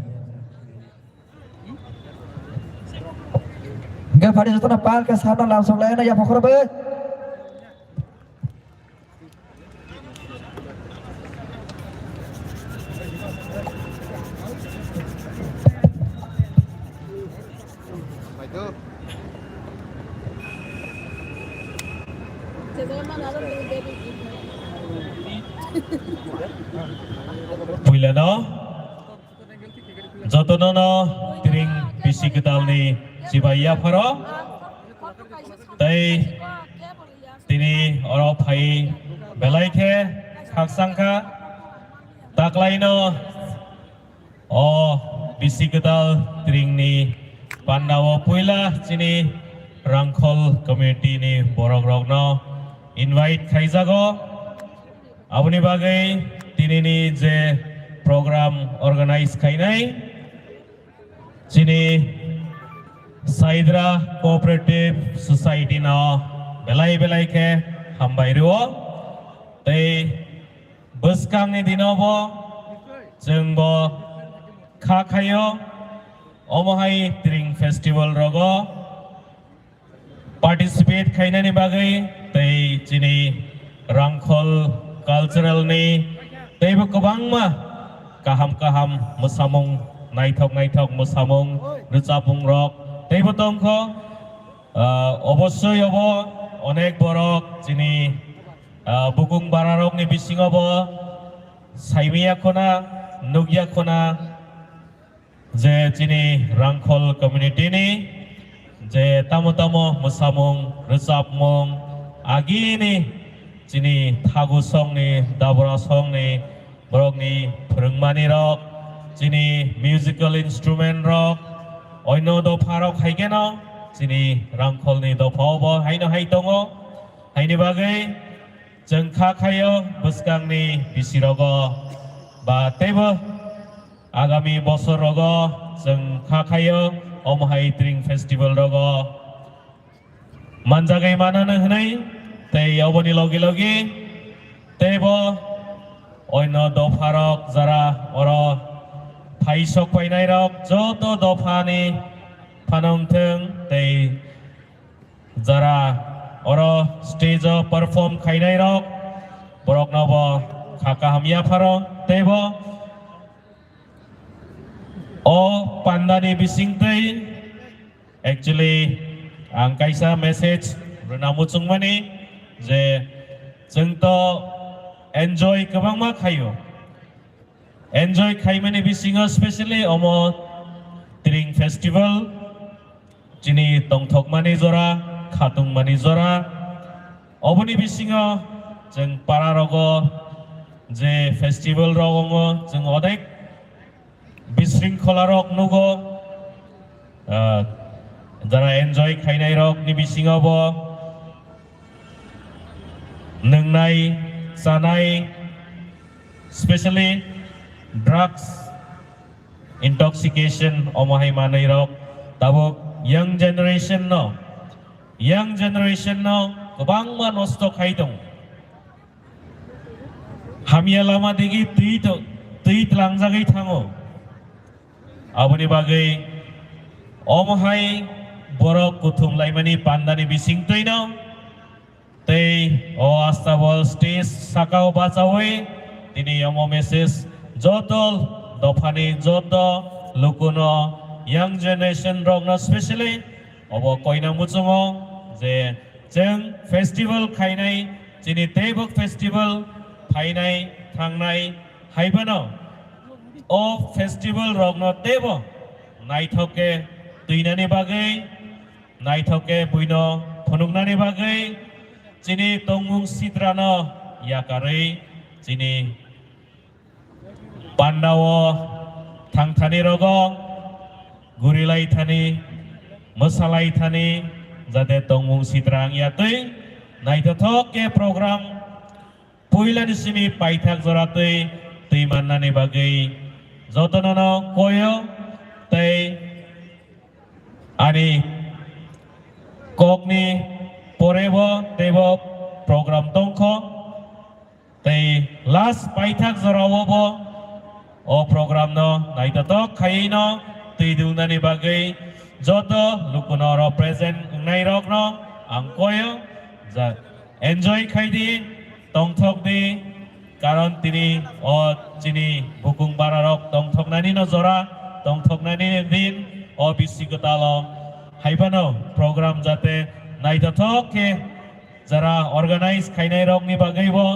Hingke phari jotono pal khe sir no lam sok lai na ya pokhoro bai. Puilano jotono no tring bisi kwtalni chibai yapharo tei tini oro phai belai khe khakchangkha taklaino. O bisi kwtal tringni pandao puila chini Rangkhol community ni borok rokno invite khaijago. Aboni bagwi tinini je program organize khainai chini Saidra Cooperative Society no belai belai khe hambai rwo tei bwskangni dino bo chwng bo kha khaio, omo hai tring festival rogo participate khainani bagwi tei chini Rangkhol cultural ni teibo kwbangma kaham kaham mwsamung, naithok naithok mwsamung, rwchapung rok teibo tongkho. Ah, obossoi obo onek borok chini, ah, bukung bararokni bisingo bo saimaya khuna, nukya khuna je chini Rangkhol community ni je tamo tamo mwsamung, rwchapmung, agini chini thagu songni, dabra songni borokni phwrwngmani rok, chini musical instrument rok, oino dopha rok hai kheno chini Rangkholni dopha o bo haino hai tongo. Haini bagwi chwng kha khaio bwskangni bisi rogo ba teibo agami bosor rogo chwng kha khaio omo hai tring festival rogo manjagwi manano hwnwi tei oboni logi logi teibo oino dopharok jara oro phai sok painairok joto dophani phano wngthwng tei jara oro stage o perform khainairok borokno bo kha kaham yapharo teibo o pandani bisingtwi actually ang kaisa message rwna muchungmani je chwng to enjoy kwbangma khaio. Enjoy khaimani bisingo specially omo Tring Festival, chini tongthokmani jora, khatungmani jora. Oboni bisingo chwng para rogo je festival rok ongo, chwng odek bisringkhola rok nugo, ah, Jara enjoy khainai rok ni bisingo bo nwngnai, chanai, specially drugs intoxication, omo hai manwi rok tabuk young generation no, young generation no kwbangma nosto khai tong. Hamya lama digi twi to-, twi tlangjagwi thango. Aboni bagwi omo hai borok kuthum laimani pandani bising twino tei o Astabol stage sakao bachaui tini omo message joto dophani joto lukuno, young generation rokno specially obo koina muchungo je chwng festival khainai, chini teibo festival phainai thangnai, haibano o festival rokno teibo naithok khe twinani bagwi, naithok khe buino phunuknani bagwi chini tongmung sitrano yakarwi chini pandao thangthani rogo gurilai thani, mwsalai thani, jate tongmung sitra wngya twi naithothok khe program puilani simi paithak jora twi twi mannani bagwi jotonono koyo tei ani kokni porebo teibo program tongkho. Tei last paithak jorao bo o program no naithothok khaiwi no twi dungnani bagwi joto lukuno oro present wngnai rok no ang koyo ja enjoy khai di, tongthok di, karon tini o chini bukung bara rok tongthoknani no jora, tongthoknani din o bisi kwtal o haibano program jate naithothok khe jara organize khainai rokni bagwi bo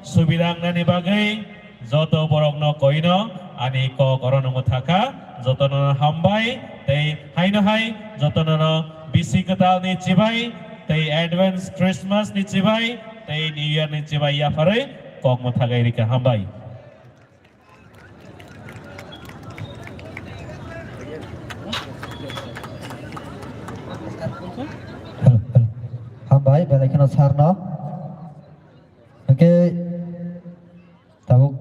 subida wngnani bagwi joto borokno koino ani kok oro nungo thaka. Jotono hambai tei haino hai jotono bisi kwtal ni chibai tei advance Christmas ni chibai tei New Year ni chibai yapharwi kok mwthagai rika, hambai. Hambai belai kheno sir no. Hwnkhe tabuk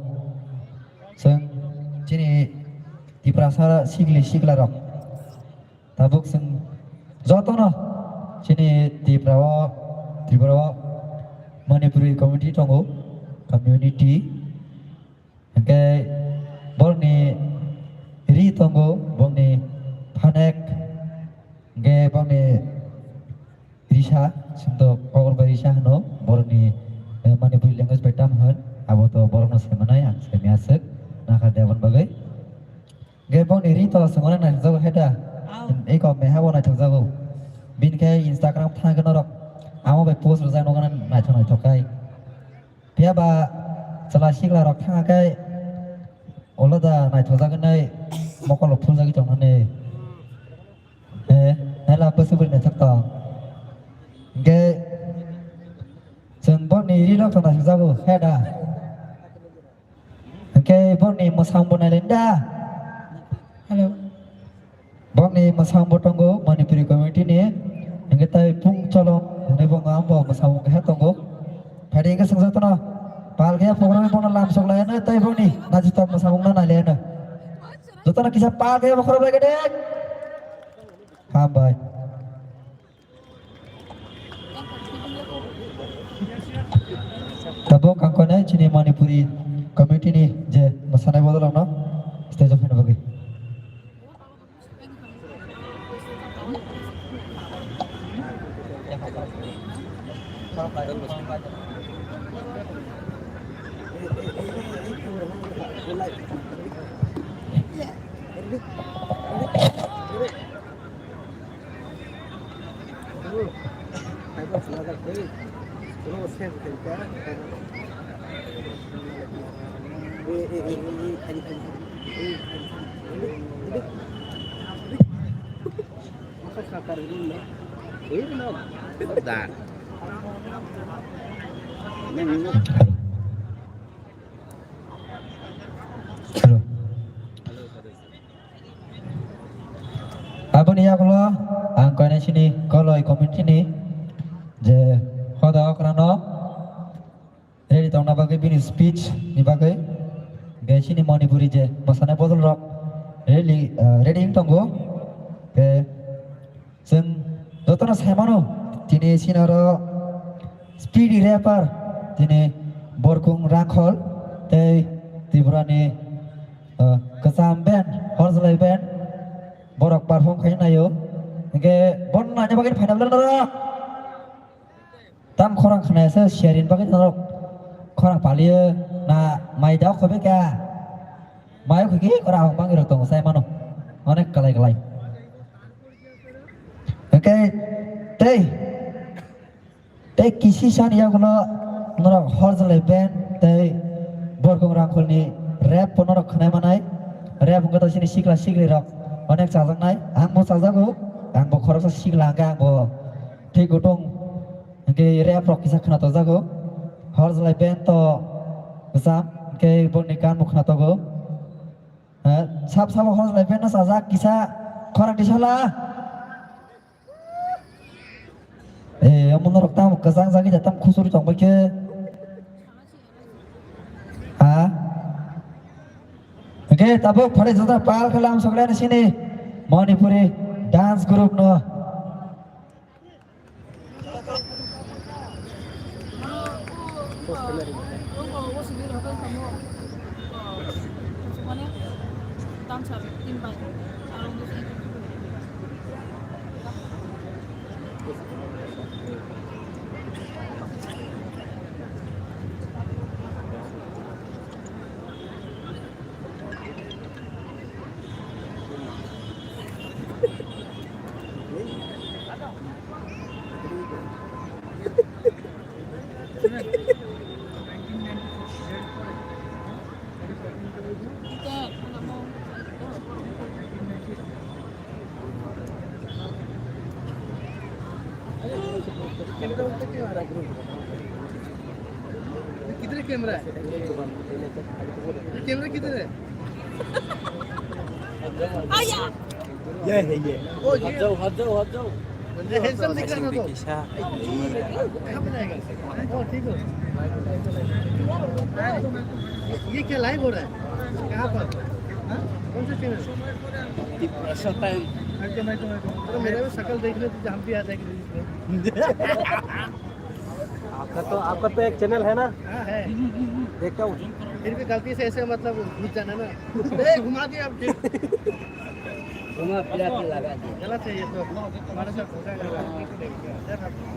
chwng chini Tiprasa sikli sikla rok tabuk chwng jotono chini Tripura o, Tripura o Manipuri community tongo, community. Hwnkhe borokni ri tongo, borokni phanek, hwnkhe borokni risa, chwngno kokborok bai risa hwno, borokni, eh, Manipuri language bai tamo hwn, abo to borokno saimanai, ang saimaya swk, nakha de aboni bagwi. Hwnkhe borokni ri to chwngno naithokjago khe da, eko meha bo naithokjago. Bini khe Instagram thang khe norok amo bai post rwjak nukgo naithok naithok khai. Phiya ba chwla sikla rok thang khe ulo da naithokjagwi nai mokolo phuljagwi tongnani. Eh, naila bwswk bwrwi naithok tong. Hwnkhe chwng borokni ri rok to naithokjago, he da? Hwnkhe borokni mwsamung bo nailai da? Hello. Borokni mwsamung bo tongo Manipuri community ni. Hwnkhe tai Pung Cholong hwnwi bo wngkha, bo mwsamung keha tongo. Phaidi hwnkhe swngjaktono pal khe program bono lamsok laiano tei borokni naithotok mwsamungno nailaino. Jotono kisa pal khe bokhorok bai khe de. Hambai. Tabuk ang koinai chini Manipuri community ni je mwsanai bodol rokno stage o phaina bagwi. Hello. Aboni yagulo ang Kainai sini Koloi community ni je hoda okrano ready tongna bagwi bini speech ni bagwi, hwnkhe sini Manipuri je bwsani bodol rok ready, ah, ready wng tongo. Hwnkhe chwng jotono sai mano, tini sini oro speedy rapper, tini Borkung Rangkhol tei Tripura ni, ah, kwcham band, Horjlai band, borok perform khai naio. Hwnkhe bono naina bagwi phaina bwlai norok. Tam khorang khnaya se sharing bagwi norok khorang paliyo na mai da khobe kha. Mai khiki khorang hong bangwi rok tongo sai mano. Onek kalai kalai. Hwnkhe tei, tei kisi sani yagulo norok Horjlai band tei Borkung Rangkholni rap bo norok khnai manai. Rap wngkha to sini sikla sikli rok onek chajaknai. Ang bo chajago, ang bo khoroksa sikla hwnkhe ang bo thwi kutung. Hwnkhe rap rok kisa khwnatok jago. Horjlai band to kwcham, hwnkhe boni gan bo khwnatogo. Eh, sab sabo Horjlai band no chajak kisa khorang tisala. Eh, omo norok tamo kwchang jagwi da tam khusuri tongbai khe. Ha? Hwnkhe tabuk phare jota pal khalam sokle sini Manipuri dance group no. किधर है camera? Camera किधर है? आया। ये है, ये। ओ, ये। हट जाओ, हट जाओ, हट जाओ। ये हैंडसम दिख रहा था तो। कहाँ बनाएगा? ओ, ठीक है। ये क्या लाइव हो रहा है? कहाँ पर? हाँ? कौन सा चैनल? Tiprasa Time। एकदम, एकदम, एकदम। तो मेरा भी शकल देख लो, तो हम भी आ जाएंगे। आपका तो, आपका तो एक चैनल है ना? हाँ, है। देखता हूँ। फिर भी गलती से ऐसे, मतलब, घुस जाना ना। ए, घुमा दिया आप फिर। घुमा फिरा के लगा दिया। गलत है ये तो। हमारे साथ धोखा कर रहा है।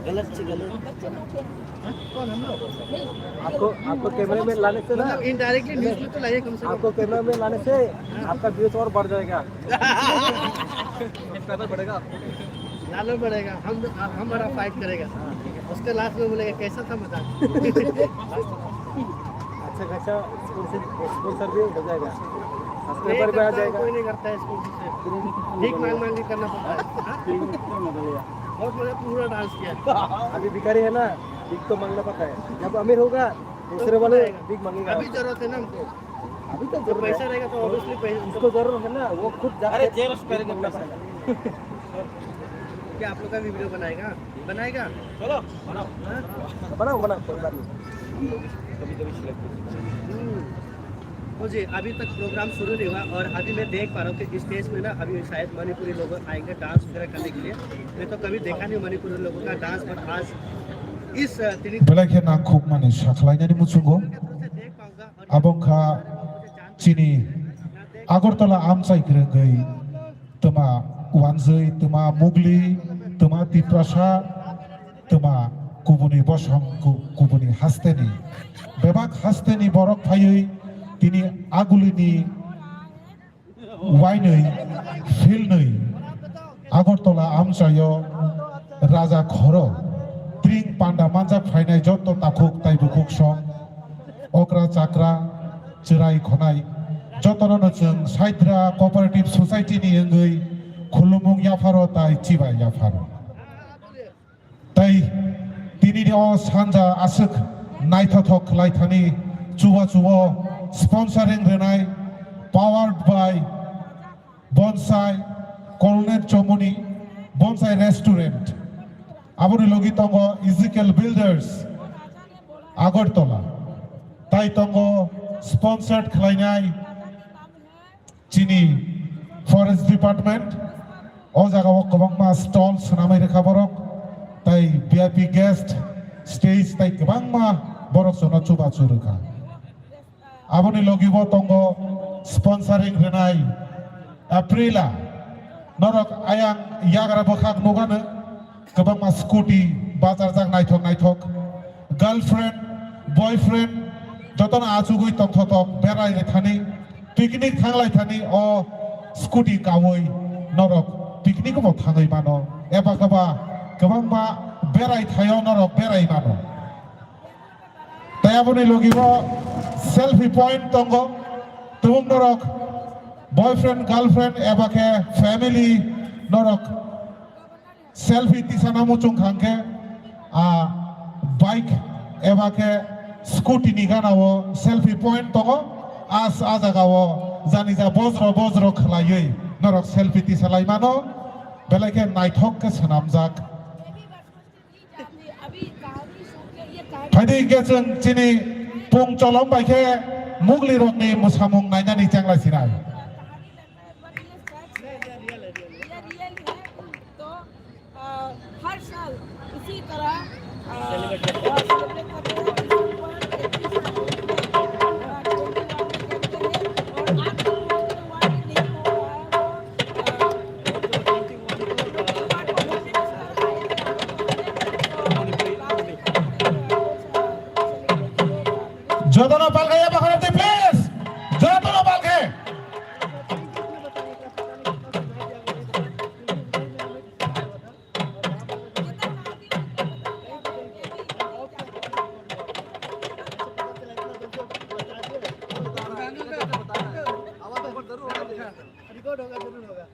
गलत से गलत। हाँ? कौन हम लोग? आपको, आपको कैमरे में लाने से ना, मतलब, indirectly news में तो लाइए कम से कम। आपको कैमरे में लाने से आपका व्यूज और बढ़ जाएगा। सब्सक्राइबर बढ़ेगा आपको। लाना पड़ेगा, हम, हमारा फाइट करेगा। उसके लास्ट में बोलेगा, "कैसा था मजाक?" अच्छा खासा स्पॉन्सर, स्पॉन्सर भी हो जाएगा, सब्सक्राइबर भी आ जाएगा। कोई नहीं करता है स्पॉन्सर से, भीख मांग मांग के करना पड़ता है। हाँ? बहुत मजा, पूरा डांस किया। अभी भिखारी है ना, भीख तो मांगना पड़ता है। जब अमीर होगा, दूसरे वाले भीख मांगेगा। अभी जरूरत है ना हमको। अभी तो जरूरत है। पैसा रहेगा तो obviously पैसा। इसको जरूरत है ना, वो खुद जाके अरे, जेल से करेंगे पैसा। क्या आप लोग का भी वीडियो बनाएगा? बनाएगा? चलो, बनाओ। हाँ? बनाओ, बनाओ, कोई बात नहीं। कभी-कभी सिलेक्ट करते हैं। हम्म। ओ जी, अभी तक प्रोग्राम शुरू नहीं हुआ और अभी मैं देख पा रहा हूँ कि स्टेज में ना अभी शायद मणिपुरी लोग आएंगे डांस वगैरह करने के लिए। मैं तो कभी देखा नहीं मणिपुरी लोगों का डांस, but आज इस, अ, तिनी Belai khe nangkhukmani sakhlainani muchungo. Abo wngkha chini Agartala amchai kwrwngwi twma wanjwi, twma mugli, twma Tiprasa, twma kubuni bosong, ku-, kubuni hasteni. Bebak hasteni borok phaiwi tini agulini wainwi, philnwi Agartala amchaio raja khoro tring panda manjak phainai joto takhuk tai bukhuk song, okra chakra, chwrai khonai jotono no chwng Saitra Cooperative Society ni wngwi khulumung yapharo tai chibai yapharo. Tei tinini o sanja aswk naithothok khlaithani chubachu o sponsoring rwnai, powered by Bonsai, Colonel Chomoni, Bonsai Restaurant, aboni logi tongo Ezekiel Builders, Agartala, tai tongo sponsored khlainai chini Forest Department, o jaga o kwbangma stall swnamwi rwkha borok, tai V I P guest, stage tai kwbangma borok jono chubachu rwkha. Aboni logi bo tongo sponsoring rwnai Aprila, norok ayang yagra bwkhak nugano. Kwbangma scooty bacharjak naithok naithok. Girlfriend, boyfriend, jotono achugwi tongthotok, berai rwthani, picnic thanglaithani o scooty kaui norok picnic bo thangwi mano. Eba kaba kwbangma berai thaio norok berai mano. Tai aboni logi bo selfie point tongo. Tumung norok boyfriend, girlfriend eba khe family norok selfie tisana muchung khang khe, a, bike eba khe scooty ni gana o selfie point tongo. As a jaga o jani ja bojro bojro khlaiwi norok selfie tisalai mano, belai khe naithok khe swnamjak. Phaidi hwnkhe chwng chini pung cholom bai khe mugli rokni mwsamung nainani chengla sinai. तो, अ, हर साल इसी तरह, अ, सेलिब्रेट करते हैं। सेलिब्रेट करते हैं। इस बार इक्कीस तारीख को, अ, ट्वेंटी वन में करते हैं और आप लोगों को तो वार्निंग नहीं हो रहा है, वो, अ, ट्वेंटी वन को, अ, ट्वेंटी वन को, अ, सेलिब्रेट होगा। Jotono palkhe eba khorokti, please. Jotono palkhe. Record होगा, जरूर होगा।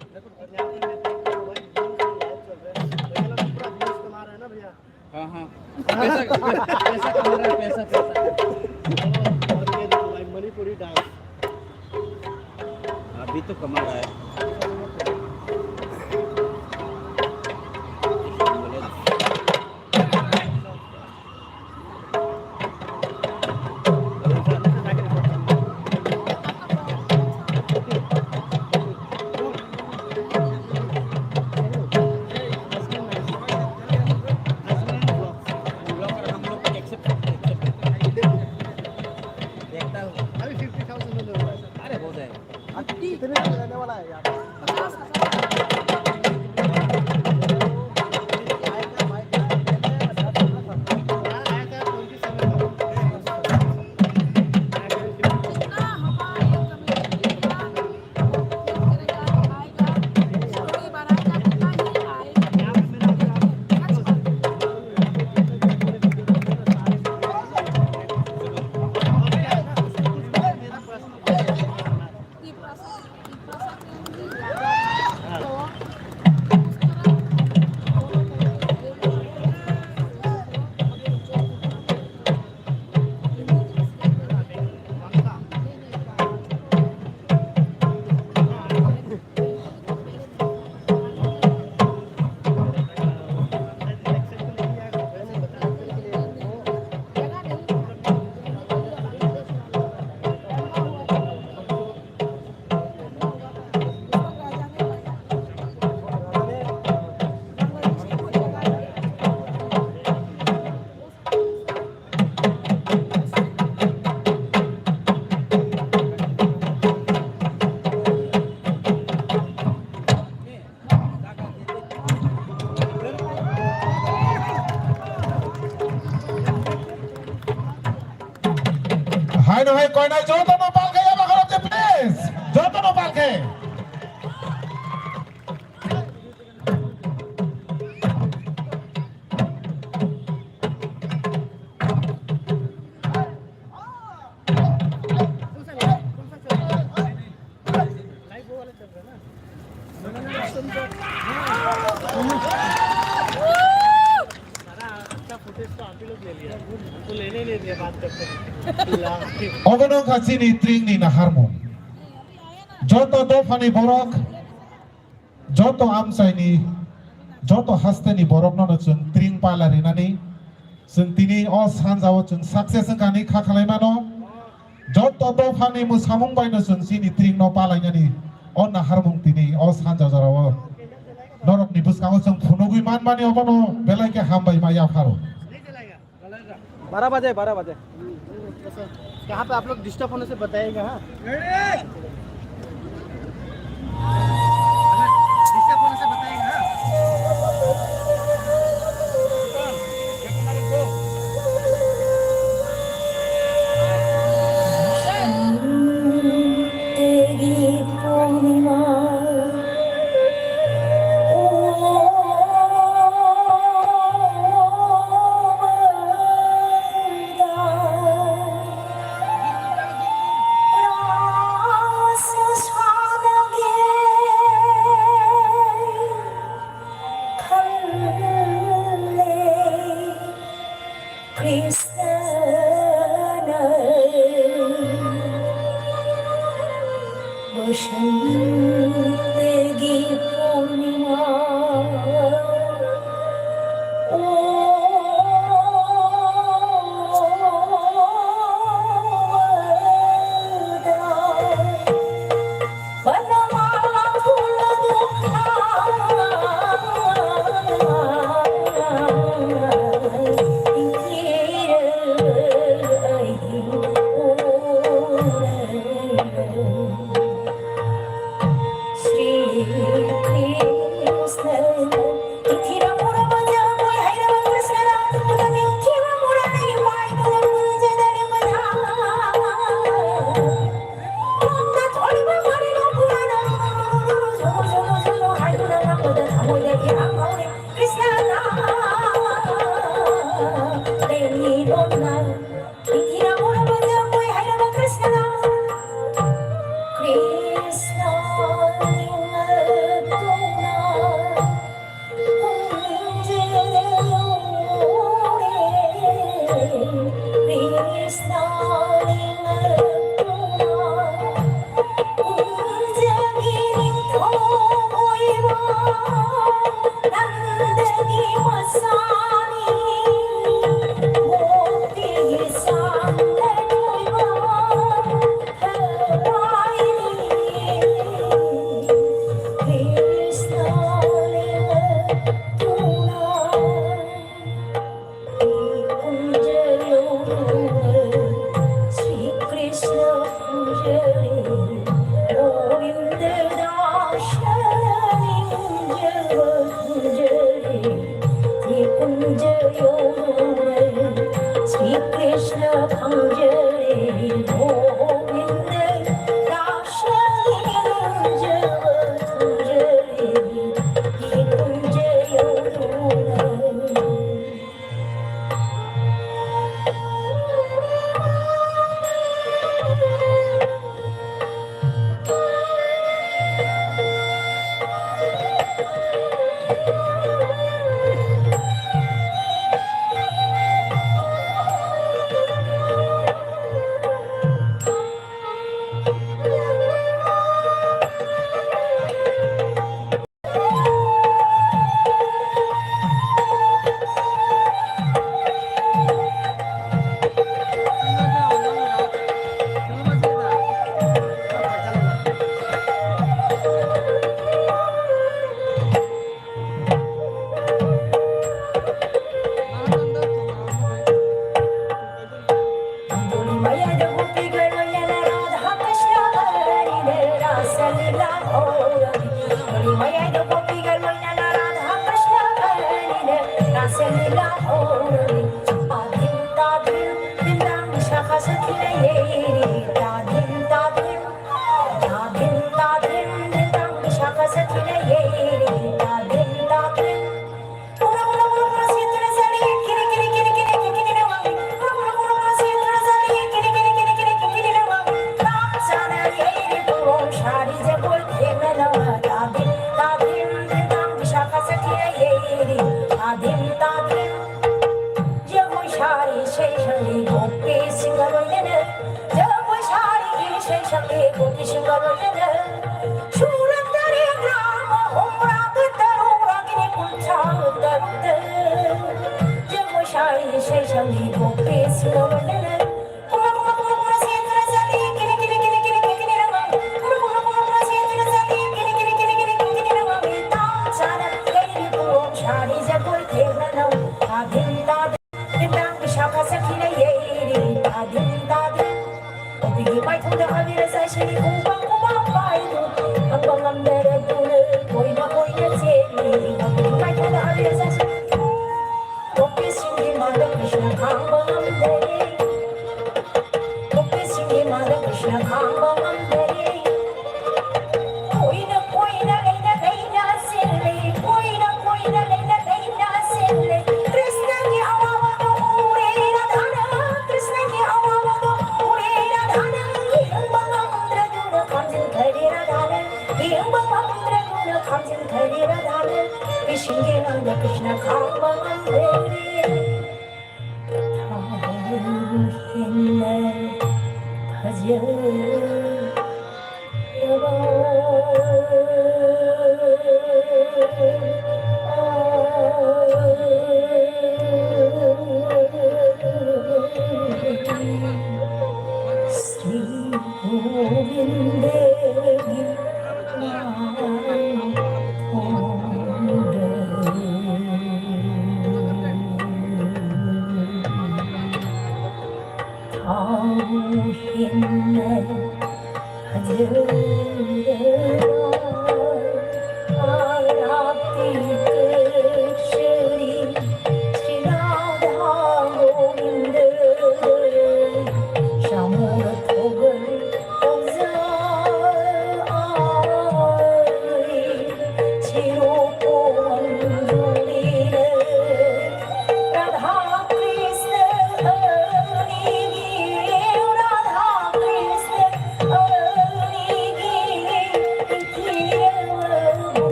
और यहाँ पे मैं देख रहा हूँ भाई, व्यूज भी लाइव चल रहे हैं। भैया लोग पूरा व्यूज कमा रहे हैं ना भैया? हाँ, हाँ। पैसा, पैसा कमा रहा है, पैसा, पैसा। और ये देखो भाई, मणिपुरी डांस। अभी तो कमा रहा है। अभी फिफ्टी थाउजेंड में लो। अरे, हो जाएगा। अभी कितने में रहने वाला है यार? Haino hai koinai jotono palkhe eba khorokti, please. Jotono palkhe. सारा अच्छा फुटेज तो आप ही लोग ले लिया, हमको लेने ही नहीं दिया बात करते हैं। Obono kha chini tringni naharmung. Joto dophani borok, joto amchaini Joto hasteni borokno no chwng tring pala rinani chwng tini o sanjao chwng success wngkha hinwi kha khlai mano. Joto dophani mwsamung bai no chwng chini tring no palainani o naharmung tini o sanja jorao norokni bwskango chwng phunugwi manmani obono belai khe hambai ma yapharo. बारह बजे, बारह बजे। यहाँ पे आप लोग डिस्टर्ब होने से बताइएगा, हाँ? डिस्टर्ब होने से बताइएगा, हाँ? Krishna Basant ki purnima.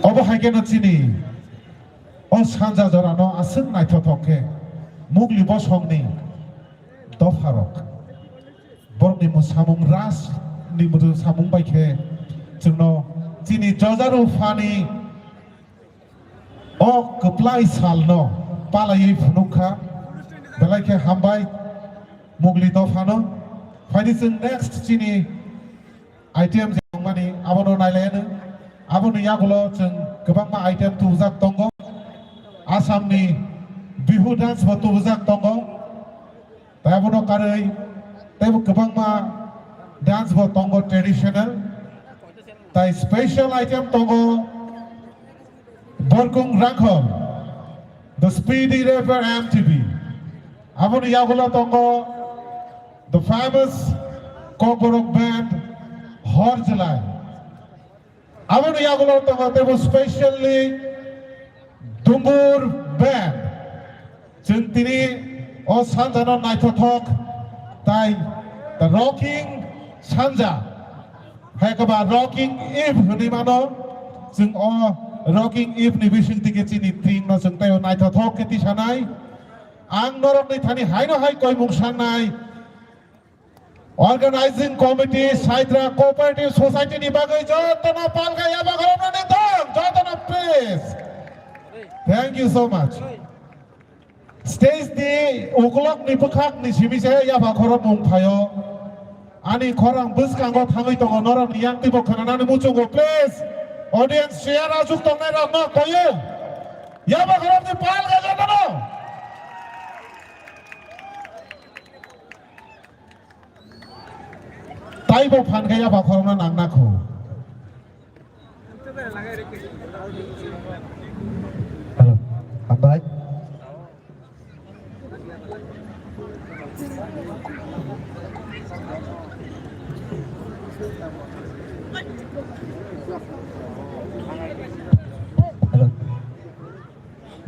Obo hai kheno chini o sanja jorano aswk naithothok khe mugli bosongni dopharok borokni mwsamung raj ni mwsamung bai khe chwngno chini jojaru phani o kwplai salno palaiwi phunuk kha. Belai khe hambai mugli dophano. Phaidi chwng next chini item je wngmani abono nailaiano. Aboni yagulo chwng kwbangma item tubujak tongo. Asamni Bihu dance bo tubujak tongo. Tai abono karwi teibo kwbangma dance bo tongo traditional. Tai special item tongo Borkung Rakhol, the speedy rapper M T B. Aboni yagulo tongo the famous Kokborok band Horjlai. Aboni yagulo tongo teibo specially Dumbur Band. Chwng tini o sanjano naithothok tai the Rocking Sanja. Hai khe ba Rocking Eve hwnwi mano. Chwng o Rocking Eve ni bising tike chini team no chwng tei o naithothok khe tisanai. Ang norokni thani haino hai koimung sannai. Organizing Committee, Saitra Cooperative Society ni bagwi jotono palka yaba khoroknani dong, jotono please. Thank you so much. Stage ni ukulok ni bwkhak ni simi se yaba khorokmung phaio. Ani khorang bwskango thangwi tongo norokni yang twibo khwnanani muchungo please. Audience chair aswk tongnai rok no koyo. Yaba khorokni palka jotono. Taibo phan khe yapha khorokno nang nakho. Hello, hambai. Hello.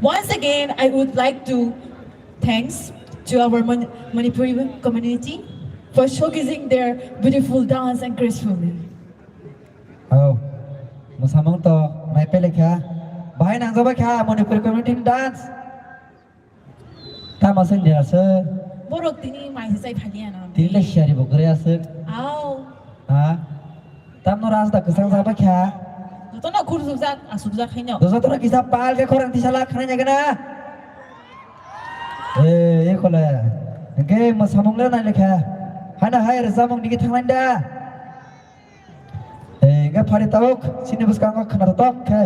Once again, I would like to thanks to our Mon- Manipuri community for showcasing their beautiful dance and gracefully. Oh, mwsamung to nai pele kha. Bahai nangjabai kha Manipuri community ni dance. Tamo se ni aswk? Borok tini mai se chai phaliya na. Tini le siyari bo kwrwi aswk. Au. Ha? Tamno rasta kwchang jabai kha. Jotono khurjukjak, asukjak haino. Jotono kisa pal khe khorang tisa lak khanai nai gana. Eh, ye khole. Hwnkhe mwsamung le nai le kha. Haino hai rwchapmung digi thanglai da. Eh, hwnkhe phari tabuk, chini bwskango khwnatok khe.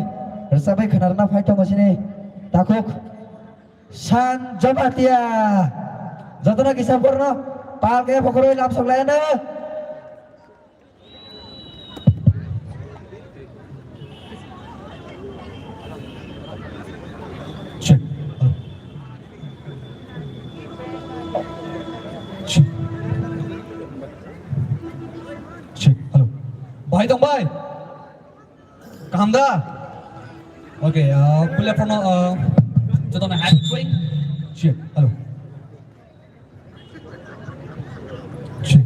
Rwchapwi khwnarwna phai tongo chini takhuk. San Jamatia. Jotono kisa borno pal khe phokrwi lamsok laiano. Check. Check. Check. Hello. Bahai tong bai. Kaham da? Okay, uh, pull up from, uh, jotono hand swing. Check. Hello. Check.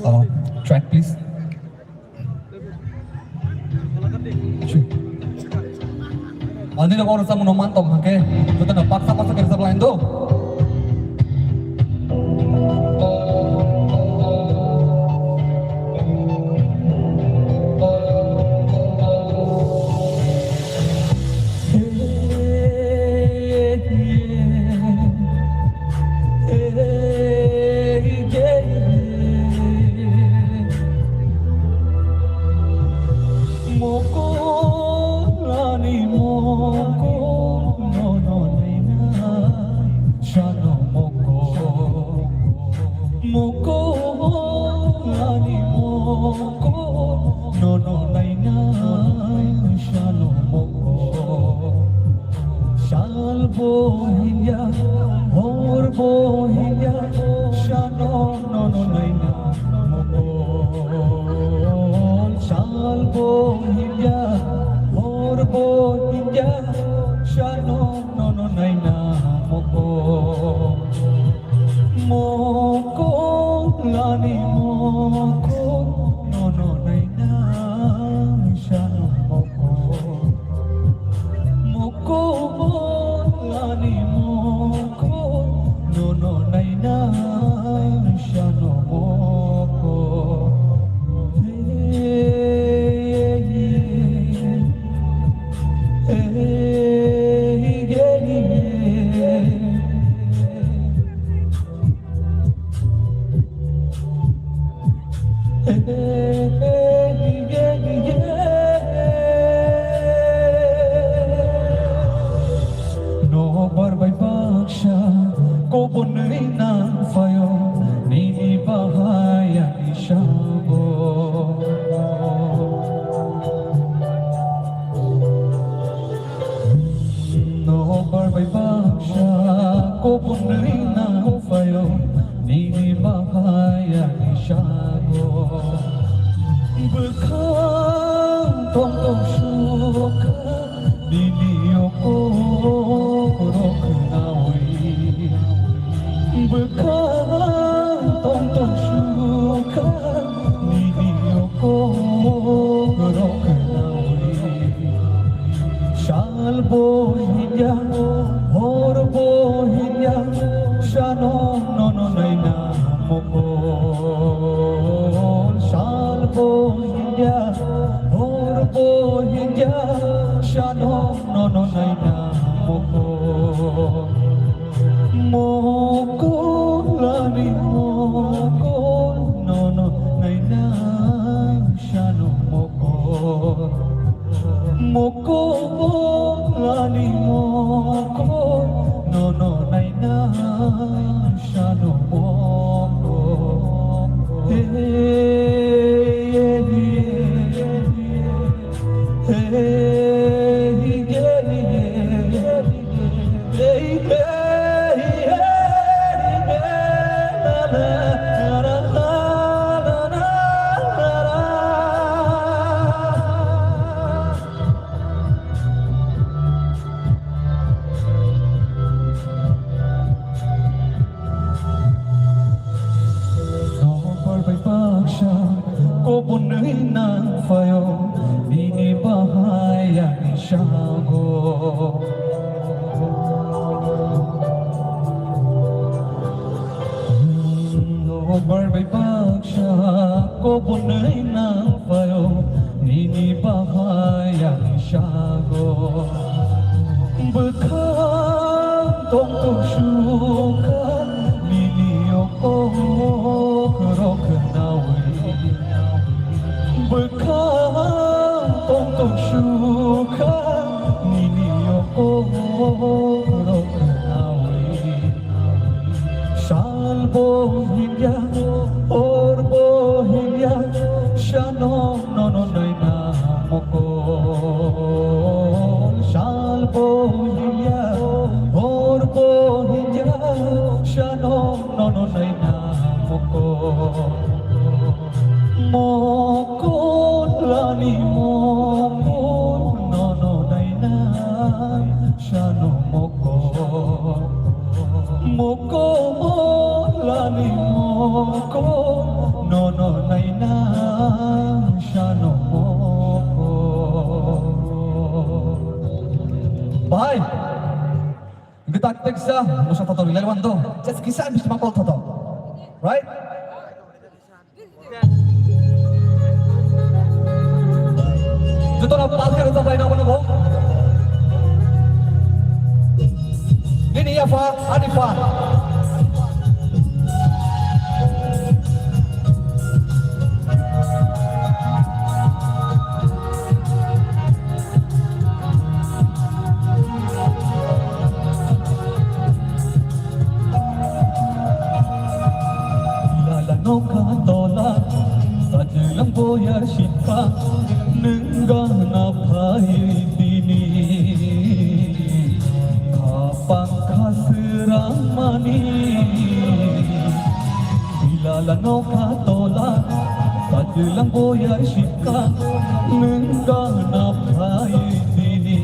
Uh, track, please. Check. Ani rok oro samung no man tong hangke, joto no paksa paksa khe rwchap lain do. Mokol ani mokol nono naina sano mokol. Mokol ani mokol nono naina sano mokol. Sal bo hinya, hor bo hinya, sano nono naina mokol. Sal bo hinya, hor bo hinya, sano nono naina mokol. Mokol ani mokol nono naina sano mokol. Mokol ani mokol nono naina sano mokol. Nokbar bai baksa kobonwi nang phaio nini bahai ani sabo. Nokbar bai baksa kobonwi nang phaio nini bahai ani sabo. Bwkhang tong tong sukha nini okorok khnaui. Bwkhang tong tong sukha nini okorok khnaui. Sal bo hinya, hor bo hinya, sano nono naina mokol. Sal bo hinya, hor bo hinya, sano nono naina mokol. Mokol ani mokol nono naina sano mokol. Mokol ani mokol nono naina sano mokol. Hey, hey, hey, hey. Nobar bai baksa kobonai nang phaio, nini bahai ang sago. Bwkhang tongthok sukha, nini okok rok nawi. Bwkhang tongthok sukha, nini okok rok nawi. Sal bo hinya, hor bo hinya, sano nono naina mokol. Sal bo hinya, hor bo hinya, sano nono naina mokol. Mokol ani mokol, nono naina sano mokol. Mokol ani mokol, nono naina sano mokol. Bhai, gita teksa musa tato rilai wando, just kisa bisti mokol tato. Right? Jotono palkhe rwchap lai nangmano bo. Nini yapha, ani pha. Lala nokha tola, sajwlang boyar sipha, nwng gana phai tini. Khapang kha swrang mani. Lala nokha tola, sajwlang boyar sipha, nwng gana phai tini.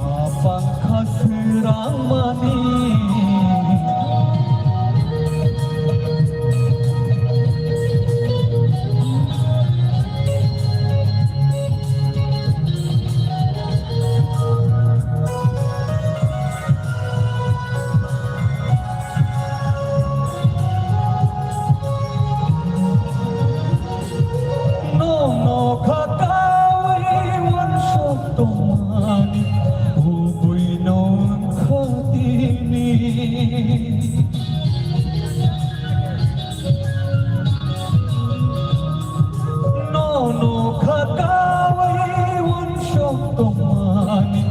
Khapang kha swrang mani. Nono kha kaui uansuk tongmani, kubui no wngkha tini. Nono kha kaui uansuk tongmani,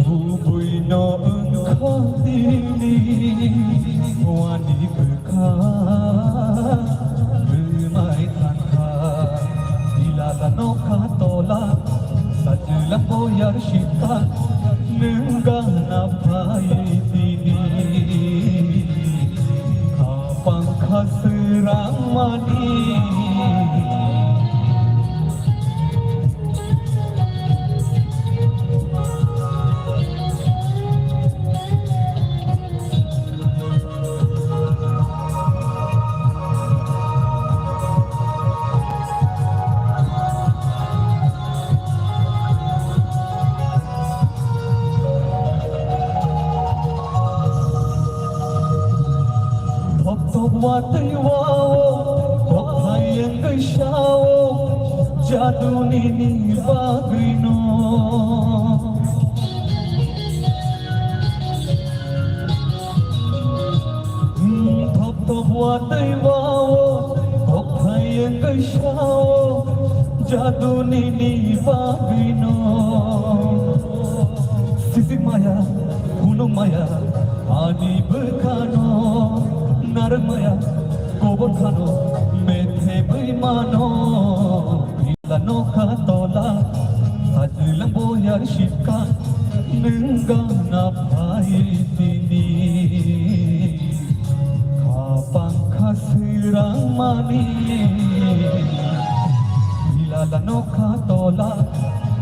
kubui no wngkha tini. Wani bwkha rwmai thangkha, Lala nokha tola, sajwlang boyar sipha, nwng gana phai tini. Khapang kha swrang mani. Thok thok watwi wao, thok thai wngwi sao, jaduni nini bagwino. Thok thok watwi wao, thok thai wngwi sao, jaduni nini bagwino. Sisik maya, phunuk maya, ani bwkhano, narwk maya, kobor khano, methebwi mano. Lala nokha tola, sajwlang boyar sipha, nwng gana phai tini. Khapang kha swrang mani. Lala nokha tola,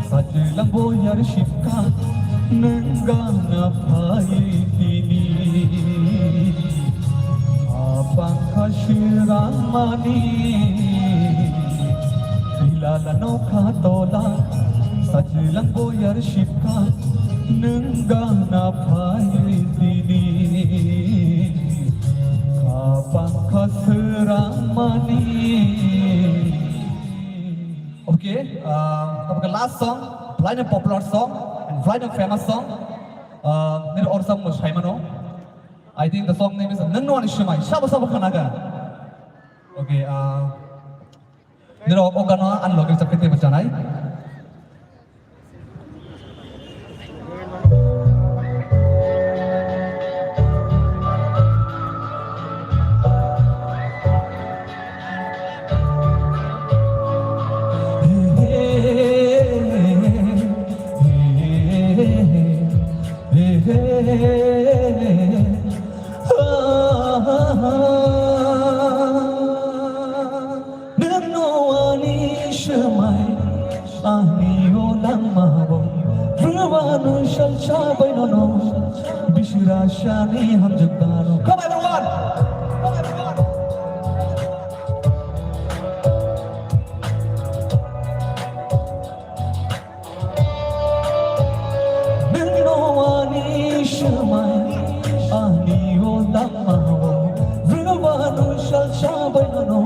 sajwlang boyar sipha, nwng gana phai tini. Khapang kha swrang mani. Lala nokha tola, Sachilang boyar shipka nung gana phai dini. Kapang khasrang mani. Okay, uh, tabuk last song, line of popular song, and line of famous song. Uh, nir or song mo saimano. I think the song name is Nung Nwani Swmai. Sabo sabo khanaga. Okay, uh, nirok o gano ani loge chapkhe teibo chanai. Nung nwani swmai ani o langmao, rwanu salsa bai nono, bisira sani hamjak dano. Come on, everyone! Nung nwani swmai ani o langmao, rwanu salsa bai nono,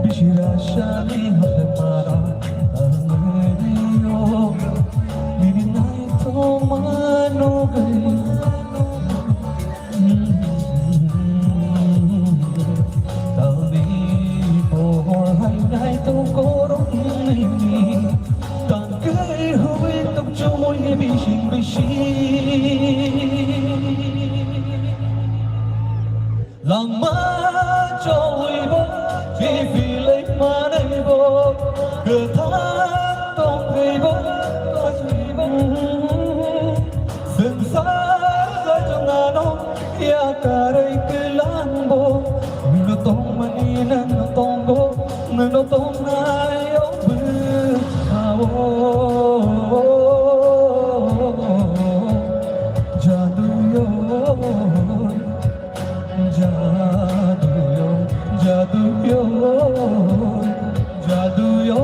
bisira sani hamjak dano. Ani o, nini naithok mano gai. Talni pohor hai nai to korokni. Tangkai hui tok chumui bising bising. Langma choibo, kiphilwi manaibo, kwthang tongphaibo, kajibo. Swngchar jwnano yakarwi kwlangbo, nwng tongmani nwng tongo, nwng tongnai o bwkhao. Jaduyo. Jaduyo, jaduyo, jaduyo.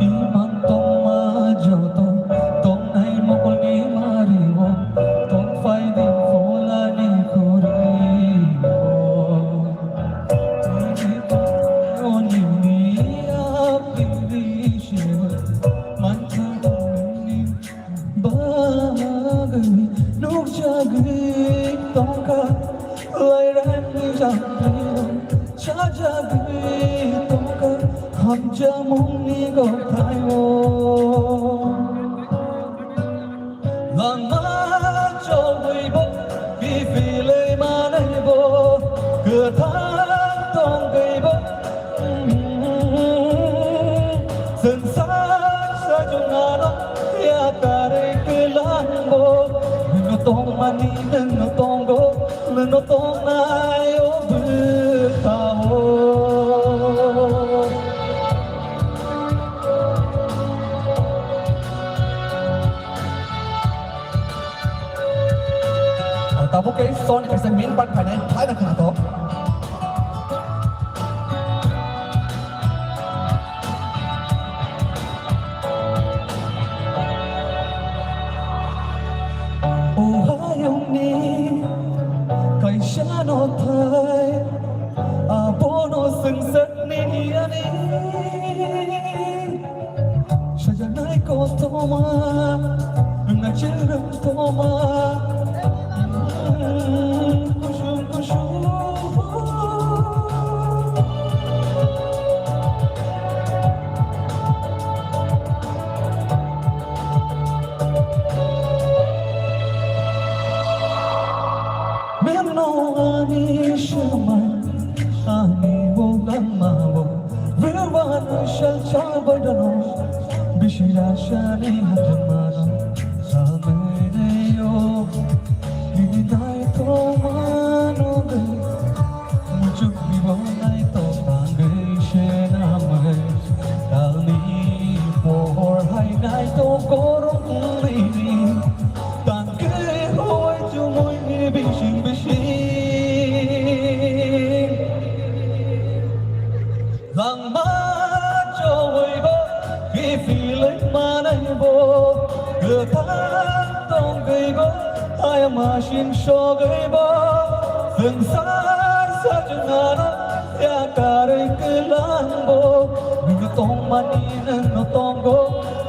Imang tongma joto tongnai mokolni mario, tongphai di pholani khuriyo. Oni ni apni sewa, mancha tongni bagwi nukjagwi tongkha, lairani jangkio chajagwi tongkha, hamjamungni gothaio. Langma chogwibo, kiphilwi manaibo, kwthang tongwibo, Swngchar sajwnano yakarwi kwlangbo, nwngno tongmani nwngno tongo, nwngno tongnai o bwkhao. Tabuk khe song ni kaisa main part phainai, phaina khwnathok. O hayungni kaisa nothai, abono swngcharni niyani. Sajaknai kothoma, wngna chwrwng toma, kusum kusum. Meno ani shama, ani bo gamma bo. Rwano shalcha baidano, bishira shani hajamano. Masin sogwi bo swngchar sajwnano yakarwi kwlangbo. Nwngno tongmani nwngno tongo,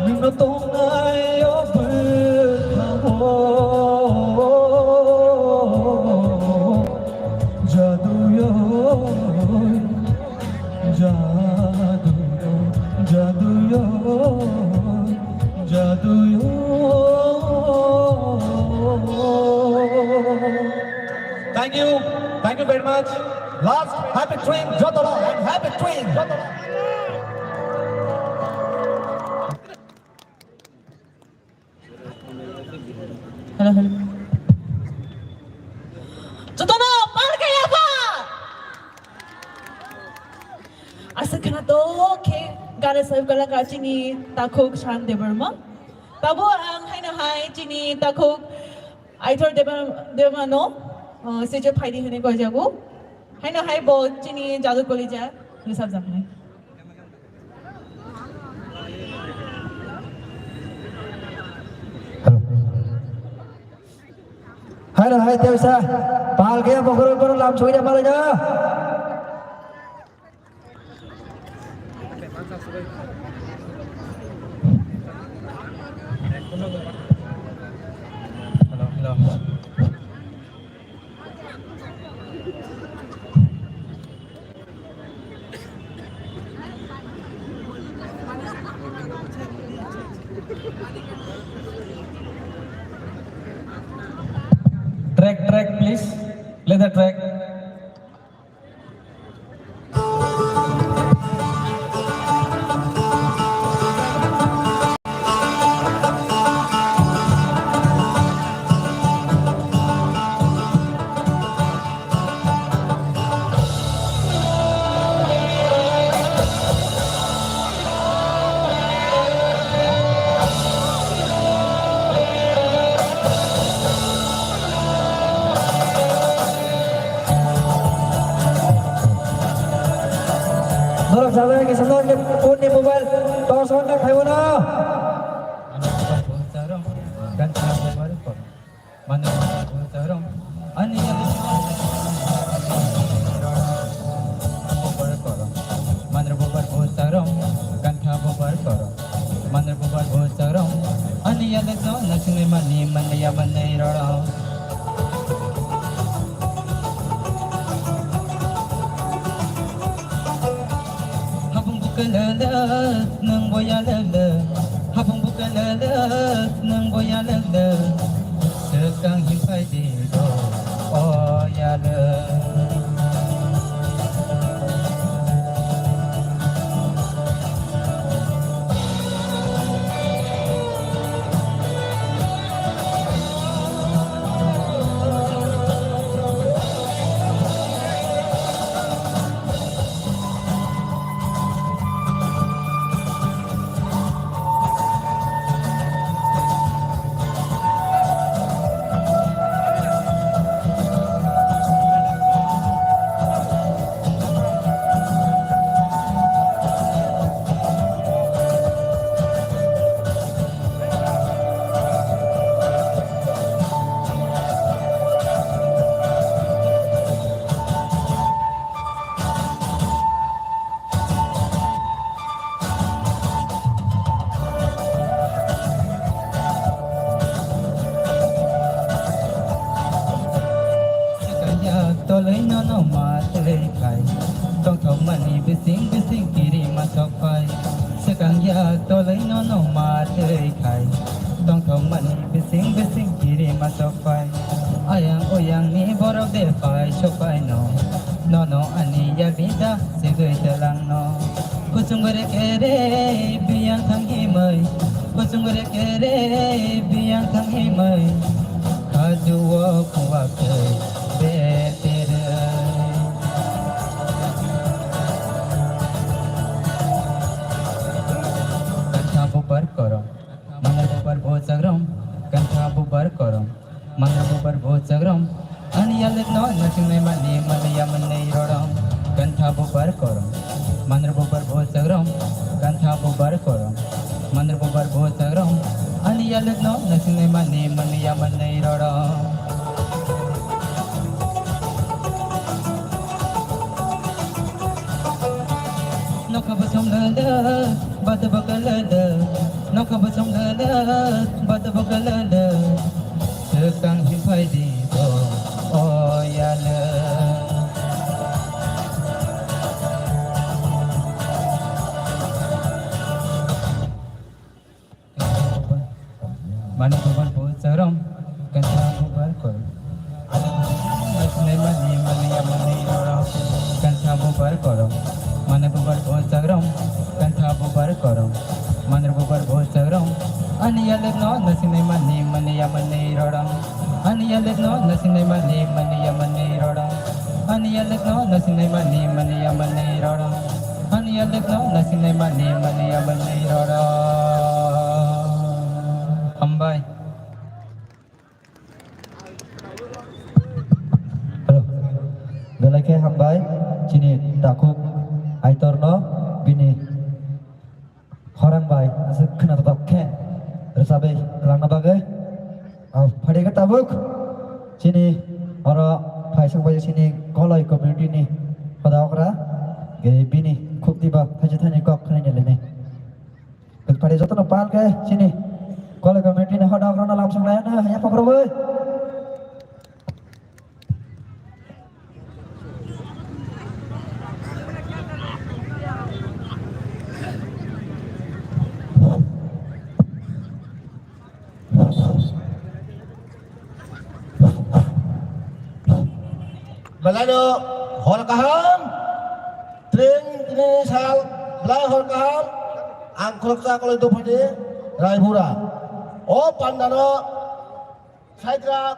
nwngno tongnai o bwkhango. Jaduyo, jaduyo, jaduyo, jaduyo. Thank you, thank you very much. Last, happy train, jotono, and happy train, jotono. Hello, hello. Jotono pal khe yapha. Aswk khwnatok khe gana sahib kalaka chini takhuk Shan Debbarma. Tabo ang haino hai chini takhuk Aithor Debbarma no, uh, stage o phaidi hwnwi koijago. Haino hai bo chini Jadu Kolija rwsapjaknai. Hello. Hello, hai, tewsa. Pal khe bokhorok bokhorok lam soi da malai na. Hello, hello. Track, track, please. Play the track. Norok sabai kisa norokni phone ni mobile torch on khe phaibo no. Manra bubar bo chwrwng, ani yali bubar koro. Manra bubar bo chwrwng, gantha bubar koro. Manra bubar bo chwrwng, ani yali no nasingni mani mani ya mani roro. Habung bukalala, nang boyalala. Habung bukalala, nang boyalala. Swkang himpai di do, oyala. Swkang yak tolwi nono ma twi khai, tongthokmani bising bising kiri ma sok phai. Swkang yak tolwi nono ma twi khai, tongthokmani bising bising kiri ma sok phai. Ayang oyang ni borok de phai sok phai no, nono ani yak ni da segwi telang no. Kuchung rek ere biyang thang himai, kuchung rek ere biyang thang himai, khaju o kuwa kai betere. Kantha bubar korom, mangra bubar bo chagram, kantha bubar korom. Mangra bubar bo chagram, ani yalwk no nasingnai mani mani ya manwi rorom. Kantha bubar korom, mangra bubar bo chagram, kantha bubar korom. Mangra bubar bo chagram, ani yalwk no nasingnai mani mani ya manwi rorom. Bosong lele, bata baka lele, noka bosong lele, bata baka lele. Sekang himpai di bo, oh ya le. Mane bubar bo chagrong, kantha bubar kor. Nasinai mani, mani ya mani rorong, kantha bubar korong. Mane bubar bo chagrong, kantha bubar korong. Mane bubar bo chagrong. Ani ya lekno, nasinai mani, mani ya mani rorong. Ani ya lekno, nasinai mani, mani ya mani rorong. Ani ya lekno, nasinai mani, mani ya mani rorong. Ani ya lekno, nasinai mani, mani ya mani rorong. Hambai. Hello. Belai khe hambai, chini takhuk Aitorno bini khorang bai aswk khwnathok khe rwchabwi kwlangna bagwi. Phadi khe tabuk chini oro phaisok bai chini Koloi community ni hoda okra, bini khukti ba thaisa thani kok khwlaina lini. Phadi jotono pal khe chini Koloi community ni hoda okra no lamsok laiya no ya pokrobo. Belai no hor kaham, tring tini sal, belai hor kaham, ang khoroksa Koloi dophani Raibura. O pandano Saidra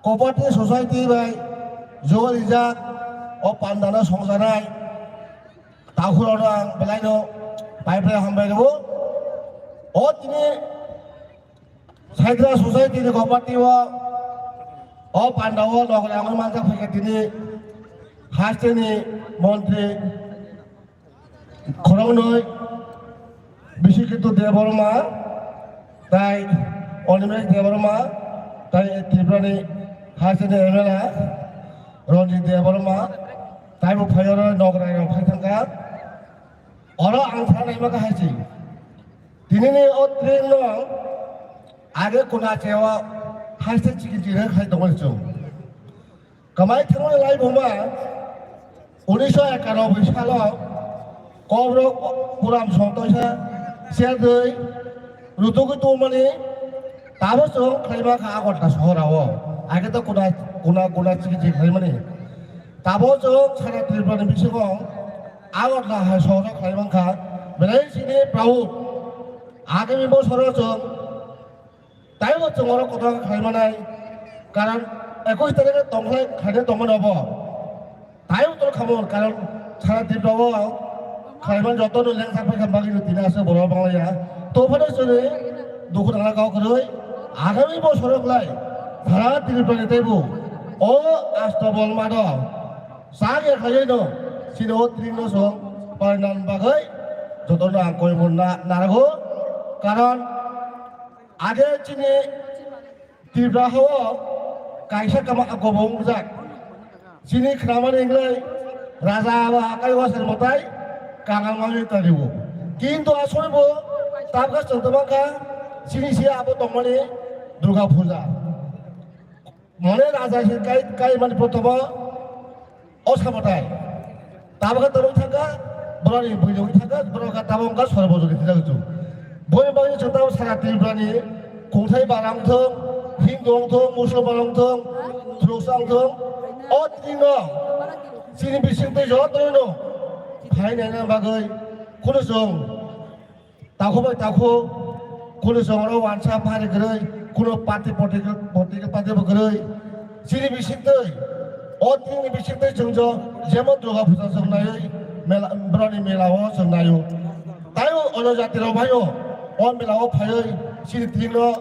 Cooperative Society bai jogo rijak, o pandano songjanai takhurokno ang belai no pai pai hambai rwo. O tini Saidra Society ni Cooperative o, o pandao nogra ang manjak phaikha tini hasteni montri khoroknwi Bisikitu Debbarma, tai Animesh Debbarma, tai Tripurani hasteni M L A Ranjit Debbarma, taibo phai oro nogra rok phai thangkha. Oro ang sana naima kahai si. Tinini o train no age kuna cheo haste chiki chiri khai tongmani chwng. Kamai thangmani laibuma unisho ekanoboi salo Kokborok Puram Songtoisa serdoi rutugwi tongmani tabo chwng khlaima kha Agartala sohorao. Age to kuna, kuna, kuna chiki chiki khlaimani. Tabo chwng sara Tripurani bisingo Agartala hai sohoro khlai mankha, belai sini proud. Agami bosoro chwng taibo chwng oro kotor khlai manai, karon ekush tarikhe tongkhlai khaide tongmani obo. Taibo tor khamon, karon sara Tripura o khlai man joto no lengsa phai kha bagwi no tini aswk borok banglaiya. To phano chwngni dukhu nangna kok kwrwi, agami bosoro khlai sara Tripura ni teibo o Astabol mado. Chak ya khlaiwi no, chini o tring no song parinan bagwi jotono ang koi mun na narago. Karon age chini Tripura hao kaisa kama kobong jak. Chini khramani inglai raja ba akai wasar motai kangal mani tariwo. Kintu asoi bo tabga chwng tongma kha chini si abo tongmani Durga Puja. Mane raja se kai, kai mani protomo o sabatai. Tabakhe torok thangkha, boroni buino thangkha, borok kha tabok wngkha Sarvojoni thangkha chu. Boni bagwi chwng tabok sara Tripurani kungthai bara wngthong, Hindu wngthong, Musulman wngthong, Thuruksa wngthong, o tini no chini bisingtwi jotono phainaina bagwi khunu chwng Takhu bai takhu, kunu chwng oro wansa phari kwrwi, kunu party political, political party bo kwrwi. Chini bisingtwi, o tini bisingtwi chwng jo jemon Durga Puja chwng naiwi, mela, boroni mela o chwng naio. Taibo ono jati rok bai o, o mela o phaiwi chini tini no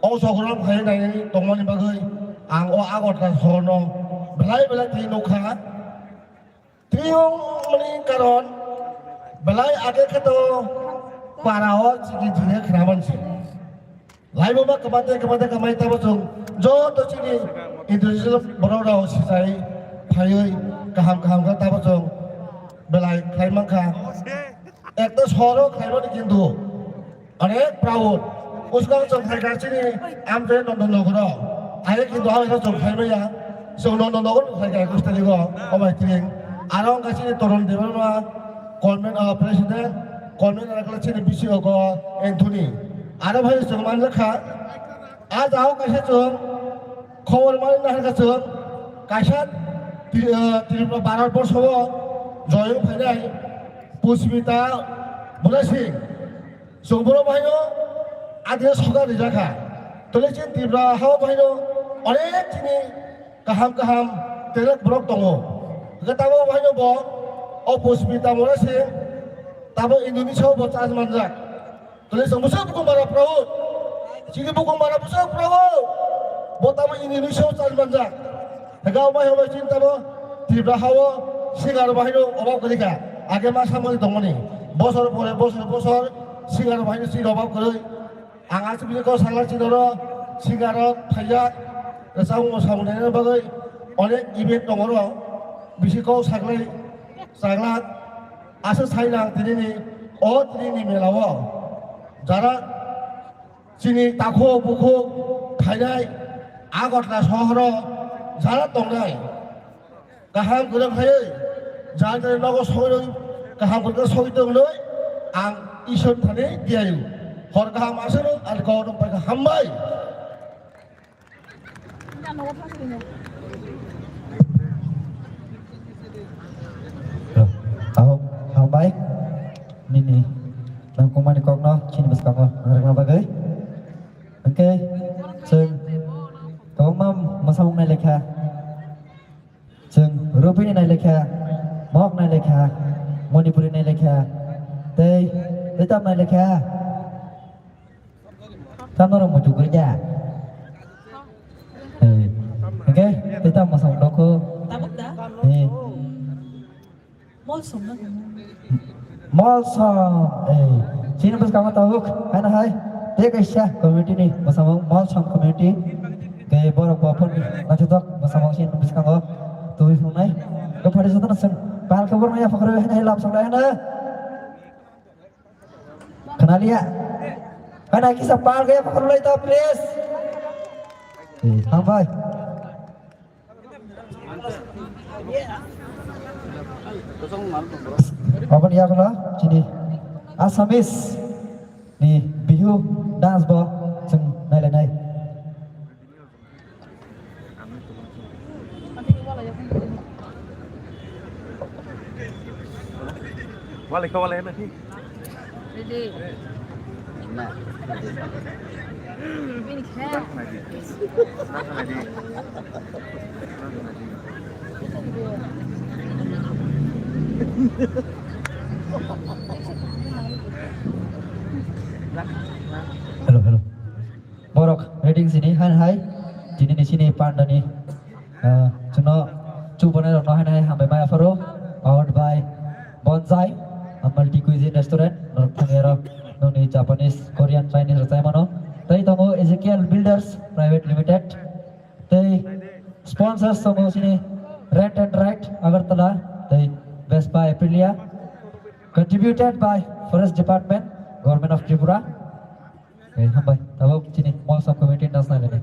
o sohor o phaiwi nainani tongmani bagwi ang o Agartala sohor no belai belai tini nukha. Tiyung mani karon belai age khe to para o chiki jine khnaman se. Laibuma kwmate kwmate kwmai tabo chwng joto chini individual borok rok sijai phaiwi kaham kaham khe tabo chwng belai khlai mankha. Ekta sohoro khlaimani kintu onek proud. Uskang chwng khlaikha chini amchai Nondonogoro. Aye kintu abo chwng khlaimaya. Chwng Nondonogoro khlaikha ekus tarikho, obai tring. Aro wngkha chini Torun Debbarma, conven-, ah, president, convener wngkha chini B C O ko Anthony. Aro bai chwng manjakha. A jao kaisa chwng khobor mani naharkha chwng kaisa Tri-, ah, Tripura Bharat borsho o joyong phainai Puspita Murasing. Chwng borok bahaino adina soka rijakha. Tole chini Tripura hao bahaino onek chini kaham kaham terek borok tongo. Hwnkhe tamo bahaino bo o Puspita Murasing tamo Indonesia o bo chance manjak. Tole chwng bwswk bukung bara proud. Chini bukung bara bwswk proud. Bo tamo Indonesia o chance manjak. Hwnkhe omo hai omo chini tamo Tripura hao singer bahaino obab kwrwikha. Age ma samani tongmani. Bosor pore bosor bosor singer bahaino chini obab kwrwi. Ang aswk bisi kok sakla chini oro singer rok phaijak. Rwchapmung samung naina bagwi onek event tongo oro. Bisi kok saklai chakla aswk sai nang tinini o tinini mela o. Jara chini takhuk bukhuk khainai Agartala sohoro jara tongnai kaham kwrwng khaiwi jara jara nogo sogwi kaham kwrwng sogwi tongnai ang Isor thani diyayu hor kaham aswk ang kok rok pai hambai. Aho, hambai. Nini nangkukmani kokno chini bwskango narwkna bagwi. Hwnkhe chwng kwbangma mwsamung nailekha. Chwng Rupini nailekha, Mohok nailekha, Manipuri nailekha, tei, tei tam nailekha. Tam norok muitu kwrwi da. Eh, hwnkhe tei tam mwsamung nokho. Tabuk da? Eh. Molsom na. Molsom, eh, chini bwskango tabuk, haino hai, tei kaisa committee ni bwsamung, Molsom committee, tei borok bo phone naithotok bwsamung chini bwskango tubui phunuknai. Tei phari jotono chwng pal khe borokno yapha kwrwi haino hai lam songlai haino. Khwnaliya. Haino hai kisa pal khe yapha kwrwi lai ta, please. Eh, hambai. Aboni yagulo chini Assamese ni Bihu dance bo chwng nailainai. Wale ka wale na. Ready. Na. Bini khe. Hello, hello. Borok ready sini, hai, hai. Chini ni sini pandani. Ah, chwngno chubanai rokno haino hai hambai maya pharo, powered by Bonsai, a multi cuisine restaurant, norok thangwi aro nokni Japanese, Korean, Chinese rok chai mano. Tei tongo Ezekiel Builders Private Limited. Tei sponsors tongo chini Rent and Ride Agartala, tei Vespa Aprilia. Contributed by Forest Department, Government of Tripura. Tei hambai, tabuk chini Molsom committee nasna gani.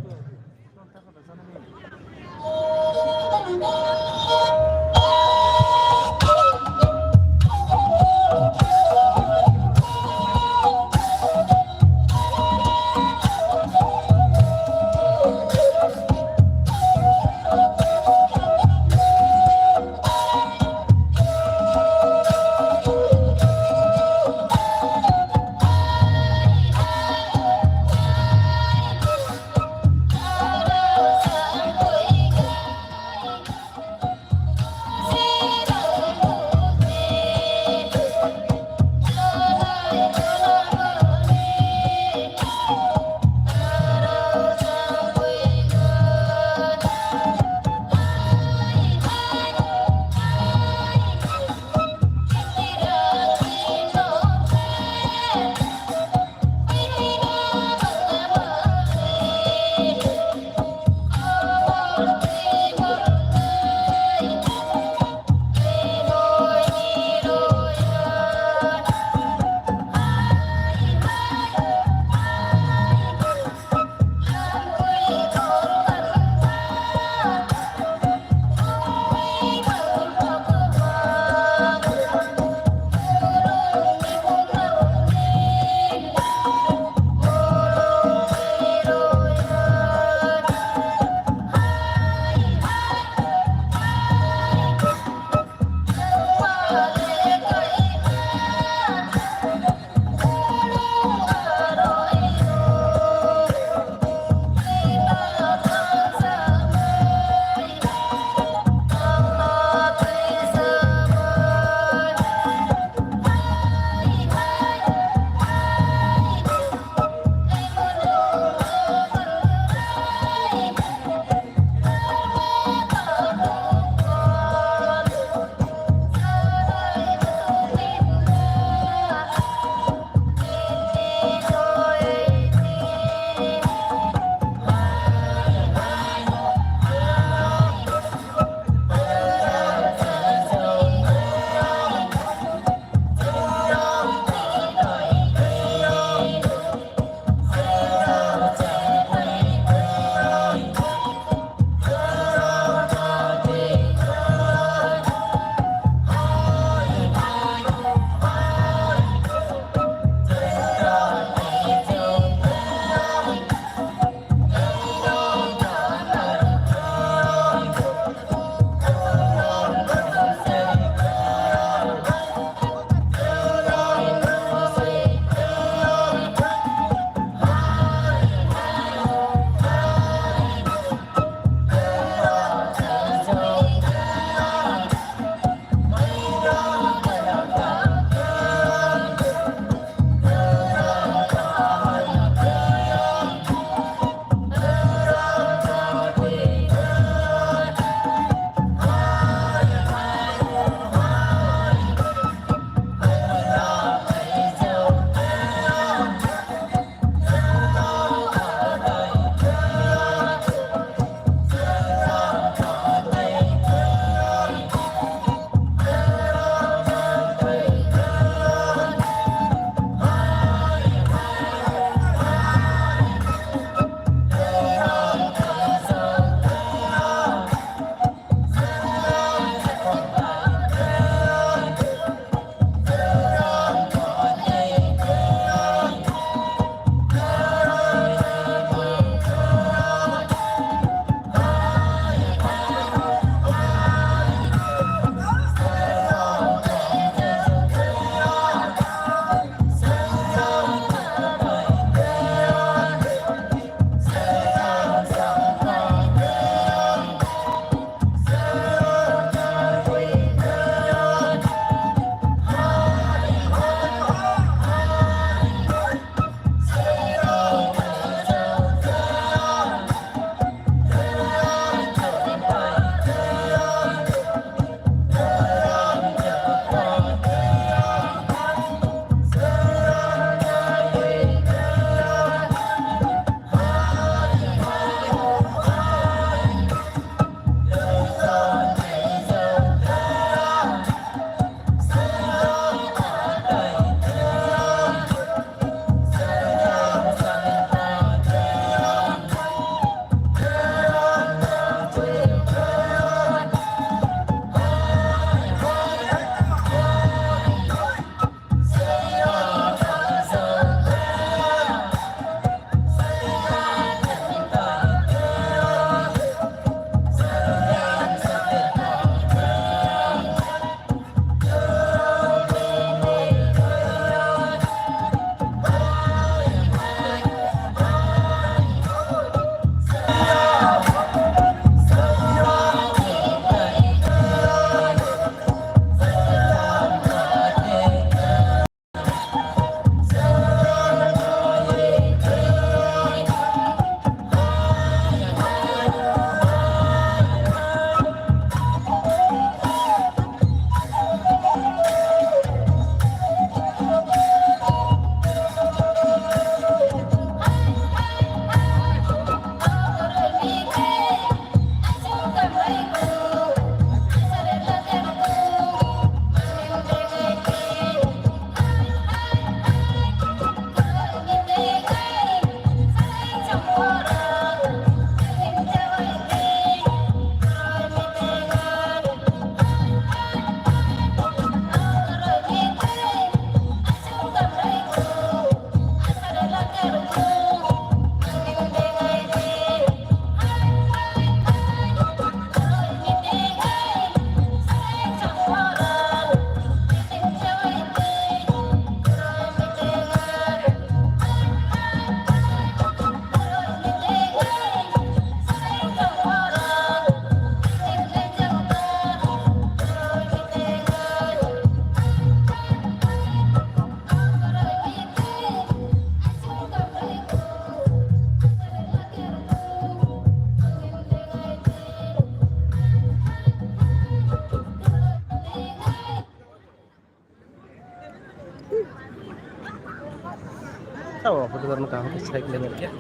Tahu aku tuh karena kamu tuh strike level ya.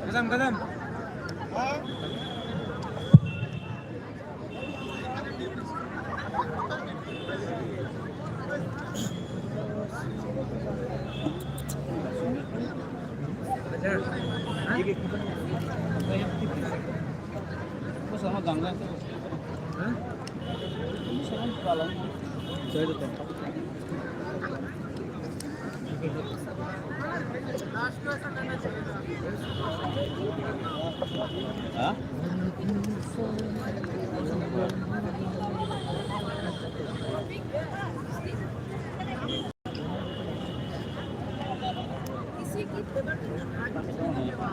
Kadam, kadam.